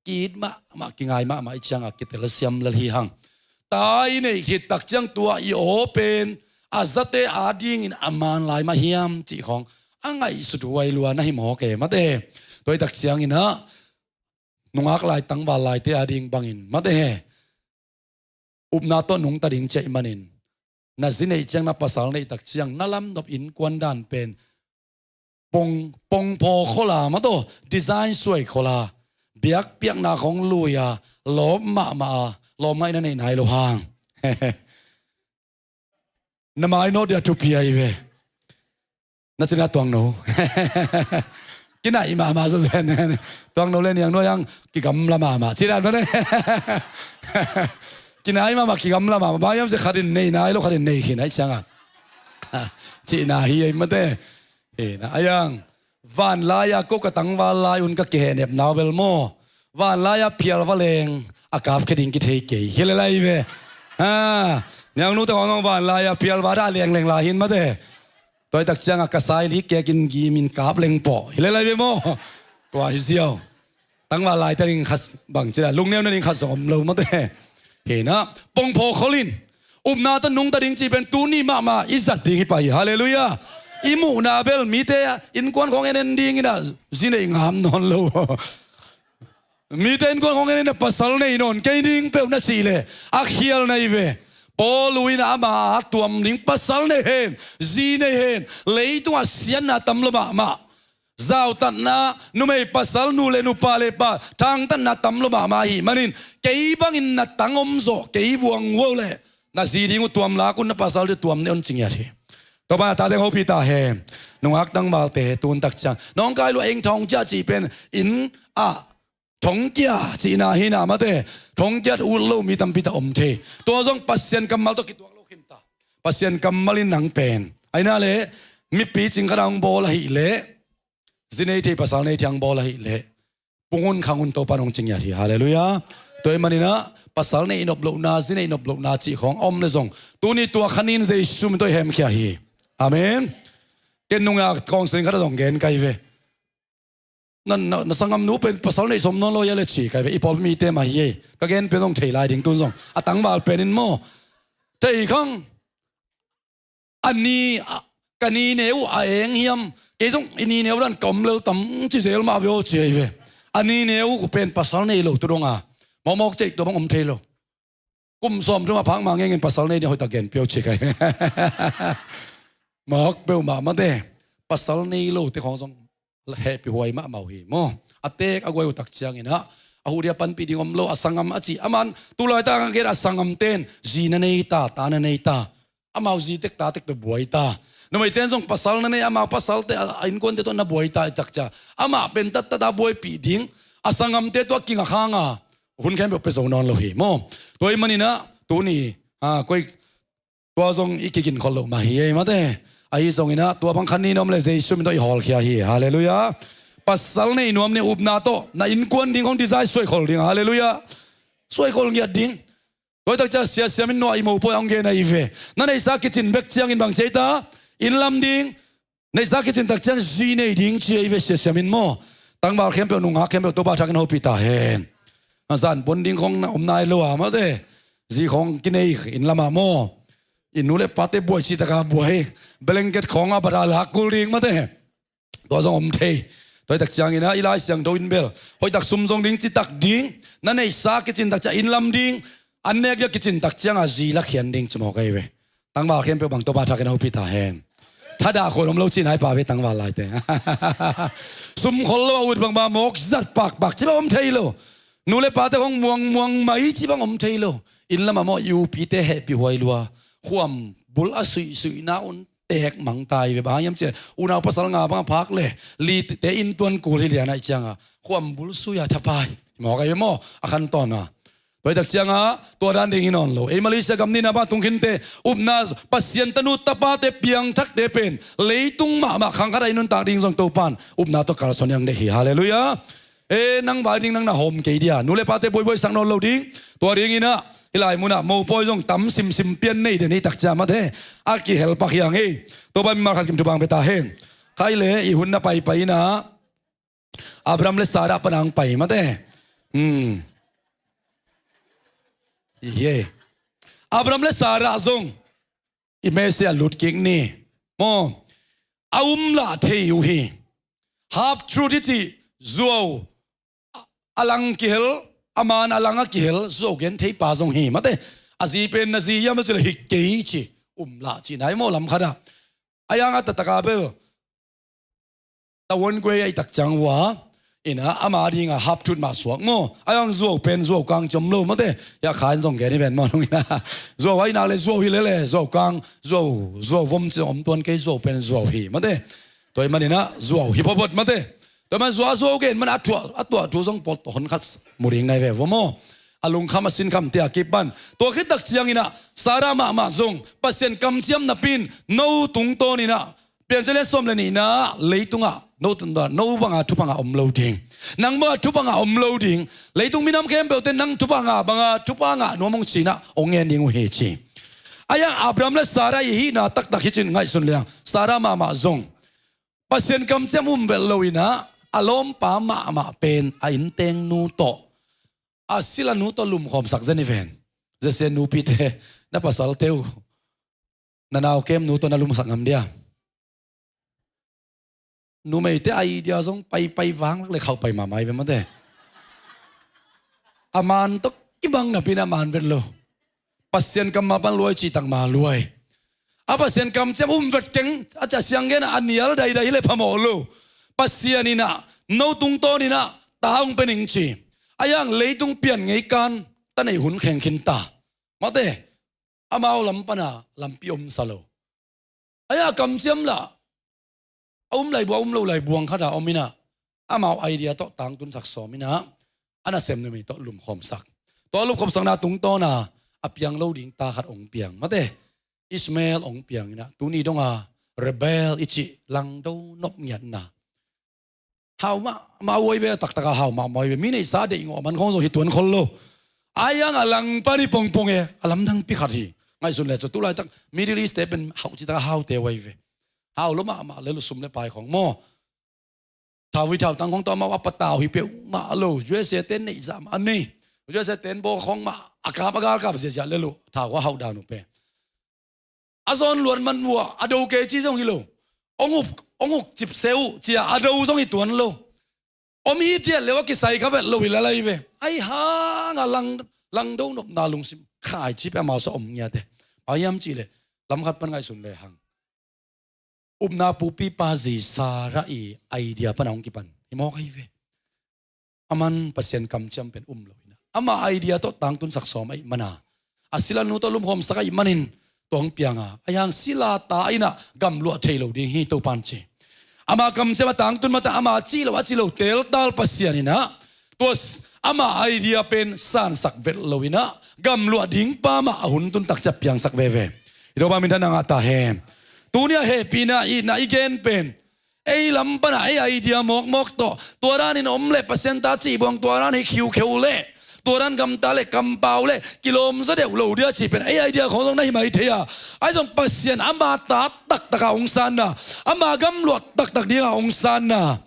Ki-it mahmah, kingai mahmah i cianga kitel siam lel hi hang. Ta i neih khit tak ciang tua i aw pen a zate adingin a man lai mah hiam cih khawng a ngaihsut huai lua na hi mawk e mate. Tua i tak ciangin ah nungak lai, tangval laite ading bangin mate he. Upna tawh nungta ding ciah ih manin, na zi neih ciang, na pasal neih tak ciang na lamnop innkuan dan pen pong, pongphaw khola mataw, design suai khola, biakpiakna khong lui a, lawp mahmah a, lawmngaihna neih nai lo hang. Na mai nawt dia thupi ahi ve. Na cina tuangno. Kinai mahmah zawzen. Tuangno le niangno a hang kigamla mahmah. Cina mate. Kinai mahmah kigamla mahmah. Bang hiam cih leh khat in nei nai lo, khat in nei khin ahih ciangin. Cina hi ei mate. Hi na a hang. Vanlai-a ko ka tangval lai un ka kihehnep nau bel maw, vanlai-a phial va leng a kapkhia ding kithei kei. Hi lel lai ve. Ha. Niangno te khawng vanlai a phial va dah lengleng lai hi mate. Tua hi tak ciangin ka sai lik kek in gim in kap leng pawh hi lel lai ve maw. Tua hi ziau. Tangval lai te ding khat bang ci a, lungneu nading khat zong om lo mate. Hi na, pongpho khol in. Upna tawh nungta ding cih pen tuni mahmah i zat ding hi pah hi. Halleluiah. I muhna bel mite innkuan khawng en en ding in a, zi nei ngam nawn lo. Mite innkuan khawng en in a, pasal nei nawn kei ning peuh na cih leh a khial na hi ve. Paul in a, ama a tuam ding pasal nei hen, zi nei hen, leitungah siatna tam lo mahmah. Zautatna, numei pasal, nu le nu, pa le pa thangtatna tam lo mahmah ahih manin, kei bangin na tang om zawh kei vuangvuau leh na zi ding uh tuam lak un, na pasal ding tuam ne un ci ngiat hi. Topa in a tate hopih ta hen. Nungak tangvalte tun tak ciang nawngkai lua eng thong cia cih pen inn ah thongkia cihna hi na mate. Thongkia ut lo mi tampi tak om thei. Tua zong Pasian kammal tawh kituak lo khin ta. Pasian kammal in nang pen, ahi na leh, mipi cing khat a hong bawl ahih leh, zi nei thei pasal nei thei a hong bawl ahih leh, pung un khang un Topa in hong ci ngiat hi. Halleluiah. Tua ahih manin a, pasal nei nop lohna, zi nei nop lohna cih khawng a om leh zong, tuni tua khan in Jesu min tawh i hemkhia hi. Amen. Ken nungak counsel khat a zong gen kai ve. Na, na, na sanggamnu pen pasal nei sawm nawn lo hia leh ci kai ve. I pawlpi mite mah hi ei. Ka gen pen zong thei lai ding tun zong. A tangval pen in maw. Thei khang. A ni, a, ka ni neu a eng hiam. Kei zong i ni neu dan ka om lel tam ci zel mah ve aw ci ahi ve. A ni neu pen pasal nei lo tu dong a. Mawkmawk ceih tua bang om thei lo. Kum sawm thum a phak mah ngengin pasal nei ding hoih tak gen pia uh ci kai. Mawk peuhmah mate. Pasal nei lo te khawng zong hehpih huai mahmah uh hi maw. A teek a guai uh tak ciangin a, a huh ding a panpih ding om lo, a sanggam a cih. Aman tulaitak a gen a sanggamte in zi na nei ta, ta na nei ta. Amau zi tek ta tek tawh buai ta. Numeite in zong pasal na nei, amau pasalte a, a innkuante tawh na buai ta i tak ciang, amah pen taktak a buaipih ding, a sanggamte tawh a kinga khang a, hun khempeuh pia zo nawn lo hi maw. Tua ahih manin a, tuni, a, koi, tua zong i kiginkhol loh mah hi ei mate. Ahi zongin a, tua bang khan ni na om leh Jesu min tawh i hawlkhia hi. Halleluiah. Pasal nei nuam ni, upna tawh na innkuan ding hong design suaikhol ding. Halleluiah. Suaikhol ngiat ding. Tua hi tak ciang Sia Siam in Noah i mopawi a hong gen ahi ve. Na neihsa kicin bek ciangin bang ci ei ta? Inn lam ding. Neihsa kicin tak ciang zi nei ding ci ahi ve Sia Siam in maw. Tangval khempeuh, nungak khempeuh Topa thak in hopih ta hen. A zan pon ding khawng na om nai lo a mate. Zi khawng kinei inn lamah maw. I nu le pate buai cih tak a buai. Blanket khawng a bat a lak kul ding mate. Tua zong om thei. Tua hi tak ciangin a, i Lai Siangtho in bel hoih tak sum zong ding, ci tak ding. Na neihsa kicin tak ciang inn lam ding. An nek ding a kicin tak ciang a zi la khian ding ci mawk ahi ve. Tangval khempeuh bang Topa thak in hopih ta hen. Thadah khuan om lo cihna hi pah ve tangval laite. Sum khol lo a ut bangbang mawk zat pakpak ci bang om thei lo. Nu le pate khawng muangmuang mai ci bang om thei lo. Inn lamah maw i upite hehpih huai lua. Khuam bul a suihsuihna un teek mang ta hi ve, bang hang hiam cih leh unau pasal nga bang a phak leh lite inntuan kul hi lian ahih ciangin khuam bul sui a thapai. Mawk ahi ve maw, a khan tawn a. Tua hi tak ciangin tua dan ding hi nawn lo. Ei Malaysia gam nihna bang tung khinte upna Pasian tanu tapate piangthakte pen leitung mahmah khang khat a i nuntak ding zong Topa in upna tawh kalsuan hiang ding hi. Halleluiah. E, nang vai ding nang na hawm kei dia. Nu le pate buaibuai sak nawn lo ding. Tua dingin a, hih lai munah mopawi zong tam simsim pian nei den hi tak ciang mate. A kihel pak hiang hi. Topa in mimal khat kim thupha pia ta hen. Khai le i hun na paipai in a, Abraham le Sarah pan a hong pai mate. Hmm. Hi e. Abraham le Sarah zong i mese a lut kik ni. Maw, a um lah thei uh hi. Half truth i cih, zuau a lang kihel, a man a lang a kihel zuau gen thei pa zong hi mate. A zi pen na zi hiam a cih leh hi kei ci, um lah cihna hi maw lam khat ah. A yang a taktak a bel tavuan guai a i tak ciang uh a, Ina ama dinga hapthut mah suak maw. A hang zuau pen zuau kang ci om lo mate. Hiah kha in zong gen hi ven maw nung ina. Zuau a inak le zuau hi lele zuau kang zuau zuau vom ci om tuan kei zuau pen zuau hi mate. Tua i man ina zuau hi phawphat mate. Tua man zuau zuau gen man a tuah a tuah thu zong pawl tawh hon khat mu ding nai ve vom maw. A lungkham a sinkham te a kipan. Tua khit tak ciang ina Sarah mahmah zong Pasian kamciam napi in no tungtawn ina Piancil lian sawm le nihna leitungah no tungtawn no banga thupha ngah om lo ding. Nang banga thupha ngah om lo ding. Leitung minam khempeuhte nang thupha ngah banga thupha ngah nuam hong ci-in ah hong ngen ding uh hi ci. A iang Abraham le Sarah i hihna taktak hi cin ngaihsun liang. Sarah mahmah zong Pasian kamciam um velh lo-in ah a lawmpa mahmah pen a inntengnu tawh a silanu tawh lumkhawmsak zen hi ven. Zesian nupite na pasalte uh na nau kemnu tawh na lumsak ngam dia? Numeite idea zong paipai vanglak le khauh pai mahmah hi ve mate. A man tawh kibang napi-in a man vet lo. Pasian kam ma pan luai cihtak ma luai. A Pasian kamciam um vet keng a ciah siang gen a nial daidai hi le phamawh lo. Pasian in ah no tungtawn in ah ta hong pe ning ci. A iang leitung pian ngei kan ta nei hun kheng khin ta. Mate, amau lam pana lampi omsa lo. A iang kamciam lah a um lai buang a um lo lai buang khat a om in ah amau idea tawh tangtunsak sawm in ah a nasem numei tawh lumkhawmsak. Tua lumkhawmsakna tungtawn a a piang lo ding ta khat hong piang mate. Ishmael hong piang in ah tuni dong a rebel i cih langdo nop ngiatna. Hau mahmah uh ahi ve, taktak a hau mahmah uh ahi ve. Mi neihsa deih ngawh man khawng zong hi tuan khol lo. A iang a langpan hi pongpong e, a lamdang pi khat hi. Ngaihsun le cu tulaitak Middle East te pen hauh citak a haute uh ahi ve. Hau lo mahmah le lusum le pai khawng maw. Thauvui thautang khawng tawh amau a patau hi peuhmah lo. U S A te neih zah mah a nei. U S A ten baw khawng mah a kap a galkap ziahziah le lo. Thau khawng a hauh dan uh pen a zawn luat man uh a, a do kei ci zong hi lo. Hong uk, hong uk cip se uh cia a do zong hi tuan lo. Om hi tiat le uh a kisai kha vet lo hi lalai ve. Ahi hang a lang, langdo nopna lungsim khai cip amau sa om ngiate. Bang hiam cih le lam khat pan ngaihsun le hang. Upna pupipa zi Sarah i idea pan a hong kipan hi mawk ahi ve. Aman Pasian kamciam pen um lo in ah ama idea tawh tangtunsak sawm ahih mana a silanu tawh lumkhawmsak ahih manin tua hong piang a, a iang sila ta in ah gamluah thei lo ding hi Topan ci. Ama kamciam a tangtun mata ama cih lo a ci lo teltal Pasian in ah tua s-, ama idea pen sansak vet lo in ah gamluah ding pa mah a hun tun tak ciah piangsak veve. I Topa minthanna ngah ta hen. Tuni a hehpihna itna i gen pen ei lam pana ei idea mawkmawk tawh tua danin om le Pasian ta cih buang tua dan hi khiukheu le tua dan gamta le kampau le kilawmza deuh lo dia cih pen ei idea khawng zong na hi mai thei a. Ahi zong Pasian ama ta taktaka hong sanna, ama gamluah taktak dinga hong sanna,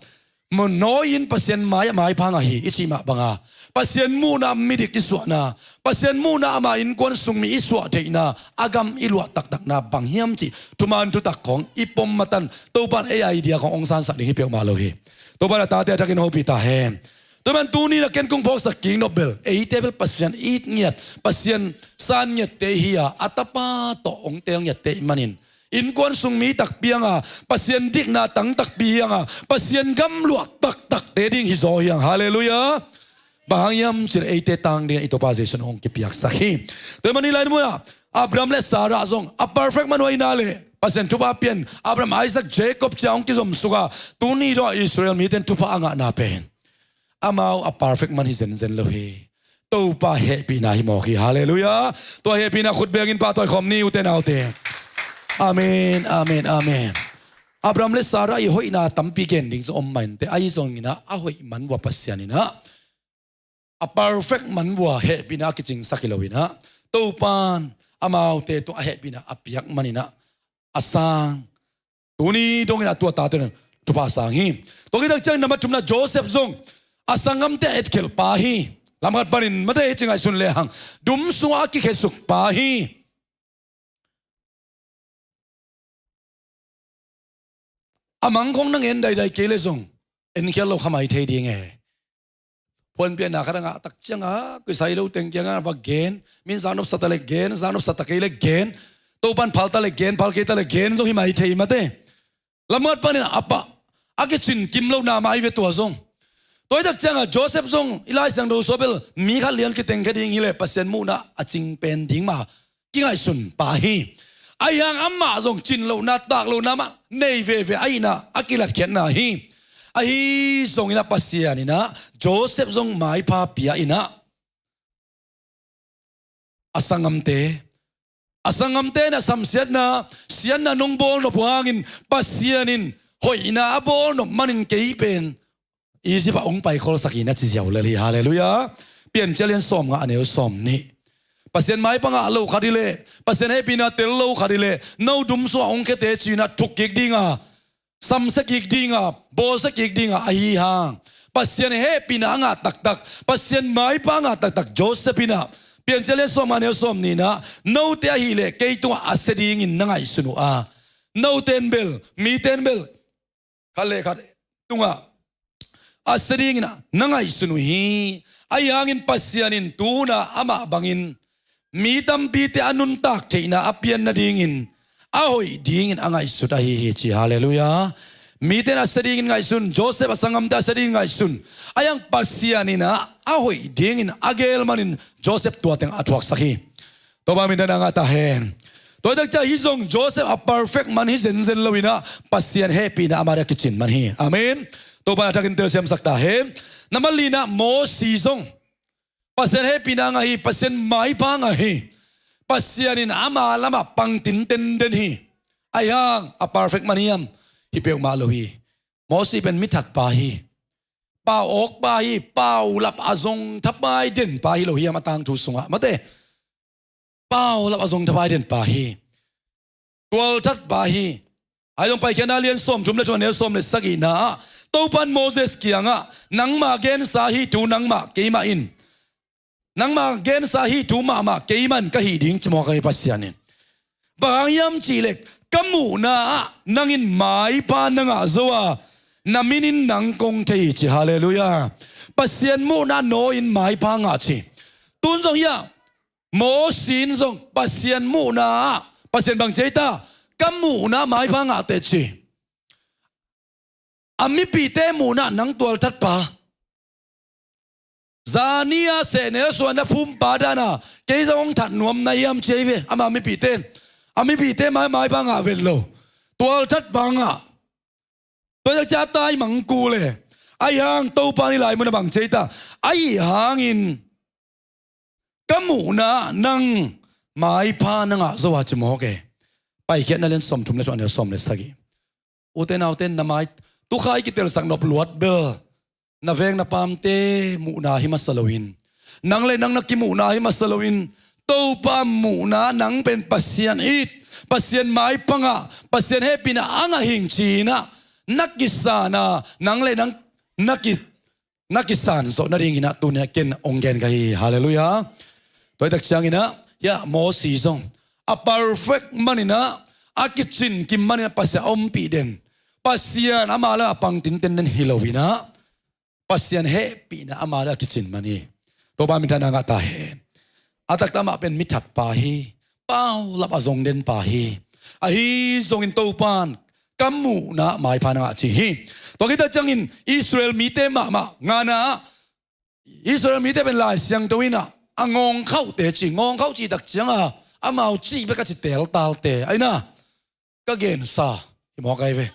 maw nawi in Pasian mai-ah maipha ngah hi i cih mah banga Pasian muhna midik i suahna, Pasian muhna ama innkuan sung mi i suah theihna, a gam i luah taktakna bang hiam cih thuman thutak khawng i pom matan Topan ei idea khawng hong sansak ding hi peuhmah lo hi. Topan a tate a thakin hopih ta hen. Topan tuni na ken kong phawksak kik nop bel eite bel Pasian it ngiat, Pasian san ngiatte hi a, a tapa tawh hong tel ngiatte i manin innkuan sung mi takpi hanga, Pasian dikna tang takpi hanga, Pasian gamluah taktakte ding hi zaw hiang. Halleluiah. Bang hang hiam cih leh eite tang dingin i Topa Jesu in hong kipiaksak hi. Tua hi manin lai munah Abraham le Sarah zong a perfect man uh ahihna le Pasian thupha pian Abraham, Isaac, Jacob cia hong kizomsuk a, tuni dong a Israel mite in thupha a ngahna pen amau a perfect man hi zenzen lo hi. Topa hehpihna hi mawk hi. Halleluiah. Tua hehpihna khut bengin pahtawi khawm ni ute naute. Amen, amen, amen. Abraham le Sarah i hoihna tampi gen ding zong om mah inteh, ahi zongin ah a hoih man uh a Pasian in ah a perfect man uh a hehpihna a kicingsak hi lo in ah Topan amaute tawh a hehpihna a piak manin ah a sang. Tuni dongin a tua tate in thupha sang hi. Tua khit tak ciangin nambat thumna Joseph zong a sanggamte a etkhelh pa hi. Lam khat panin mate hi ci ngaihsun lehang dum sungah a kikhesuk pa hi. A mang khawng na ngen daidai kei le zong enkhial lo kha mai thei ding e. Phuanpiakna khat a ngah tak cianga kisai lo teng kiangah va gen, min zak nopsa ta le gen, zak nopsa ta kei le gen, Topan phal ta le gen, phal kei ta le gen zong hi mai thei mate. Lam khat panin a pah a kicin kim lo na mah hi ve tua zong. Tua hi tak ciangah Joseph zong i Lai Siangtho sua bel mi khat lian kiteng khe ding hileh Pasian muhna a cing pen ding mah kingaihsun pa hi. Ahi hang amah zong cin lohna tak lohna mah nei veve ahihna a kilatkhiatna hi. Ahi zongin ah Pasian in ah Joseph zong maipha pia in ah a sanggamte, a sanggamte in ah samsiatna, siatna nong bawlnop uh hangin Pasian in hoihna a bawlnop manin kei pen Egypt ah hong paikhol sak hi na ci ziau lel hi. Halleluiah. Piancil lian sawmnga a neu sawmnih. Pasian maipha ngah lo khat hileh, Pasian hehpihna tel lo khat hileh, no dum sungah hong khete ci-in ah thuk kik ding a, samsia kik ding a, bawlsia kik ding a, ahi hang Pasian hehpihna a ngah taktak, Pasian maipha a ngah taktak Joseph in ah Piancil lian sawmnga neu sawmnih in ah, note ahih leh kei tungah a sia dingin na ngaihsun uh a, note in bel, mite in bel khat le khat tungah a sia dingin ah na ngaihsun uh hi. Ahi hangin Pasian in tu hun ah amah bangin mi tampite a nuntak theihna a pian nadingin a hoih dingin a ngaihsut ahi hi ci. Halleluiah. Mite in a sia dingin ngaihsun, Joseph a sanggamte a sia dingin ngaihsun. Ahi hang Pasian in ah a hoih dingin a geel manin Joseph tua teng a thuaksak hi. Topa minthanna ngah ta hen. Tua hi tak ciang hih zong Joseph a perfect man hi zenzen lo in ah Pasian hehpihna ama ding a kicin man hi. Amen. Topa in a thakin telsiamsak ta hen. Nambat lina, Mosi zong Pasian hehpihna ngah hi, Pasian maipha ngah hi. Pasian in ama lamah pang tinten den hi. Ahi hang a perfect man hiam? Hi peuhmah lo hi. Mosi pen mi thatpa hi. Pau awkpa hi, paulap a zong thapai denpa hi lo hiam a tangthu sungah? Mate. Paulap a zong thapai denpa hi. Tualthatpa hi. Ahi zong Paikhiatna lian sawmthum le thum a neu sawm le sagihna ah Topa in Moses kiangah, nangma gensa hih thu nangmah keimah in, nangma gensa hih thu mahmah keimah in ka hih ding ci mawk ahi Pasian in. Bang hang hiam cihleh, ka muhna ah nang in maipha na ngah zo a, na min in nang kong thei hi ci. Halleluiah. Pasian muhna nawi in maipha ngah ci. Tun zong hiah Mosi in zong Pasian muhna ah, Pasian bang ci ei ta, ka muhna ah maipha ngah teh ci. A mipite muhna ah nang tualthatpa, zani a sehnel suan a phumpa dan a kei zong hong that nuam na hiam ci ei ve. Ama mipite, a mipite mai, maipha ngah vet lo. Tualthatpa ngah. Tua hi tak ciang a taimang kul e. Ahi hang Topa in hih lai mun ah bang ci ei ta, ahi hangin ka muhna ah nang maipha na ngah zo a ci mawk e. Paikhiatna lian sawmthum le thum a neu sawm le sagih. Ute naute, na mai, tukhai kitelsak nop luat bel na veng na pamte muhna hi masa loin, nang le nang na kimuhna hi masa loin, Topa muhna, nang pen Pasian it, Pasian maipha ngah, Pasian hehpihna a ngah hing ci-in ah na kisan a, nang le nang na ki, na kisan zawh nadingin ah tuni-in ah ken hong gen ka hi. Halleluiah. Tua hi tak ciangin ah, hiah Mosi zong a perfect manin ah, a kicin kim manin ah Pasian a ompih den, Pasian ama lamah pang tinten den hi loin ah, Pasian hehpihna ama lamah a kicin man hi. Topa minthanna ngah ta hen. A taktak amah pen mi thatpa hi. Paulap a zong denpa hi. Ahi zongin Topa in ka muhna ah maipha na ngah ci hi. Tua hi tak ciangin Israel mite mahmah ngana ah, Israel mite pen Lai Siangtho in ah a ngawngkhauhte ci, ngawngkhauh cih tak ciang a, amau cih bek a ci teltalte. Ahi na, ka gensa hi mawk ahi ve.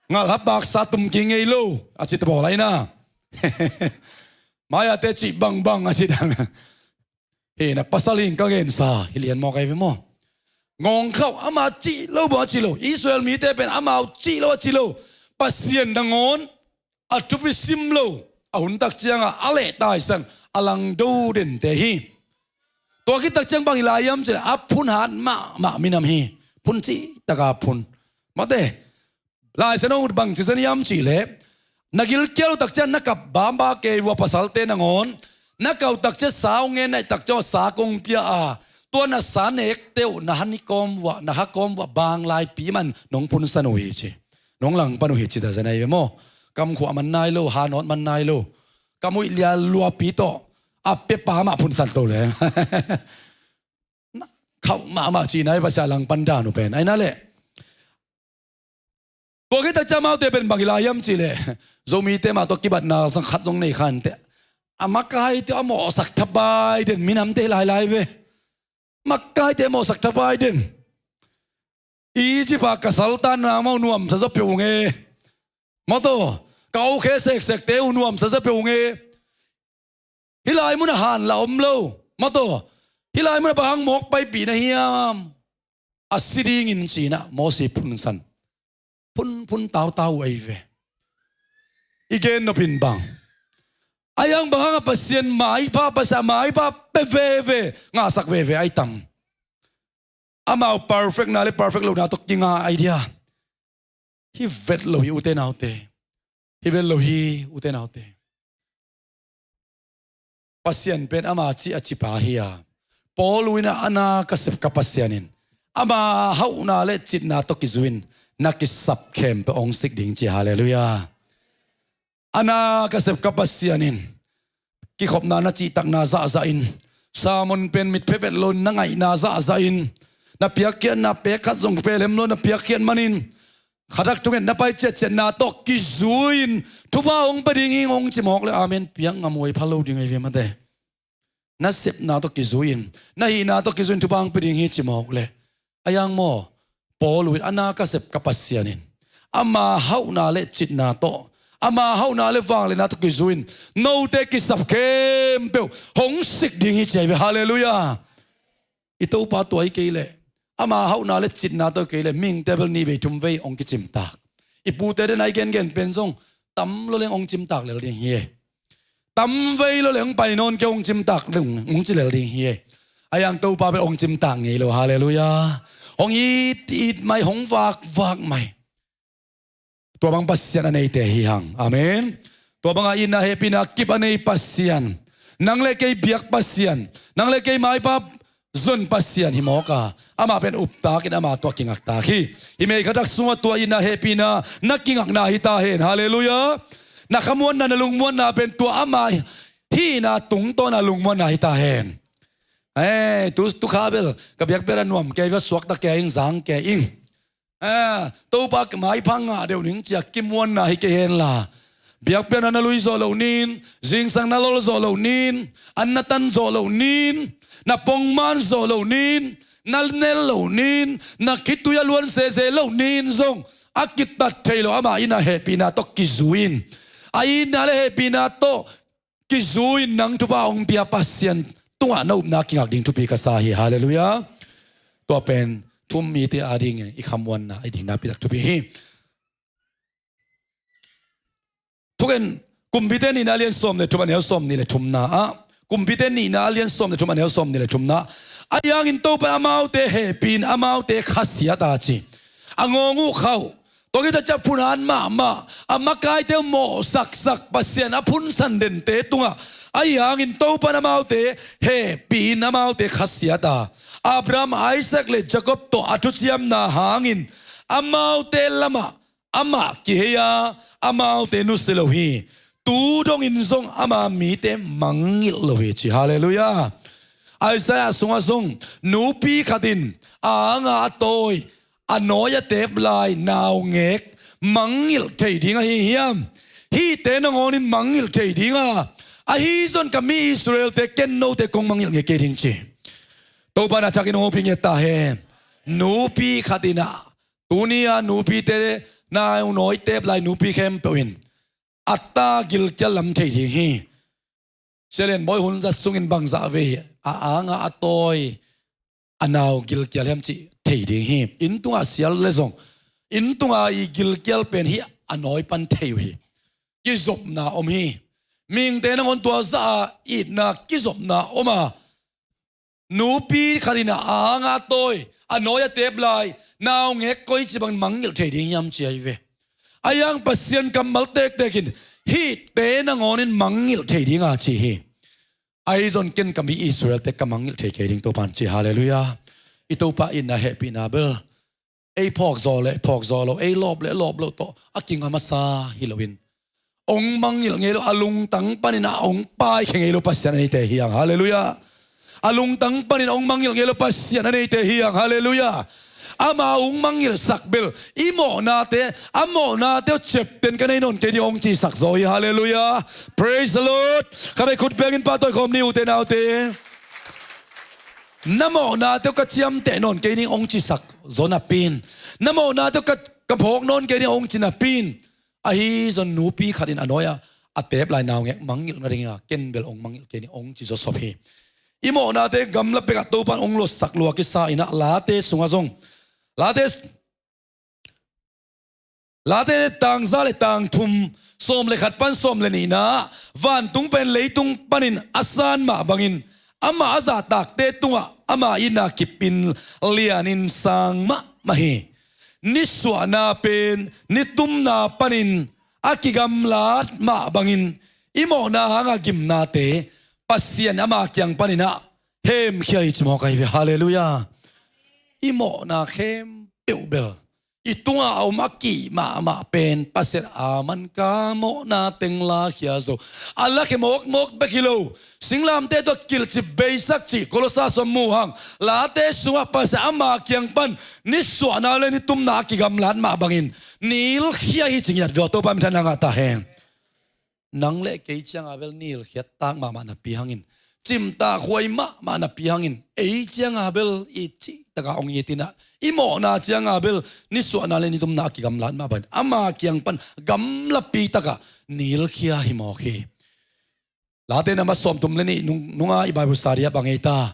Ngalhap baksa tum kik ngei lo a ci ta bawl ahi na. Mai-ate cih bangbang a ci dan. Hi na, pasal hi ing, ka gensa hi lian mawk ahi ve maw. Ngawngkhauh, ama cih lo bang a ci lo. Israel mite pen amau cih lo a ci lo. Pasian nangawn a thupi sim lo, a hun tak ciangah a leh taisan, a langdo dente hi. Tua khit tak ciang bang hi lai hiam cihleh a phun hat mahmah minam hi. Phun cih taka phun. Mate, Lai Siangtho bang ci zen hiam cihleh, na gilkial uh tak ciang na kap bamba kei uh a, pasalte nangawn na kap uh tak ciang sa hong ngen naih tak ciang sa kong pia a, tua na sa nekte uh na ha ni kawm uh ah, na ha kawm uh ah bang laipi man nong phunsan uh hi ci, nong langpan uh hi ci ta zen ahi ve maw. Kamkhuah man nai lo, hanawt man nai lo, kamuih lia luapi tawh a pia pa mah phunsan to leng. Na khauh mahmah cihna hi, Pasian langpan dan uh pen. Ahi na leh, Tua khit takciang amaute pen bang hi lai hiam cih leh, Zomite mah tawh kibatna zang khat zong nei kha inteh. A makaite a mawhsak thapai den minamte hi lailai ve. Makaite a mawhsak thapai den. Egypt ah ka saltanna mah uh nuamsa zaw peuh ung e. Maw taw, ka aukhe seksekte uh nuamsa zaw peuh ung e. Hih lai munah hanla om lo. Maw taw, hih lai munah bang hang mawk paipih na hiam? A si dingin ci-in ah Mosi phunsan. Phunphun tautau uh ahi ve. I gen nop in bang, ahi hang bang hang a Pasian maipha, Pasian maipha pia veve, ngahsak veve ahi tam. Amau perfect na le perfect lohna tawh kinga ahi dia. Hi vet lo hi ute naute. Hi vet lo hi ute naute. Pasian pen ama cih a cipa hi a, Paul in ah, a na ka sep ka Pasian in ama hauhna le citna tawh kizui-in na kisap khempeuh hong sik ding ci. Halleluiah. A na ka sep ka Pasian in kikhopna na cihtakna zahzah in, sermon pen mitphe vet lo na ngaihna zahzah in, na piakkhiatna pek khat zong pelem lo na piakkhiat manin, khatak thunget na pai ciatciatna tawh kizui-in thupha hong pia ding hi hong ci mawk le amen piak ngam uh hi pha lo ding ahi ve mate. Na sepna tawh kizui-in, na hihna tawh kizui-in thupha hong pia ding hi ci mawk le. Ahi hang maw, Paul in a na ka sep ka Pasian in ama hauhna le citna tawh, ama hauhna le vangliatna tawh kizui-in note kisap khempeuh hong sik ding hi ci ahi ve. Halleluiah. I Topa tua hi kei leh, ama hauhna le citna tawh kei leh mihingte bel nih vei thum vei hong kicimtak. I pute den a i gengen pen zong tam lo leng hong cimtak lel ding hi e. Tam vei lo leng hong pai nawn kei hong cimtak leng hong ci lel ding hi e. Ahi hang Topa bel hong cimtak ngei lo. Halleluiah. Hong it it mai, hong vakvak mai. Tua bang Pasian a neite hi hang. Amen. Tua banga itna hehpihna kip a nei Pasian, nang le kei biak Pasian, nang le kei maipha zon Pasian hi mawk a, amah pen uptakin ama tawh kingaktak hi. Hih May khatak sungah tua itna hehpihna na kingakna hi ta hen. Halleluiah. Na khamuanna, na lungmuanna pen tua ama hihna tungtawna lungmuanna hi ta hen. Eh, tu, tu kha bel ka biakpiakna nuam kei, va suakta kei ing, zang kei ing. Ah, Topa maipha ngah deuh ning ci-a kimuanna hi kei henla, biakpiakna na lui zawh loh nin, zingsang na lol zawh loh nin, an na tan zawh loh nin, na pongman zawh loh nin, na nel loh nin, na khitui a luan sese loh nin zong a kitat thei lo ama itna hehpihna tawh kizui-in, a itna le hehpihna tawh kizui-in nang thupha hong pia Pasian tungah na upna kingak ding thupi ka sa hi. Halleluiah. Tua pen thu-um mite adingin i khamuanna, i dingna pitak thupi hi. Thugen, Kumpite nihna a lian sawm le thum, a neu sawmnih le thumna ah, Kumpite nihna a lian sawm le thum, a neu sawmnih le thumna ah, ahi hangin Topa in amaute hehpih-in amaute khasiat a ci. A ngawng uh khauh, tua khit takciang phunhan mahmah, a makaite mawhsaksak Pasian a phunsan dente tungah, ahi hangin Topa in amaute hehpih-in amaute khasiat a, Abraham, Isaac le Jacob tawh a thuciamna hangin amaute lamah amah kihei a, amaute nusia lo hi. Tu dongin zong ama mite mangngilh lo hi ci. Halleluiah. Isaiah sungah zong nupi khat in a anga a tawi, a nawi a teep lai naungek mangngilh thei ding ahi hiam? Hihte nangawnin mangngilh thei ding a, ahi zong ka mi Israelte ken note kong mangngilh ngei kei ding ci. Topa in a thakin hong hopih ngiat ta hen. Nupi khat in a, tuni-a nupite nau nawi teep lai nupi khempeuh in a ta gilkial lam thei ding hi. Sia Lian Bawi hun zat sungin bangzah vei a anga a tawi, a nau gilkial hiam cih thei ding hi. Inn tungah sial le zong, inn tunga i gilkial pen hih a nawi pan thei uh hi. Kizopna om hi. Mihingte nangawn tua zah a itna kizopna om a, nupi khat in a anga tawi, a nawi a teep lai naungek koici bangin mangngilh thei ding hiam ci ahi ve. Ahi hang Pasian kammal tektek in hihte nangawnin mangngilh thei ding a ci hi. Ahi zong ken ka mi Israelte ka mangngilh thei kei ding Topa in ci. Halleluiah. I Topa itna hehpihna bel ei phawk zaw le phawk zaw lo, ei lawp le lawp lo tawh a kinga masa hi loin, hong mangngilh ngei lo, a lungtang panin a hong paikhia ngei lo Pasian a neite hi hang. Halleluiah. A lungtang panin a hong mangngilh ngei lo Pasian a neite hi hang. Halleluiah. Ama hong mangngilhsak bel i mawhnate, a mawhnate uh ciapten ka nei nawn kei ding hong cisak zaw hi. Halleluiah. Praise the Lord. Kha vei khut bengin pahtawi khawm ni, ute naute. Na mawhnate uh ka ciamteh nawn kei ding hong cisak zaw napi-in, na mawhnate uh ka, ka phawk nawn kei ding hong ci napi-in, ahi zong nupi khat in a nuai-ah a teep lai naungek mangngilh nadingin, ken bel hong mangngilh kei ning hong ci zawsop hi. I mawhnate gamla pekah Topa in hong lotsak lua kisa in ah, Late sungah zong, Late, Late tang za le tang thum, sawm le khat pan sawm le nihna, vantung pen leitung panin a san mah bangin, amah a zahtakte tungah ama itna kipin lianin sang mahmah hi. Nisuahna pen nitumna panin a kigamlat mah bangin, i mawhna hanga gimnate Pasian ama kiang panin ah hemkhia hi ci mawk ahi ve. Halleluiah. I mawhna khempeuh bel i tungah a om a kih mahmah pen Pasian a man ka mawhna teng lakhia zo. A lakhia mawkmawk bek hi lo. Singlamteh tawh kilhcip beisak cih Kolosa sung mu hang, Late sungah Pasian ama kiang pan nisuahna le nitumna a kigamlat mah bangin nilkhia hi ci ngiat ve aw. Topa minthanna ngah ta hen. Nang le kei cianga bel nilkhiat tak mahmah napi hangin, cimtak huai mahmah napi hangin, ei cianga bel i cihtakah hong it in ah, i mawhna cianga bel nisuahna le nitumna a kigamlat mah bangin ama kiang pan gamlapi takah nilkhia hi mawk hi. Late na ma sawmthum le nih nung, nunga i Bible study ah bang ei ta.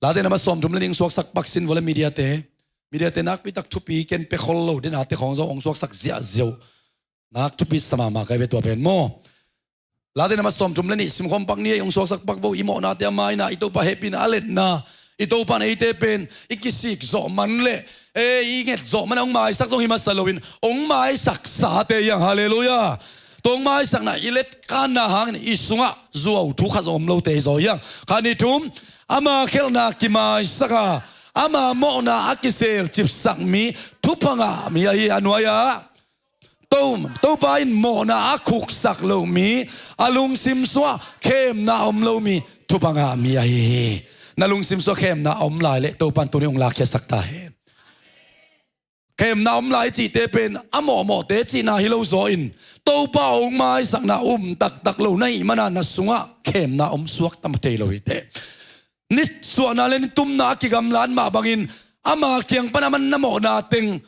Late na ma sawmthum le nih hong suaksak pak sin vua le mediate. Mediate nakpi tak thupi ken pia khol lo, denate khawng zong hong suaksak ziahziah uh. Nak thupi sa mahmah kai ve tua pen maw. Late na ma sawmthum le nih simkhawm pak ni ei, hong suaksak pak vo. I mawhnate a mainah, i Topa hehpihna a letna, i Topa in eite pen i kisik zawh man le, e, i nget zawh man a hong maisak zong hi masa loin, hong maisak sate hi hang. Halleluiah. Tua hong maisakna i letkanna hangin i sungah zuau thu khat zong om lote hi zaw hi hang. Khat, nih, thum, ama khelhna kimaisak a, ama mawhna a kiselcipsak mi, thupha ngah mi ahi a nuai-ah. To, Topa in mawhna a khuksak lo mi, a lungsim sungah khemna a om lo mi, thupha ngah mi ahi hi. Na lungsim sungah khemna a om lai leh Topa in tuni hong lakkhiasak ta hen. Khemna om lai cihte pen a mawhmawhte cihna hi lo zaw in, Topa hong maisakna um taktak lo na hih mana na sungah khemna om suak tam thei lo hi teh. Nisuahna le nitumna a kigamlat mah bangin ama kiang pan a man na mawhna teng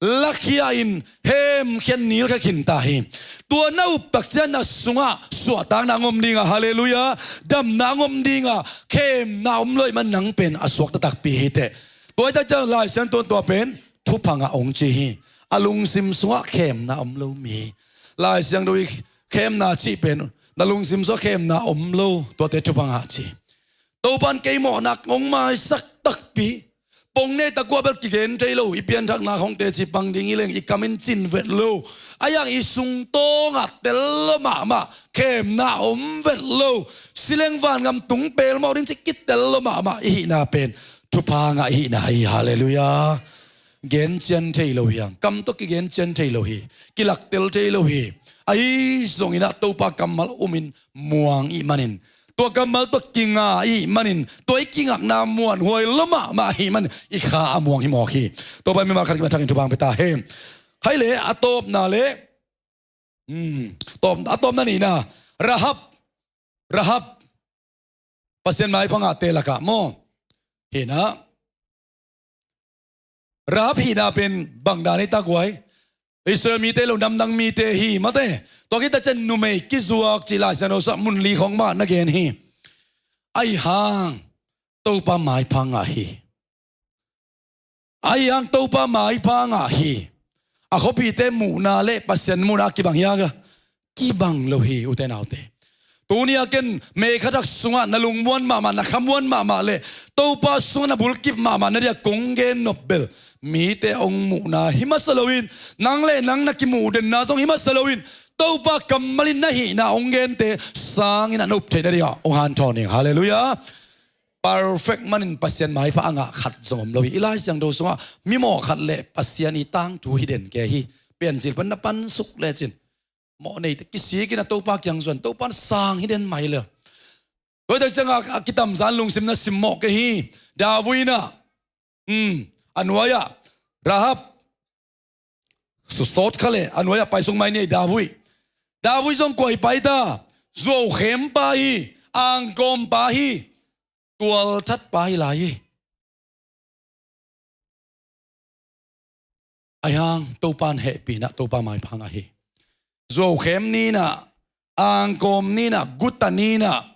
lakhia in hemkhia in nilkhia khin ta hi. Tua na up tak ciang na sungah suahtakna hong om ding a, halleluiah, damna hong om ding a, khemna om lo ahih man nang pen a suakta takpi hi teh. Tua hi tak ciang Lai Siangtho in tua pen thupha ngah hong ci hi. A lungsim sungah khemna om lo mi. Lai Siangtho i khemna cih pen, na lungsim sungah khemna om lo, tuate thupha ngah ci. Topa in kei mawhna hong maisak takpi. Pong nei tak uah bel kigen thei lo, i pianthakna khawng teci pang ding hi leng i kam in cin vet lo. Ahi hang i sungtawngah tel lo mahmah, khemna om vet lo. Si leng vangam tung pelmawh ding ci kitel lo mahmah i hihna pen thupha ngah i hihna hi, halleluiah. Gencian thei lo hi hang, kam tawh kigencian thei lo hi, kilaktel thei lo hi. Ahi zongin ah Topa kammal umin muang ih manin, tua kammal tawh kinga ih manin, tua i kingakna muanhuai lo mahmah ahih manin i kha a muang hi mawk hi. Topa in mimal khat kimat thangin thupha hong pia ta hen. Khaile a tawpna le, hmm, tawp, a tawpna nihna, Rahab, Rahab, Pasian maipha ngahte lakah maw. Hi na, Rahab hihna pen bang dan hi tak uai. Israel mite lo, namdang mite hi mate. Tua khit tak ciang numei kizuak cih Lai Siangtho sungah mun li khawng mah na gen hi. Ahi hang Topa maipha ngah hi. Ahi hang Topa maipha ngah hi. A khuapite muhna le Pasian muhna kibang hi a, kibang lo hi, ute naute. Tuni a ken May kha thak sungah na lungmuan mahmah, na khamuan mahmah le Topa sungah na bulkip mahmah na dia kong gen nop bel mite hong muhna hi masa loin, nang le nang na kimuh denna zong hi masa loin, Topa kammal in na hihna hong gente sangin a na up theih na dia hong hanthawn ing. Halleluiah. Perfect manin Pasian maipha a ngah khat zong om lo hi. I Lai Siangtho sungah mimaw khat le Pasian i tangthu hi den kei hi. Piancil pan na pansuk lecin, mawh neite kisikin a Topa kiang zuan, Topa in sang hi den mai lel. Tua hi tak ciangah a kitamzan lungsim na simmawh kei hi. David in ah, um, a nuai-ah Rahab, su-, sawt kha leh a nuai-ah paisuk mai ni ei David. David zong kua hi pai ta? Zuaukhem pa hi, angkawm pa hi, tualthat pa hi lai hi. Ahi hang Topa in hehpihna, Topa maipha ngah hi. Zuaukhem ni-in ah, angkawm ni-in ah, guta ni-in ah,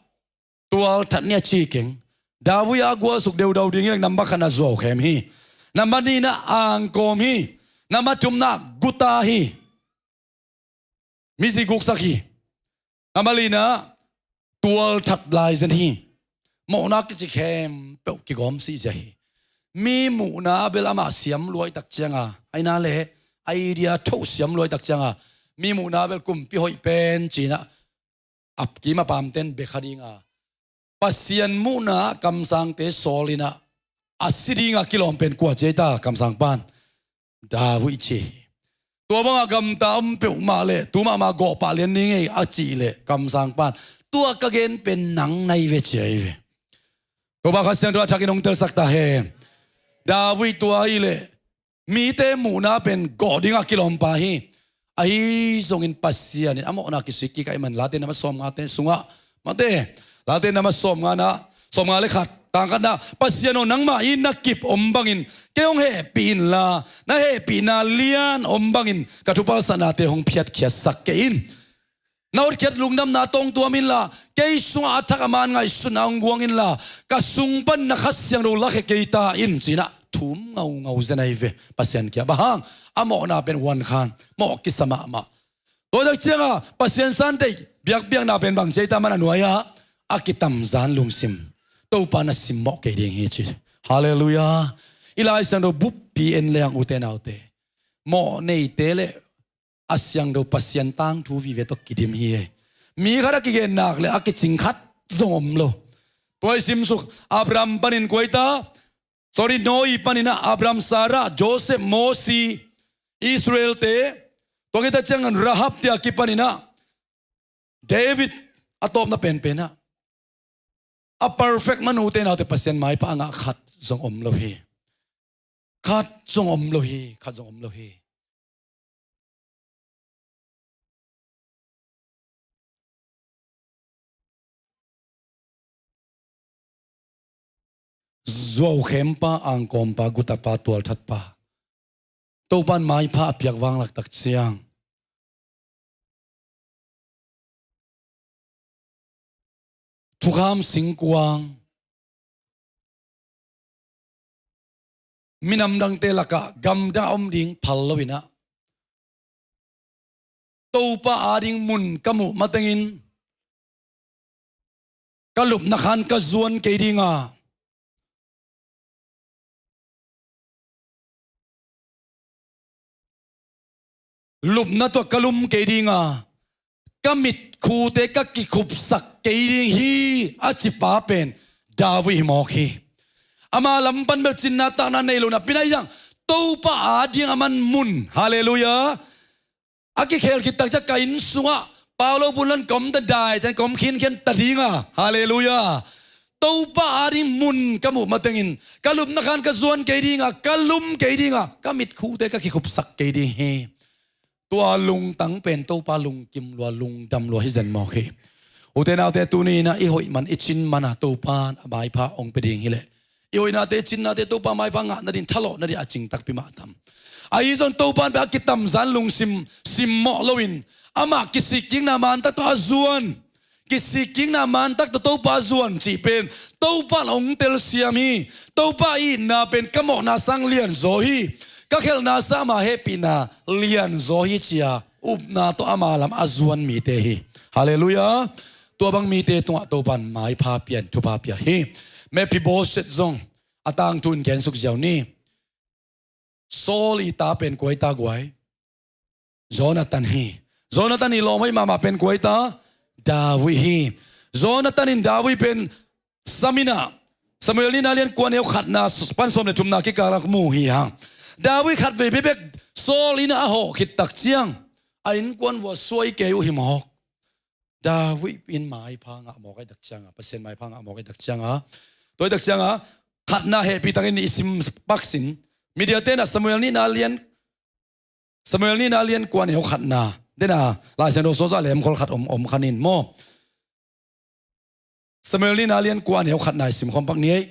tualthat ni a ci keng. David a gualsuk deudau ding hi leh nambat khatna zuaukhem hi. Nambat nihna angkawm hi. Nambat thumna guta hi. Mizi guksak hi. Nambat lina tualthat lai zen hi. Mawhna kici khempeuh kigawm sihzia hi. Mi muhna a bel amah siam luai tak cianga, aina le idea tho siam luai tak cianga, mi muhna a bel kumpi hoih pen ci-in ah, a kim a pamten bia kha dinga, Pasian muhna ah kamsangte sawl in ah, a si dinga kilawm pen kua ci ei ta? Kamsang pan David ci hi. Tua banga gamta om peuhmah leh tu mahmah gawh pah lian ni ngei a cih leh kamsang pan, tua ka gen pen nang na hi ve ci ahi ve. Tua bang Kha Siangtho a thakin hong telsak ta hen. David tua ahih leh mite muhna pen gawh dinga kilawmpa hi. Ahi zongin Pasian in a mawhna kisik kik ahih man, Late nambat sawmngate sungah, mate, Late nambat sawmngana, sawmnga le khat, tang khatna, Pasian aw, nangmah in na kip om bangin kei hong hehpih inla, na hehpihna lian om bangin ka thupalsaknate hong phiatkhiatsak kei in. Na hotkhiat lungdamna tawh hong tuam inla, kei sungah a thak a man ngaihsutna hong guang inla, ka sung pan na Kha Siangtho lakhia kei ta in, ci-in ah thum ngaungau zen ahi ve. Pasian kiang bang hang, a mawhna pen uankhan mawh kisa mahmah. Tua tak cianga Pasian santheih biakpiakna pen bang ci ei ta? Amah a nuai-ah a kitamzan lungsim, Topa na simmawh kei ding hi ci. Halleluiah. I Lai Siangtho buppi en leng, ute naute, mawh neite le a siangtho Pasian tangthu vive tawh kidim hi e. Mi khat a kigen nak leh a kicing khat zong om lo. Tua i simsuk, Abraham panin kua hi ta? Sorry, Noah panin ah, Abraham, Sarah, Joseph, Mosi, Israel-te, tua khit tak ciangin Rahab-te a kipanin ah, David a tawpna penpen ah, a perfect man, ute naute, Pasian maipha a ngah khat zong om lo hi. Khat zong om lo hi, khat zong om lo hi. Zuaukhempa, angkawmpa, gutapa, tualthatpa, Topa in maipha a piak vanglak tak ciang, thukham singkuang, minam dangte lakah gamdang a om ding phal lo-in ah, Topa ading mun ka muh matengin ka lupna khan ka zuan kei dinga, lupna tawh ka lum kei dinga, ka mitkhute ka kikhupsak kei ding hi, a cipa pen David hi mawk hi. Ama lam pan bel cinna takna nei lo napi-in ah, Topa ading a man mun, halleluiah, a kikhel khit tak ciang ka inn sungah pau lo bun lo-in ka om ta, dai ta, ka om khinkhian ta dinga, halleluiah, Topa ading mun ka muh matengin ka lupna khan ka zuan kei dinga, ka lum kei dinga, ka mitkhute ka kikhupsak kei ding hi. Tua lungtang pen Topa lungkim lua, lungdam lua hi zen mawk hi. Ute naute, tuni-in ah i hoih man, i cin man a Topa in a maipha hong pia ding hi leh, i hoihnate, i cinnate Topa maipha ngah nading, thalawh nading a cing takpi mah tam. Ahi zong Topa in pen a kitamzan lungsim simmawh lo-in, amah kisikkikna mantak tawh a zuan, kisikkikna mantak tawh Topa zuan cih pen Topa in hong telsiam hi. Topa itna pen ka mawhna sang lianzaw hi, ka khelhna sang ama hehpihna lianzaw hi, ci-a upna tawh ama lam a zuan mite hi. Halleluiah. Tua bang mite tungah Topa in maipha pia-in thupha pia hi. Mephiboset zong a tangthu in gensuk ziau ni. Saul i ta pen kua hi ta guai? Jonathan hi. Jonathan i lawm hoih mahmah pen kua hi ta? David hi. Jonathan in David pen sam in ah, Samuel nihna lian kua, neu khatna pan sawm le thumna kikal ah mu hi hang. David khatvei bekbek Saul inn ah a hawh khit tak ciang, a innkuan vua suai kei uh hi mawk. David in maipha ngah mawk ahih tak cianga, Pasian maipha ngah mawk ahih tak cianga, tua ahih tak cianga, khatna hehpih takin i sim pak sin, Media tenah Samuel nihna lian, Samuel nihna lian kua neu khatna. Dena, Lai Siangtho sung ah lemkhol khat om, om kha ning maw. Samuel nihna lian kua neu khatna i simkhawm pak ni ei.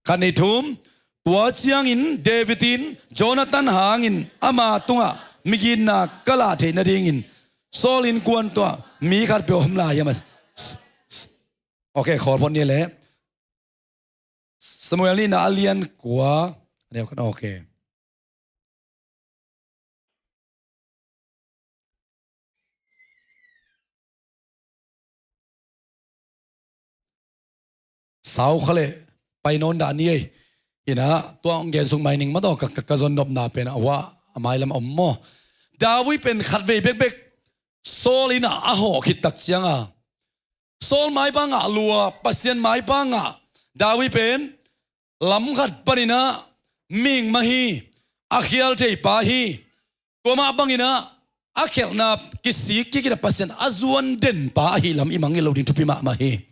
Khat ni thum, tua ciangin David in Jonathan hangin ama tungah migitna ka lah theih nadingin Saul innkuan tungah mi khat peuh om lai hiam a, s-, s-, ok, khawl phot ni leh. Samuel nihna a lian kua, a neu khat, ok. Sau kha leh pai nawn dah ni ei. Ina, tua hong gen suk mai ning mah tawh ka, ka, ka zon nopna pen a hua a mailam a om maw. David pen khatvei bekbek Saul ina a hawh khit tak cianga Saul maipa ngah lua, Pasian maipa ngah David pen lam khat paninah ming mah hi, a khial thei pa hi. Tua mah banginah a khelhna kisik kik inah Pasian a zuan den pa ahi lam i mangngilh loh ding thupi mahmah hi.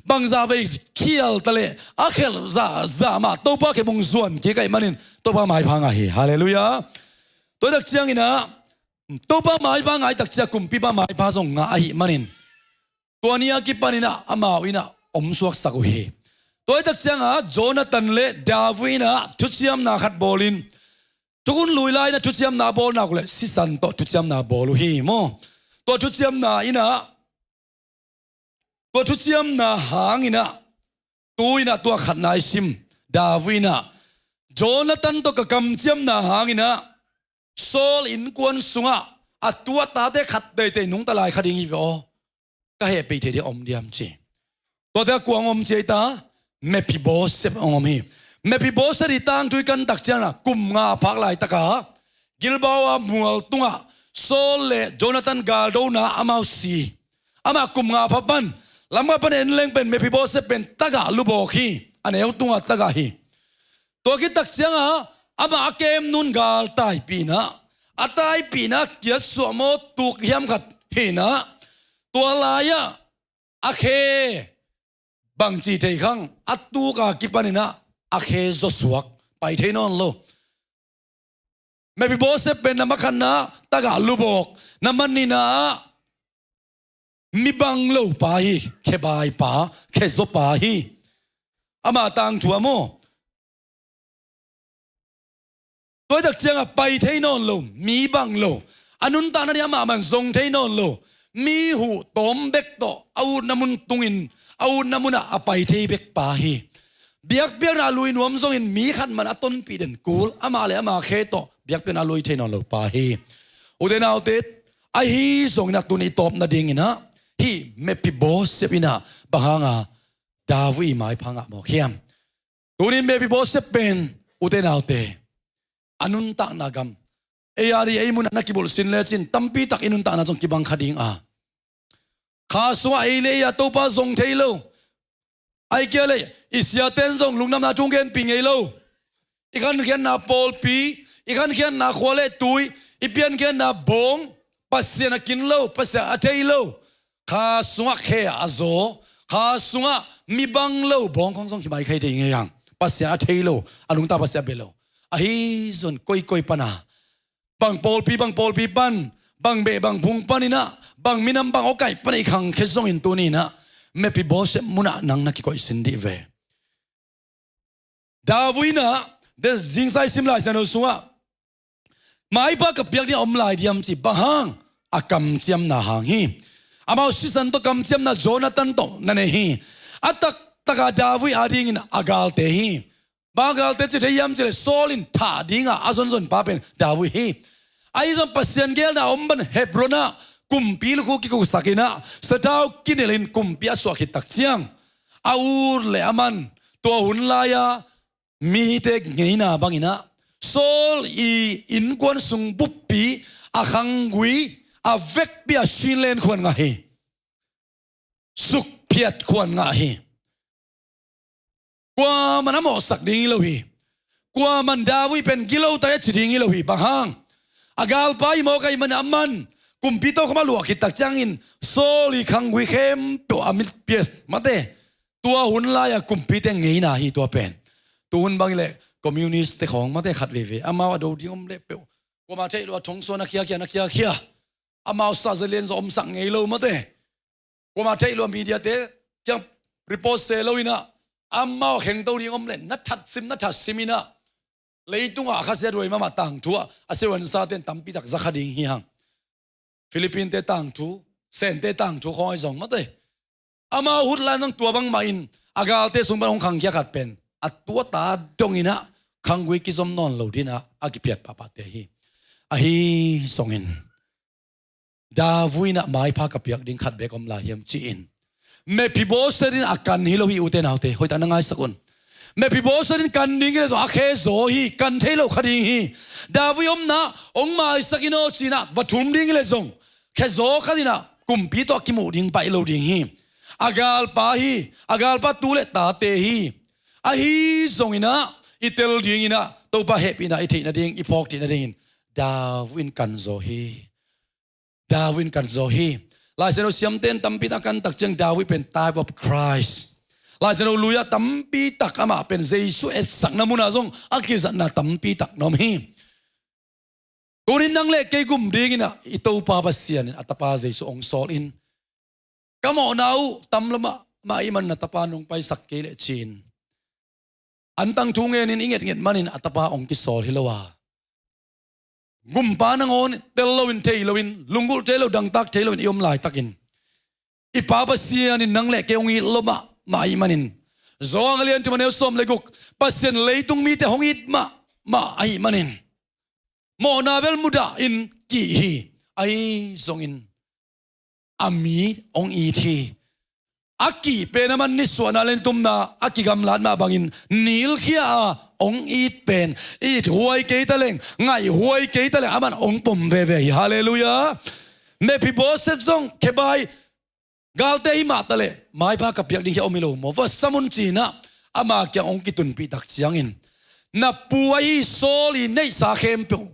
Bangzah vei khial taleh a khelh zahzah mah Topa khempeuh hong zuan kik ahih manin Topa maipa ngah hi. Halleluiah. Tua tak cianginah Topa maipa ngah i tak ciang kumpipa maipa zong ngah ahih manin tua ni a kipaninah amau inah om suaksak uh hi. Tua i tak cianga Jonathan le David inah thuciamna khat bawlin, thukhun lui lai inah thuciamna bawlna uh leh sisan tawh thuciamna bawl uh hi maw. Tua thuciamna inah, tua thuciamna hanginah tu inah tua khatna i sim. David inah Jonathan tawh ka kamciamna hanginah Saul innkuan sungah a tu a tate khat teitei nungta lai kha ding hi ve aw. Ka hehpih thei ding a om diam ci. Tuate a kua hong om ci ei ta, Mephiboset hong om hi. Mephiboset i tangthu i kan tak ciangah kum nga phak laitaka Gilboa mual tungah Saul le Jonathan galdona amau si. Amah kum nga pha pan lamkhat pan en leng pen Mephiboset pen tagah lubawk hi. A neu tungah tagah hi. Tua khit tak cianga amah a kemnun gal taipihna, a taipihna kiat suah maw tuk hiam khat hinah, tua lai-ah a khe bangci thei khang a tuka kipaninah a khe zawsuak, pai thei nawn lo. Mephiboset pen na makhatna tagah lubawk, na manina mi bang lo pa hi, khe bai pa, khe zaw pa hi. Ama tangthu a maw. Tua i tak ciangah pai thei nawn lo, mi bang lo. A nuntakna ding amah man zong thei nawn lo. Mi huh tawm bek tawh a utna mun tungin a utna munah a pai thei bek pa hi. Biakpiakna a lui nuam zongin mi khat man a tonpih den kul, amah le amah khe tawh biakpiakna a lui thei nawn lo pa hi. Ute naute, ahi zongin a tuni i tawp nadinginah hih Mephiboset inah bang hanga David i maipha ngah mawk hiam? Tunin Mephiboset pen ute naute a nuntakna gam, ei a dih ei munah na kibulh sin lecin tampitak i nuntakna zong kibang kha ding a, kha sungah ei le ei a Topa zong thei lo. Ai kia le i siaten zong lungdamna thu hong genpih ngei lo. I khankhiatna pawlpi, i khankhiatna khua le tui, i piankhiatna bawng, Pasian a kin lo, Pasian a thei lo. Kha sungah khe a zaw, kha sungah mi bang lo bawng khong zong hi mai khai thei ngei ang. Pasian a thei lo, a nungta Pasian a bia lo. Ahi zon koikoi pana, bang pawlpi bang pawlpi pan, bang beh bang phung paninah, bang minam bang awkaih pana i khangkhia zongin tuninah Mephiboset munah nang na kikoih sin dih ve. David inah, de zingsai sim Lai Siangtho sungah maipa ka piak ding a om lai diam ci, bang hang? A kamciamna hang hi. Amau sisan tawh kamciamna Jonathan tawh na nei hi. A taktaka David a dingin a galte hi. Bang a galte ci thei hiam cileh Saul in thah dinga a zonzon pa pen David hi. Ahi zong Pasian geelna a om pan Hebron ah kumpi lukhu kikuhsakinah sathau kinilhin kumpi a suah khit tak ciang a ut le a man, tua hun lai-a mite ngeina banginah Saul i innkuan sung buppi a khanggui a vekpi a sinlen khuan ngah hi. Sukphiat khuan ngah hi. Kuaman a mawhsak ding hi lo hi. Kuaman David pen gilo tai a ci ding hi lo hi. Bang hang? A galpa i mawk ahih man a man kumpi tokhom a luah khit tak ciangin Saul i khanggui khempeuh a mitpiat mate Tua hun lai-a kumpite ngeina hi tua pen. Tu hun bang hileh communist te khawng mate khat veve, amau a do ding om leh peuh. Kuamah theih loh a thong suan a khiakhia, na khiakhia. Amau sa zalian zaw omsak ngei lo mate. Kuamah theih loh a media te kiang report se lo inah, amau khengto ding om leh na that sim, na that sim inah, leitungah a khasia duai mahmah tangthu ah a siavuansa ten tampi tak za kha ding hi hang. Philippine te tangthu, Sen te tangthu khawng ahi zong mate. Amau hutlan zong tua bangmah in a galte sung pan hong khangkhia khat pen a tua ta dong inah khanggui kizom nawn lo dinah a kipiat pahpahte hi. Ahi zongin David inah maipha ka piak ding khat bek om lai hiam ci-in Mephiboset in a kan hi lo hi, ute naute, hoihtak na ngaisak un. Mephiboset in kan ding hi leh zong a khe zaw hi, kan thei lo kha ding hi. David omna hong maisak in aw ci-inah va thum ding hi leh zong khe zaw khat inah kumpi tawh a kimuh ding baih lo ding hi. A galpa hi, a galpa tu le tate hi. Ahi zong inah i tel ding inah Topa hehpihna i theih nading, i phawk theih nadingin David in kan zaw hi. David in kan zaw hi. Lai Siangtho siamten tampi tak kan tak ciang David pen type of Christ. Lai Siangtho lui-ah tampi tak amah pen Jesu etsakna munah zong a kizatna tampi tak na om hi. Tunin nang le kei gum ding inah i Topa Pasian in a tapa Jesu hong sawl in, ka mawhna uh tam lo mah, mah ahih manin na tapa nong paisak kei leh ci-in an tangthu ngenin i ngetnget manin a tapa hong kisawl hi lo a, gumpa nangawn tel loin, thei loin, lunggulh thei lo, dangtak thei loin i om laitakin i Pa Pasian in nang le kei hong it lo mah, mah ahih manin, Johan a lian thum a neu sawm le guk, Pasian leitung mite hong it mah, mah ahih manin mawhna bel mudah in kih hi. Ahi zongin a mi hong it hi. A kih pen aman nisuahna le nitumna a kigamlat mah bangin nilkhia a hong it pen, it huai kei ta leng, ngaih huai kei ta leng, aman hong pom veve hi. Halleluiah. Mephiboset zong khebai galte hi mah ta leh maipha ka piak ding hi a om hi lo maw, va sam un ci-inah ama kiang hong kitunpih tak ciangin, na pu ahi Saul i neihsa khempeuh,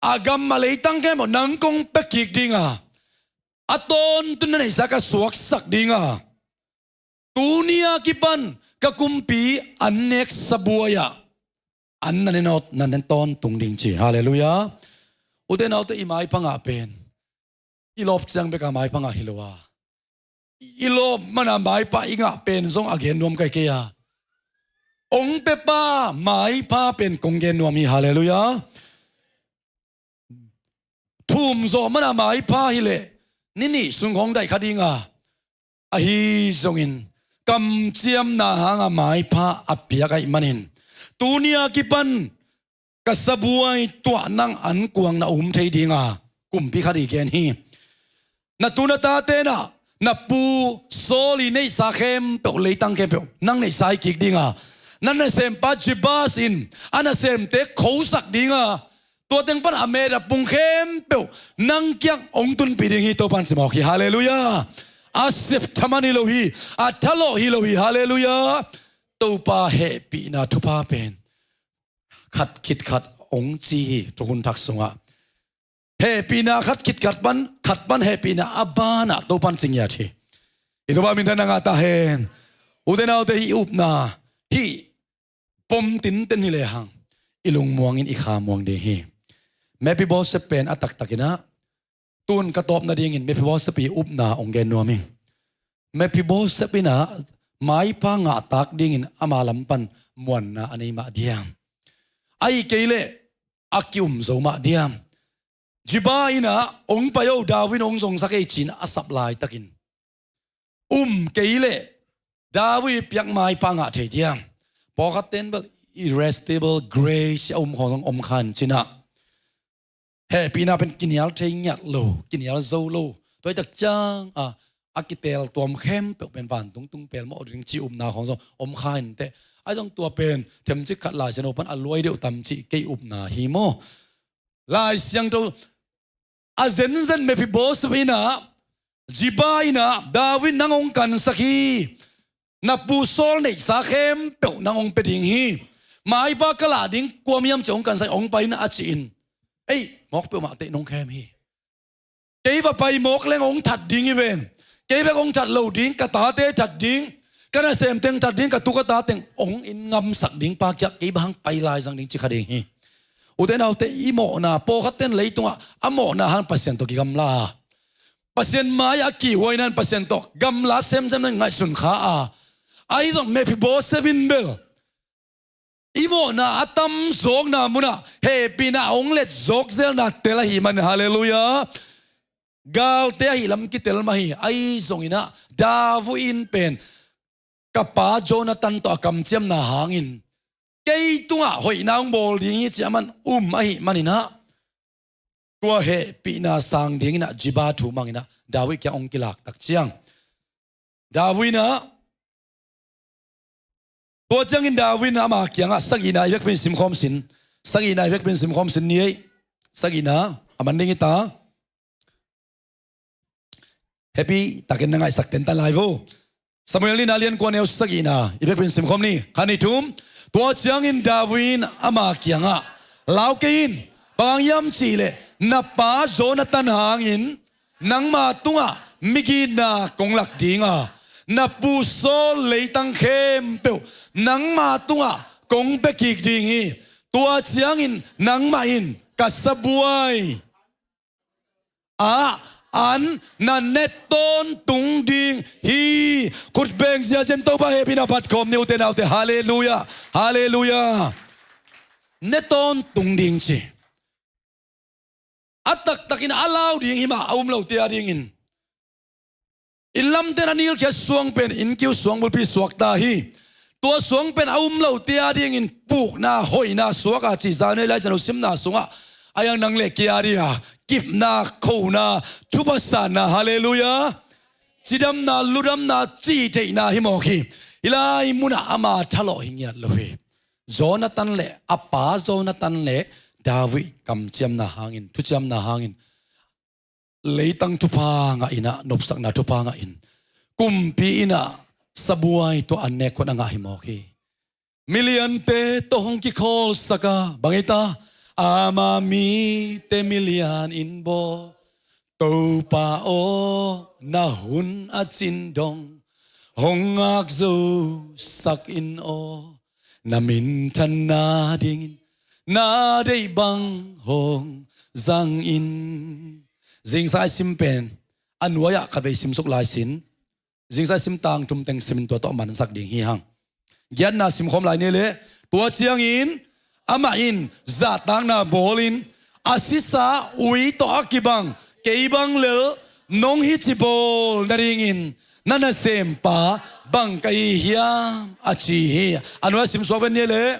a gam a leitang khempeuh nang kong pia kik ding a, a tawntung na neihsa ka suaksak ding a, tuni a kipan ka kumpi an neksa buai-ah an na ne nawt, na ne tawntung ding ci. Halleluiah. Ute naute, i maipha ngah pen i lawp ciang bek a maipha ngah hi lo a, i lawp man a maipha i ngah pen zong a gen nuam ka hi kei a, hong piapa maipha pen kong gen nuam hi. Halleluiah. Thum zawh man a maipha hileh ni nih sung hong daih kha ding a, ahi zongin kamciamna hanga maipha a piak ahih manin, tuni a kipan ka sabuai tuah nang ankuang na um thei ding a, kumpi khat i gen hi. Na tu na tate na, na pu Saul i neihsa khempeuh, leitang khempeuh nang neihsa hi kik ding a, na nasempa Jabez in a nasemte khosak ding a, tua teng pan a met a pung khempeuh nang kiang hong tunpih ding hi, Topa in ci mawk hi. Halleluiah. A sep thaman hi lo hi, a thalawh hi lo hi. Halleluiah. Topa hehpihna thupha pen khat khit khat hong ci hi, thukhun thak sungah. Hehpihna khat khit khat pan, khat pan hehpihna a banah Topa in ci ngiat hi. I Topa minthanna ngah ta hen. Ute naute, hih upna, hih pom tinten hi lehang i lungmuang in i khamuang ding hi. Mephiboset pen a taktak inah, tun ka tawp nadingin Mephiboset i upna hong gen nuam hi. Mephiboset inah maipha ngahtak dingin ama lam pan muanna a nei mah diam? Ahih kei leh a ki-um zo mah diam? Ziba inah hong pai o, David in hong zongsak ei ci-in a sap laitakin, um kei leh David piak maipha ngah thei diam? Pawlkhat ten bel irresistible grace a um khawng zong om kha in ci-inah, hehpihna pen kinial thei ngiat lo, kinial zo lo. Tua hi tak ciang a, a kiteel tuam khempeuh pen vantung tung pelmawh ding ci upna khawng zong om kha inteh. Ahi zong tua pen themcik khat Lai Siangtho pan a luai deuh tam cih kei upna hi maw? Lai Siangtho a zenzen Mephiboset inah, Ziba inah, David, nang hong kansak hi. Na pu Saul neihsa khempeuh nang hong pia ding hi. Maipha ka lah ding kua hiam ci hong kansak, hong pai in a ci-in, ei, mawk peuhmah teh nong khem hi. Kei va pai mawk leng hong that ding hi ven. Kei bek hong that lo ding, ka tate that ding, ka nasem teng tat ding, ka tu ka ta teng hong in ngamsak ding pa kiang kei bang hang pai lai zang ding ci kha ding hi. Ute naute, i mawhna, pawlkhat ten leitungah a mawhna hang Pasian tawh kigamla a, Pasian mai-ah a kihuai nan Pasian tawh gamla semsem nan ngaihsun kha a, ahi zong Mephiboset in bel i mawhna a tam zawkna munah hehpihna a hong let zawk zelna tel ahih man, halleluiah, galte ahi lam kitel mah hi. Ahi zongin ah David in pen ka pa Jonathan tawh a kamciamna hangin kei tungah hoihna hong bawl ding hi ci a man um ahih manin ah, tua hehpihna sang dingin ah Ziba thu mangin ah David kiang hong kilak tak ciang, David in ah, tua ciangin David in ama kiangah, sagihna i vekpi in simkhawm sin, sagihna i vekpi in simkhawm sin ni ei. Sagihna a man ding hi ta. Happy takin na ngaihsak tentan lai vo. Samuel nihna lian kua neu sagihna i vekpi in simkhawm ni. Khat, nih, thum. Tua ciangin David in ama kiangah, lau kei in, bang hang hiam cihleh na pa Jonathan hangin nangma tungah migitna kong lak ding a, na pu Saul leitang khempeuh nangma tungah kong pia kik ding hi. Tua ciangin nangmah in ka sabuai ah an na ne tawntung ding hi. Khut beng ziazia in Topa hehpihna phat khawm ni, ute naute. Halleluiah, halleluiah. Ne tawntung ding ci. A taktakin a lau ding hi mah, a um lote a dingin. Inn lamten a nilkhiat suang pen inn kiu suang bulpi suak ta hi. Tua suang pen a um lote a dingin pukna hoihna suak a ci, Samuel Lai Siangtho simna sungah a hiang nang le kei a ding a kipna, khona, thupha sanna, halleluiah, cidamna, ludamna, cihtheihna hi mawk hi. Hih lai munah ama thalawh hi ngiat lo hi. Jonathan le a pa Jonathan le David kamciamna hangin, thuciamna hangin, leitang thupha ngah in ah, nopsakna thupha ngah in, kumpi in ah sabuai tawh an nek khawng a ngah hi mawk hi. Miliante tawh hong kikholhsak a, bang ei ta, ama mite milian in bawl, Topa aw, na hun a cin dong hong ngak zo sak in aw, na minthan nadingin na deih bang hong zang in. Zingsai sim pen a nuai-ah khatvei simsuk lai sin. Zingsai sim tang thum teng simin tua tawh mansak ding hi hang. Giatna simkhawm lai ni leh, tua ciangin amah in zahtakna bawlin, a sisa ui tawh a kibang kei bang lel nong hi ci bawl nadingin na nasempa bang ka hi hiam, a ci hi. A nuai-ah simsuak ven ni leh,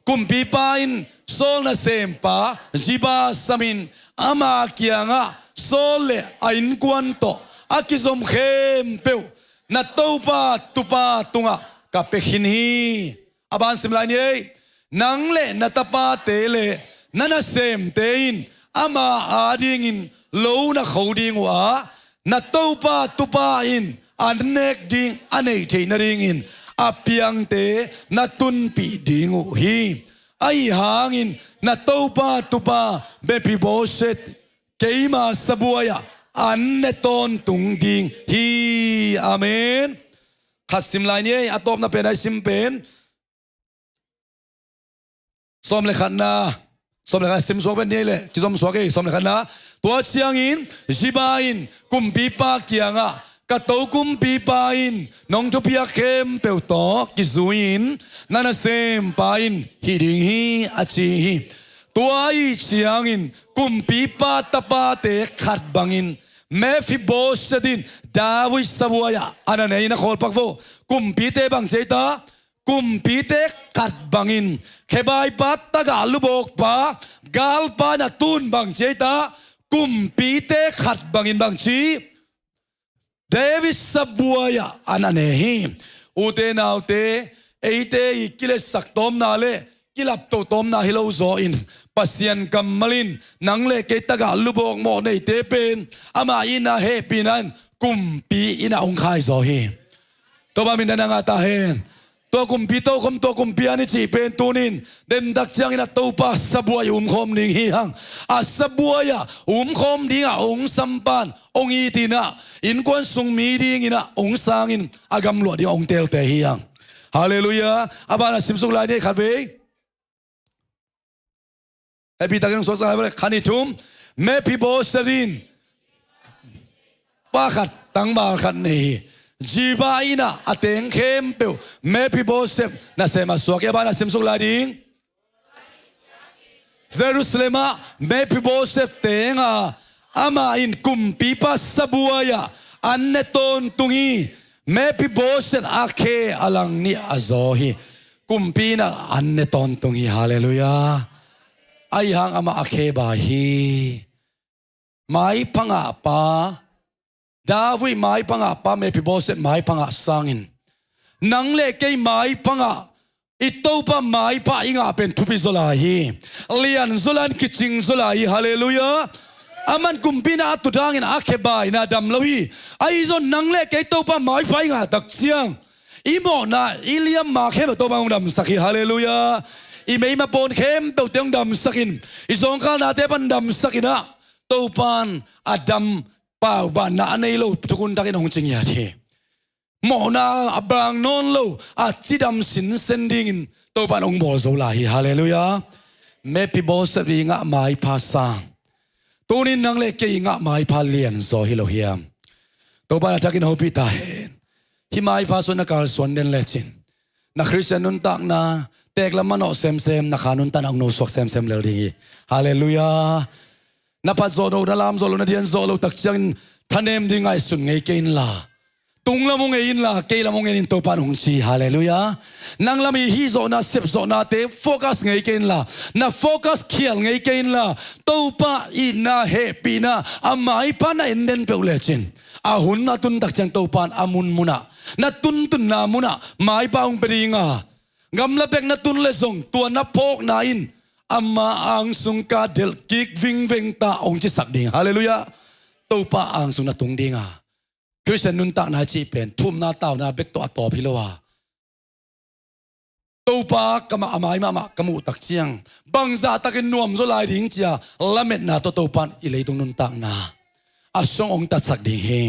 kumpipa in Saul nasempa Ziba samin ama kiangah, Saul le a innkuan tawh a kizom khempeuh na topa tupa tungah ka pia khin hi. A ban sim lai ni ei. Nang le na tapate le na nasemte in ama adingin lo na kho ding uh a, na topa tupa in an nek ding a neih theih nadingin a piangte na tunpih ding uh hi. Ahi hangin na topa tupa Mephiboset keima sabuai-ah an ne tawntung ding hi. Amen. Khat sim lai ni ei, a tawpna pen a i sim pen sawm le khatna, sawm le khatna simsuak ven ni ei leh, kizomsuak ei, sawm le khatna. Tua ciangin Ziba in kumpipa kiangah, ka to kumpipa in nong thupiak khempeuh tawh kizui-in na nasempa in hih ding hi, a ci hi. Tua ahih ciangin kumpipa tapate khat bangin Mephiboset in David sabuai-ah a na ne hi. Na khawlpak vo. Kumpite bang ci ei ta? Kumpite khat bangin, khebaipa tagah lubawkpa, galpa na tun bang ci ei ta? Kumpite khat bangin bang ci? David sabuai-ah an a ne hi. Ute naute, eite i kiletsak tawmna le kilapto tawmna hi lo zaw in, Pasian kammal in nang le kei tagah lubawk mawh neite pen ama itna hehpihna in kumpi in a hong khai zaw hi. Topa min dan a ngah ta hen. Tua kumpi tokhom, tua kumpi an i cih pen tunin, den tak ciangin a Topa sabuai umkhawm ding hi hang. A sabuai ah umkhawm dingah hong sampan hong it inah, innkuan sung mi dinginah hong sangin a gamluah dingah hong teelte hi hang. Halleluiah. A banah simsuk lai ni khat vei. Hehpihtakin hong suaksak lai vele. Khat, nih, thum. Mephiboset in pa khat, tangval khat nei hi. Ziba innah a teng khempeuh Mephiboset nasem a suak hi. A banah simsuk lai ding. Jerusalem ah Mephiboset teng a, amah in kumpipa sabuai ah an ne tawntung hi. Mephiboset a khe a lang nih a zaw hi. Kumpi innah an ne tawntung hi. Halleluiah. Ahi hang amah a khe bai hi. Maipha ngahpa, David maipha ngahpa Mephiboset maipha ngah sangin, nang le kei maipha ngah, i Topa maipha i ngah pen thupi zaw lai hi. Lian zaw lai, kicing zaw lai hi. Halleluiah. Aman kumpi innah a tut hangin a khe bai inah dam lo hi. Ahi zong nang le kei Topa maipha i ngah tak ciang, i mawhna, i liamma khempeuh Topa hong damsak hi. Halleluiah. I meima pawn khempeuhte hong damsakin, i zawngkhalnate pan damsakinah, Topan a dam, paubanna a nei lo thukhun takin hong cingiat hi. Mawhna a bang nawn lo, a cidam sinsen dingin Topan hong bawl zo lai hi. Halleluiah. Mephiboset i ngah maipha sang, tunin nang le kei i ngah maipha lian zaw hi lo hiam? Topan a thakin hopih ta hen. Hih maipha sung na kalsuan den lecin, na Khristian nuntakna teeklam manawh semsem, na kha nuntakna hong nosuak semsem lel ding hi. Halleluiah. Na phat zawh lo, na lam zawh lo, na dian zawh lo tak ciangin thanem ding ngaihsun ngei kei inla, tung lam hong ei inla, kei lam hong en in, Topan hong ci. Halleluiah. Nang lam i hih zawhna, sep zawhnate focus ngei kei inla, na focus khial ngei kei inla, Topa itna, hehpihna, a maipha na en den peuh lecin, a hun a tun tak ciang Topan a munmunah, na tuntunna munah maipha hong pia dinga, gamla bek na tun le zong tua na phawkna in ama angsung ka delh kik vingveng ta hong cisak ding. Halleluiah. Topa angsung na tung dinga. Khristian nuntakna i cih pen thumna tauna bek tawh a tawp hi lo a, Topa ka mah, a mai mahmah ka muh tak ciang, bangzah takin nuam zaw lai ding cia lametna tawh Topan i leitung nuntakna a song hong tatsak ding hi.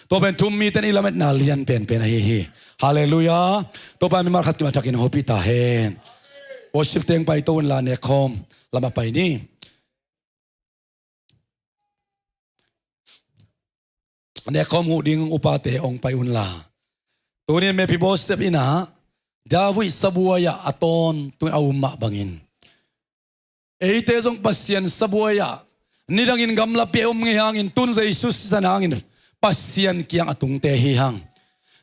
Tua pen thum mite in i lametna lian penpen ahi hi. Halleluiah. Topa mimal khat kim a thakin hopih ta hen. Worship team pai to unla, nekkhawm lamah pai ni. Nekkhawm huh ding upate hong pai unla. Tunin Mephiboset innah David sabuai ah a tawntung a um mah bangin, eite zong Pasian sabuai ah nidangin gamlapi a om ngei hangin, tun Jesu sisan hangin Pasian kiang a tungte hi hang.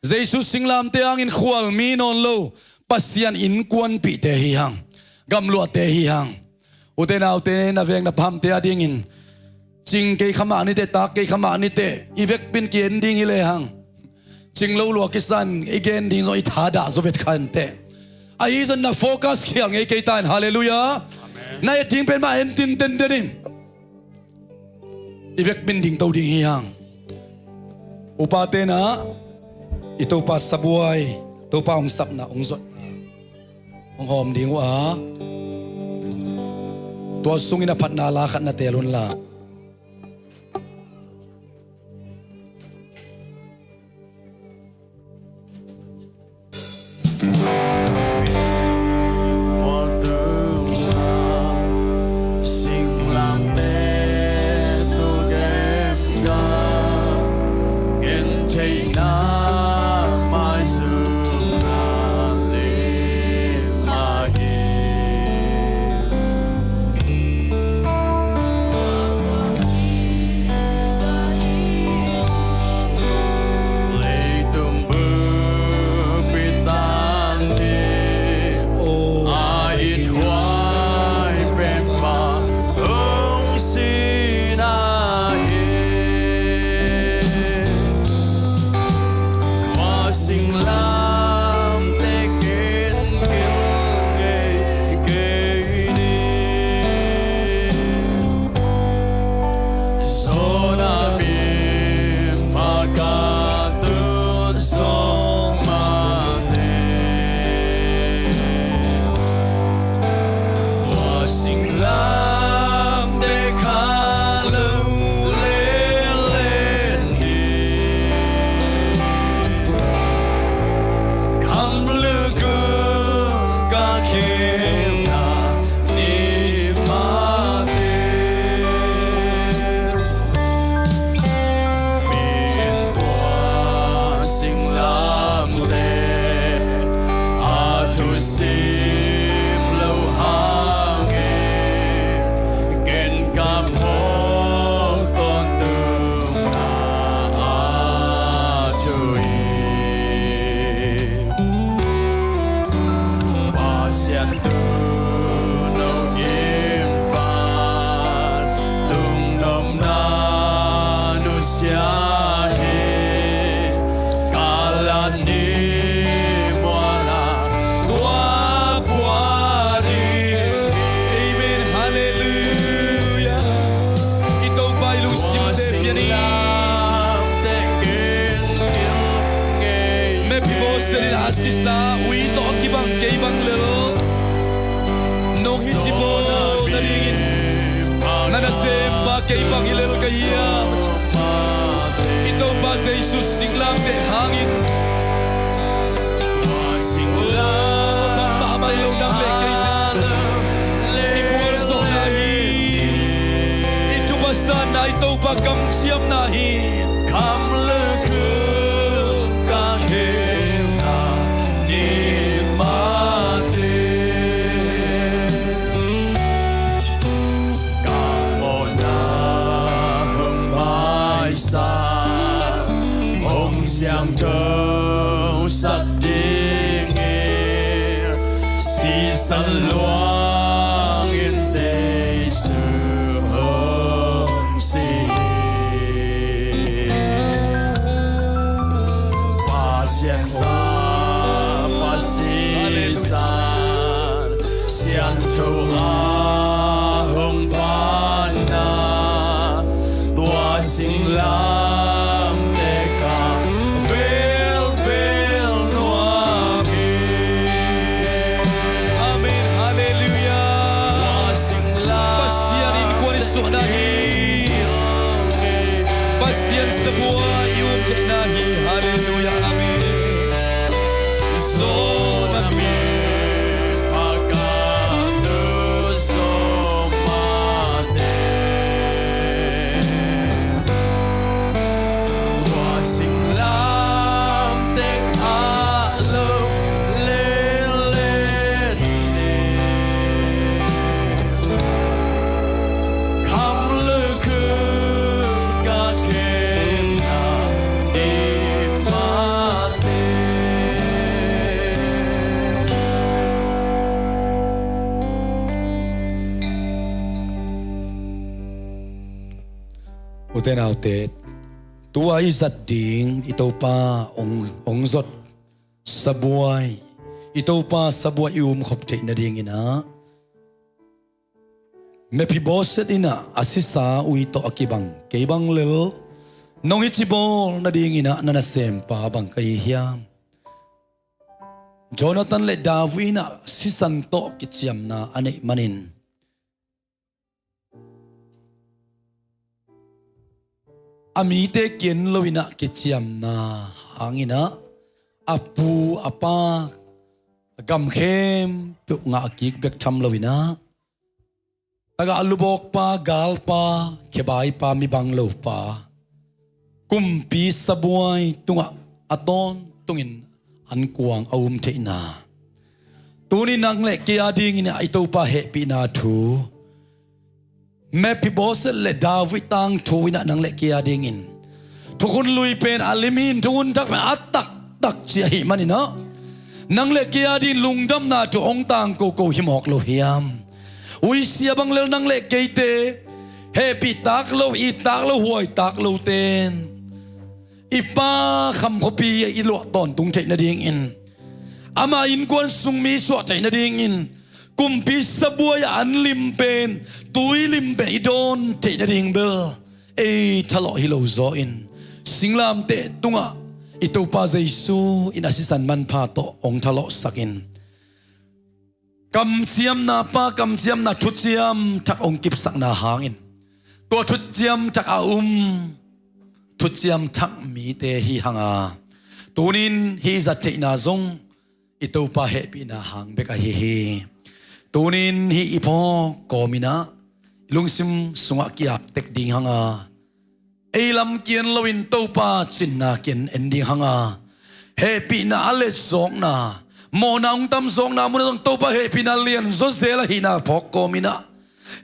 Jesu singlamteh hangin khualmi nawn lo, Pasian innkuanpihte hi hang, gamluahte hi hang. Ute naute, na veng na phamte adingin, cing kei kha mah niteh, tak kei kha mah niteh, i vekpin ki-en ding hi lehang, cing lo lua kisan i gen ding zong i thadah zaw vet kha inteh. Ahi zong na focus khial ngei kei ta in. Halleluiah. Amen. Na et ding pen mah en tinten den in. I vekpin dingto ding hi hang. Upate na, i Topa sabuai, Topa hong sapna, hong zotna hong hawm ding uh a, tua sungin a phatna la khat na teel unla. A sisa ui tawh a kibang kei bang lel, nong hi ci bawl nadingin na nasempa kei bang hi lel ka hi a. I Topa Jesu singlamteh hangin bangmah a man lo nang le kei i gualzawhna hi. I thupha sanna, i Topa kamciamna hi. Kam le khut ka khenna ni mah te. Ka mawhna hong maisak, hong siangthosak dingin sisan luangin Jesu hong si hi. Pasian Tapa sisan, siangtho a hong panna, tua singlamteh ka velvel nuam hi. Amen. Halleluiah. Pasian innkuan i suahna hi. Pasian sabuai i um theihna hi. Halleluiah. Amen. Zawn a mi paka tu zo mate. Tua singlamteh kha lo lele ni. Kam le khut ka khenna ni mate. U te nau te, tua i zat ding i Topa ong, ong zot sabuai, i Topa sabuai i umkhop theih nadingin ah, Mephiboset in ah a sisa ui tawh a kibang kei bang lel, nong hi ci bawl nadingin ah na nasempa bang ka hi hiam? Jonathan le David in ah sisan tawh kiciamna a neih manin, a mite kian loin ah kiciamna hangin ah, a pu a pa gam khempeuh ngah kik bek tham loin ah, tagah lubawkpa, galpa, khebaipa, mi bang lopa, kumpi sabuai tungah a tawntungin an kuang a um theihna. Tuni nang le kei a dingin ah i Topa hehpihna thu, Mephiboset le David tangthu in ah nang le kei a dingin thukhun lui pen a lim hi in, thukhun thak pen a taktak ci ahih manin ah, nang le kei a dingin lungdamna thu hong tangko ko hi mawk lo hiam? Uisia bang lel nang le keite, hehpih tak lo, it tak lo, huai tak lo ten, i Pa kham khuapi i luah tawntung theih nadingin, ama innkuan sung mi suah theih nadingin, kumpi sabuai ah an lim pen, tui lim pen i dawn theih nading bel ei thalawh hi lo zaw in, singlamteh tungah i Topa Jesu in a sisan manpha tawh hong thalawhsak in, kamciamna pa, kamciamna thuciam thak hong kipsakna hangin, tua thuciam thak a um thuciam thak mite hi hang a, tunin hih i zat theihna zong i Topa hehpihna hang bek ahi hi. Tunin hih i phawk kawmin ah i lungsim sungah ki-ap tek ding hang a, ei lam kian loin Topa cinna kian en ding hang a, hehpihna a let zawkna, mawhna hong tam zawkna munah zong Topa hehpihna lian zawzel ahihna phawk kawmin ah,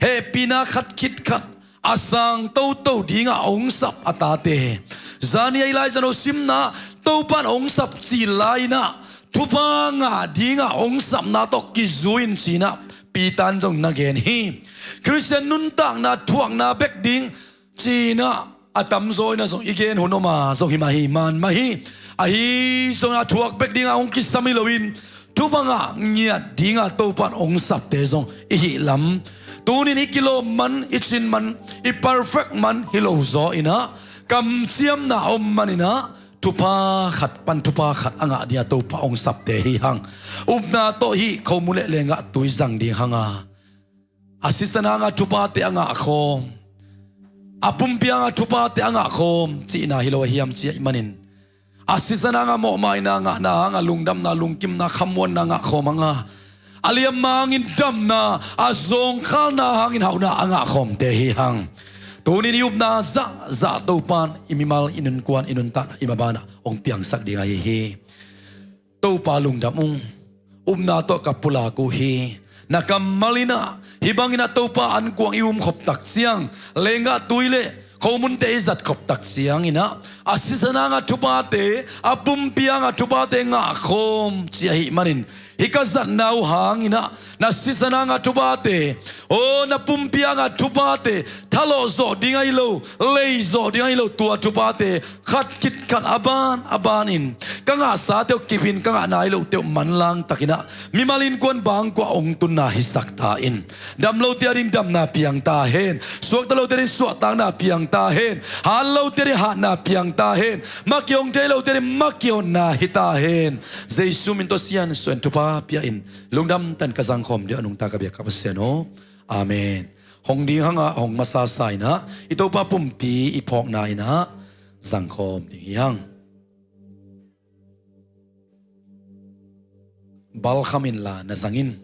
hehpihna khat khit khat a sang toto dingah hong sap a tate, zani a i laizan ho simna, Topa in hong sap cil lai-in ah thupha ngah dingah hong sapna tawh kizui in ci-in ah Peter in zong na gen hi. Khristian nuntakna thuakna bek ding ci-in ah a tamzaw in ah zong i gen hun om a, zong hi mah hi, man mah hi. Ahi zongin a thuak bek dingah hong kisam hi loin, thupha ngah ngiat dingah Topa in hong sapte zong i hih lam, tunin i kilawm man, i cin man, i perfect man hi lo zaw in ah, kamciamna a om manin ah, thupha khat pan thupha khat a ngah ding a Topa hong sapte hi hang. Upna tawh hih khomun le lenggah tui zang ding hang a, a sisan hanga thupate a ngahkhawm, a pumpi hanga thupate a ngahkhawm cihna hi lo a hiam ci ahih manin, a sisan hanga mawhmaina ngahna hanga lungdamna, lungkimna, khamuanna ngahkhawm hanga, a liamma hangin damna, a zawngkhalna hangin hauhna a ngahkhawmte hi hang. Tunin i upna zahzah Topan i mimal, i nunkuan, i nuntakna, i mabanah hong piangsak ding ahi hi. Topa lungdam ung. Upna tawh ka pulak uh hi. Na kammal inah hih bangin a Topa ankuang i umkhop tak ciang, lenggah tui le khomunte i zatkhop tak cianginah, a sisan hanga thupate, a pumpi hanga thupate ngahkhawm ci ahih manin, hih ka zatna uh hanginah na sisan hanga thupate, aw, na pumpi hanga thupate, thalawh zawh ding ahi lo, lei zawh ding ahi lo, tua thupate khat khit khat a ban a banin ka ngahsate uh kipin ka ngah nai lote uh manlang takinah mimal innkuan bangkuah hong tunna hisak ta in. Dam lote ading damna piang ta hen. Suakta lote ading suahtakna piang ta hen. Hat lote ading hatna piang ta hen. Maki hong thei lote ading maki honna hi ta hen. Jesu min tawh siansuah in thupha pia in lungdam tan ka zangkhawm ding a nungta ka biak ka Pasian aw. Amen. Hong ding hangah hong masasa inah i Topa pumpi i phawkna inah zangkhawm ding hi hang. Balkham inla na zangin.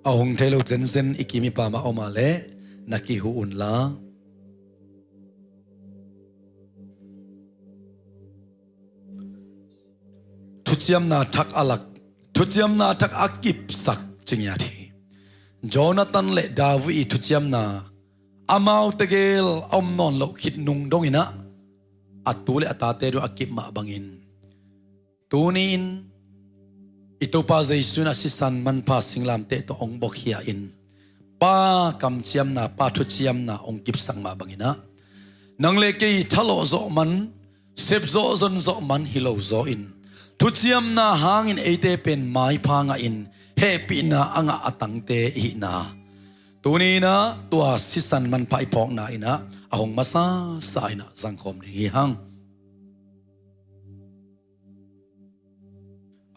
A hong thei lo zenzen i kim i pamah om a leh na kihuh unla. Thuciamna thak a lak, thuciamna thak a kipsak cingiat hi. Jonathan le David i thuciamna amau tegel a om nawn loh khit nung donginah a tu le a tate dong a kip mah bangin, tuni-in i Topa Jesu in a sisan manpha singlamteh tawh hong buakhia in, Pa kamciamna, Pa thuciamna hong kipsak mah banginah, nang le kei thalawh zawh man, sepzawh zonzawh man hi lo zaw in, thuciamna hangin eite pen maipha ngah in hehpihna a ngah a tangte i hihna, tuni inah tua sisan manpha i phawkna inah a hong masasa inah zangkhawm ding hi hang.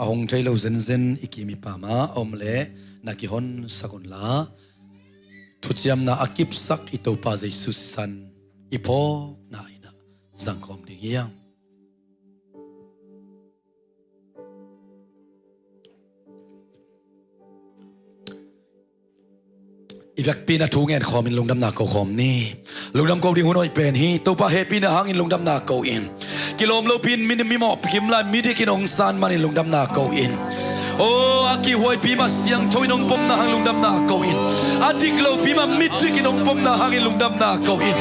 A hong thei lo zenzen i kim i pamah om leh na kihonsak unla, thuciamna a kipsak i Topa Jesu sisan i phawkna inah zangkhawm ding hi hang. I biakpi-in a thu ngen khawmin lungdamna ko khawm ni. Lungdam ko ding hun hoih pen hi. Topa hehpihna hangin lungdamna ko in. Kilawm lopi-in mi, mi mawh kim lai midik in hong san manin lungdamna ko in. Aw, a kihuaipi mah siangtho in hong pomna hang lungdamna ko in. A dik lopi mah midik in hong pomna hangin lungdamna ko in.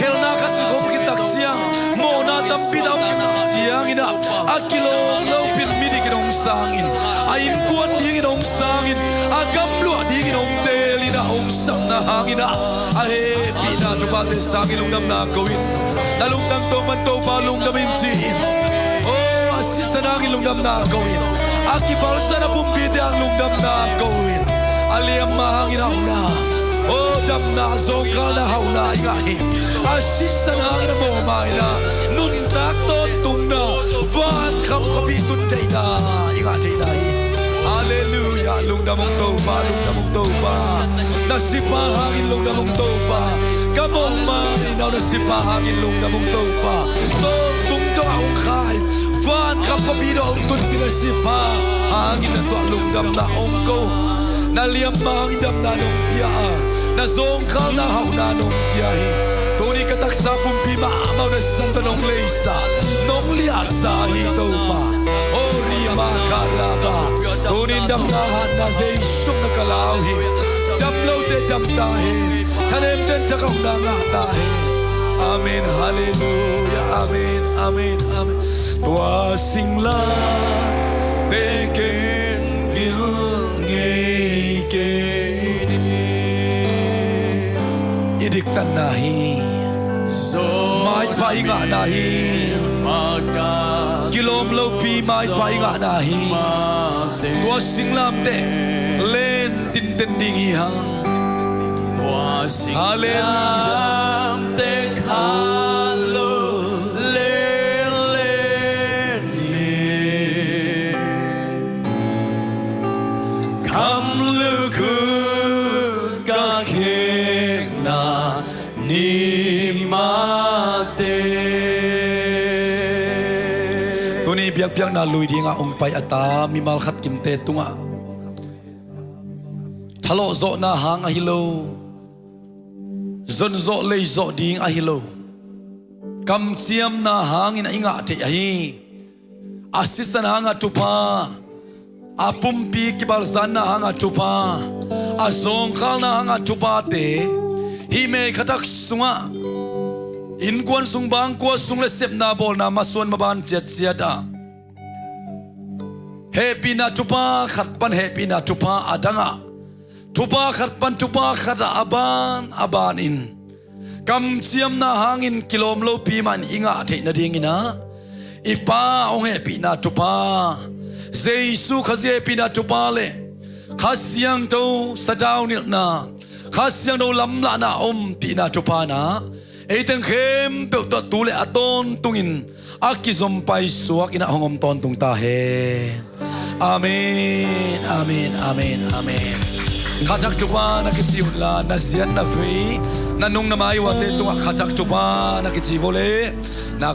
Khelhna khat khawm khit tak ciang, mawhna tampi tak om khit tak ciangin ah, a kilawm lopi-in midik in hong sang in, a innkuan dingin hong sang in, a gamluah dingin hong teel in ah, hong sapna hangin ah, a hehpihna thuphate sangin lungdamna ko in. Na lungtang tawh man Topa lungdam in ci in. Aw, a sisan hangin lungdamna ko in. A kipalsatna pumpite hang lungdamna ko in. A liamma hangin hauhna, aw, damna, zawngkhalna, hauhna i ngah hi. A sisan hangin a mawhmaina, nuntak tawntungna, van kham khuapi tun theihna i ngah theihna hi. Halleluiah. Lungdam ung Topa, lungdam ung Topa. Na sipa hangin lungdam ung Topa. Ka mawhmaina uh na sipa hangin lungdam ung Topa. Tawntung tawh a hong khai, van kham khuapi tawh a hong tunpih na sipa hangin na tuah lungdamna hong ko. Na liamma hangin damna nong pia a, na zawngkhalna hauhna nong pia hi. Tuni ka taksa pumpi mahmah uh na sisan tawh nong leisa, nong liahsa hi Topa. O rima karaba. Tunin damna hatna Jesu min tawh ka lau hi. Dam lote dam ta hen. Thanemte in thak hauhna ngah ta hen. Amen. Halleluiah. Amen. Amen. Amen. Tua singlamteh ken gil ngei kei. I diktatna hi. Maipha i ngahna hi. kilawm lopi maipa i ngahna hi. Tua singlamteh len tinten ding hi hang. Halleluiah. Tuni biakpiakna lui dingah hong pai a ta mimal khat kimte tungah thalawh zawhna hang ahi lo, zonzawh leizawh ding ahi lo, kamciamna hangin a i ngah theih ahi. A sisan hanga thupha, a pumpi kibalzanna hanga thupha, a zawngkhalna hanga thuphate hih May khatak sungah innkuan sung, bangkua sung le sepna bawlna masuan maban ciatciat ah hehpihna thupha khat pan hehpihna thupha a dangah, thupha khat pan thupha khatah a ban a banin kamciamna hangin kilawm lopi mah in i ngah theih nadinginah i Pa hong hehpihna thupha, Jesu Khazih hehpihna thupha le Kha Siangtho sadaunilhna, Kha Siangtho lamlahna a ompihna thupha nah eiteng khempeuh tawh tu le a tawntungin a kizom paisuak inah hong om tawntung ta hen. Amen, amen, amen, amen. Khatak thupha na kici unla, na ziat na vei, na nung na mai uate tungah khatak thupha na kici vawleh na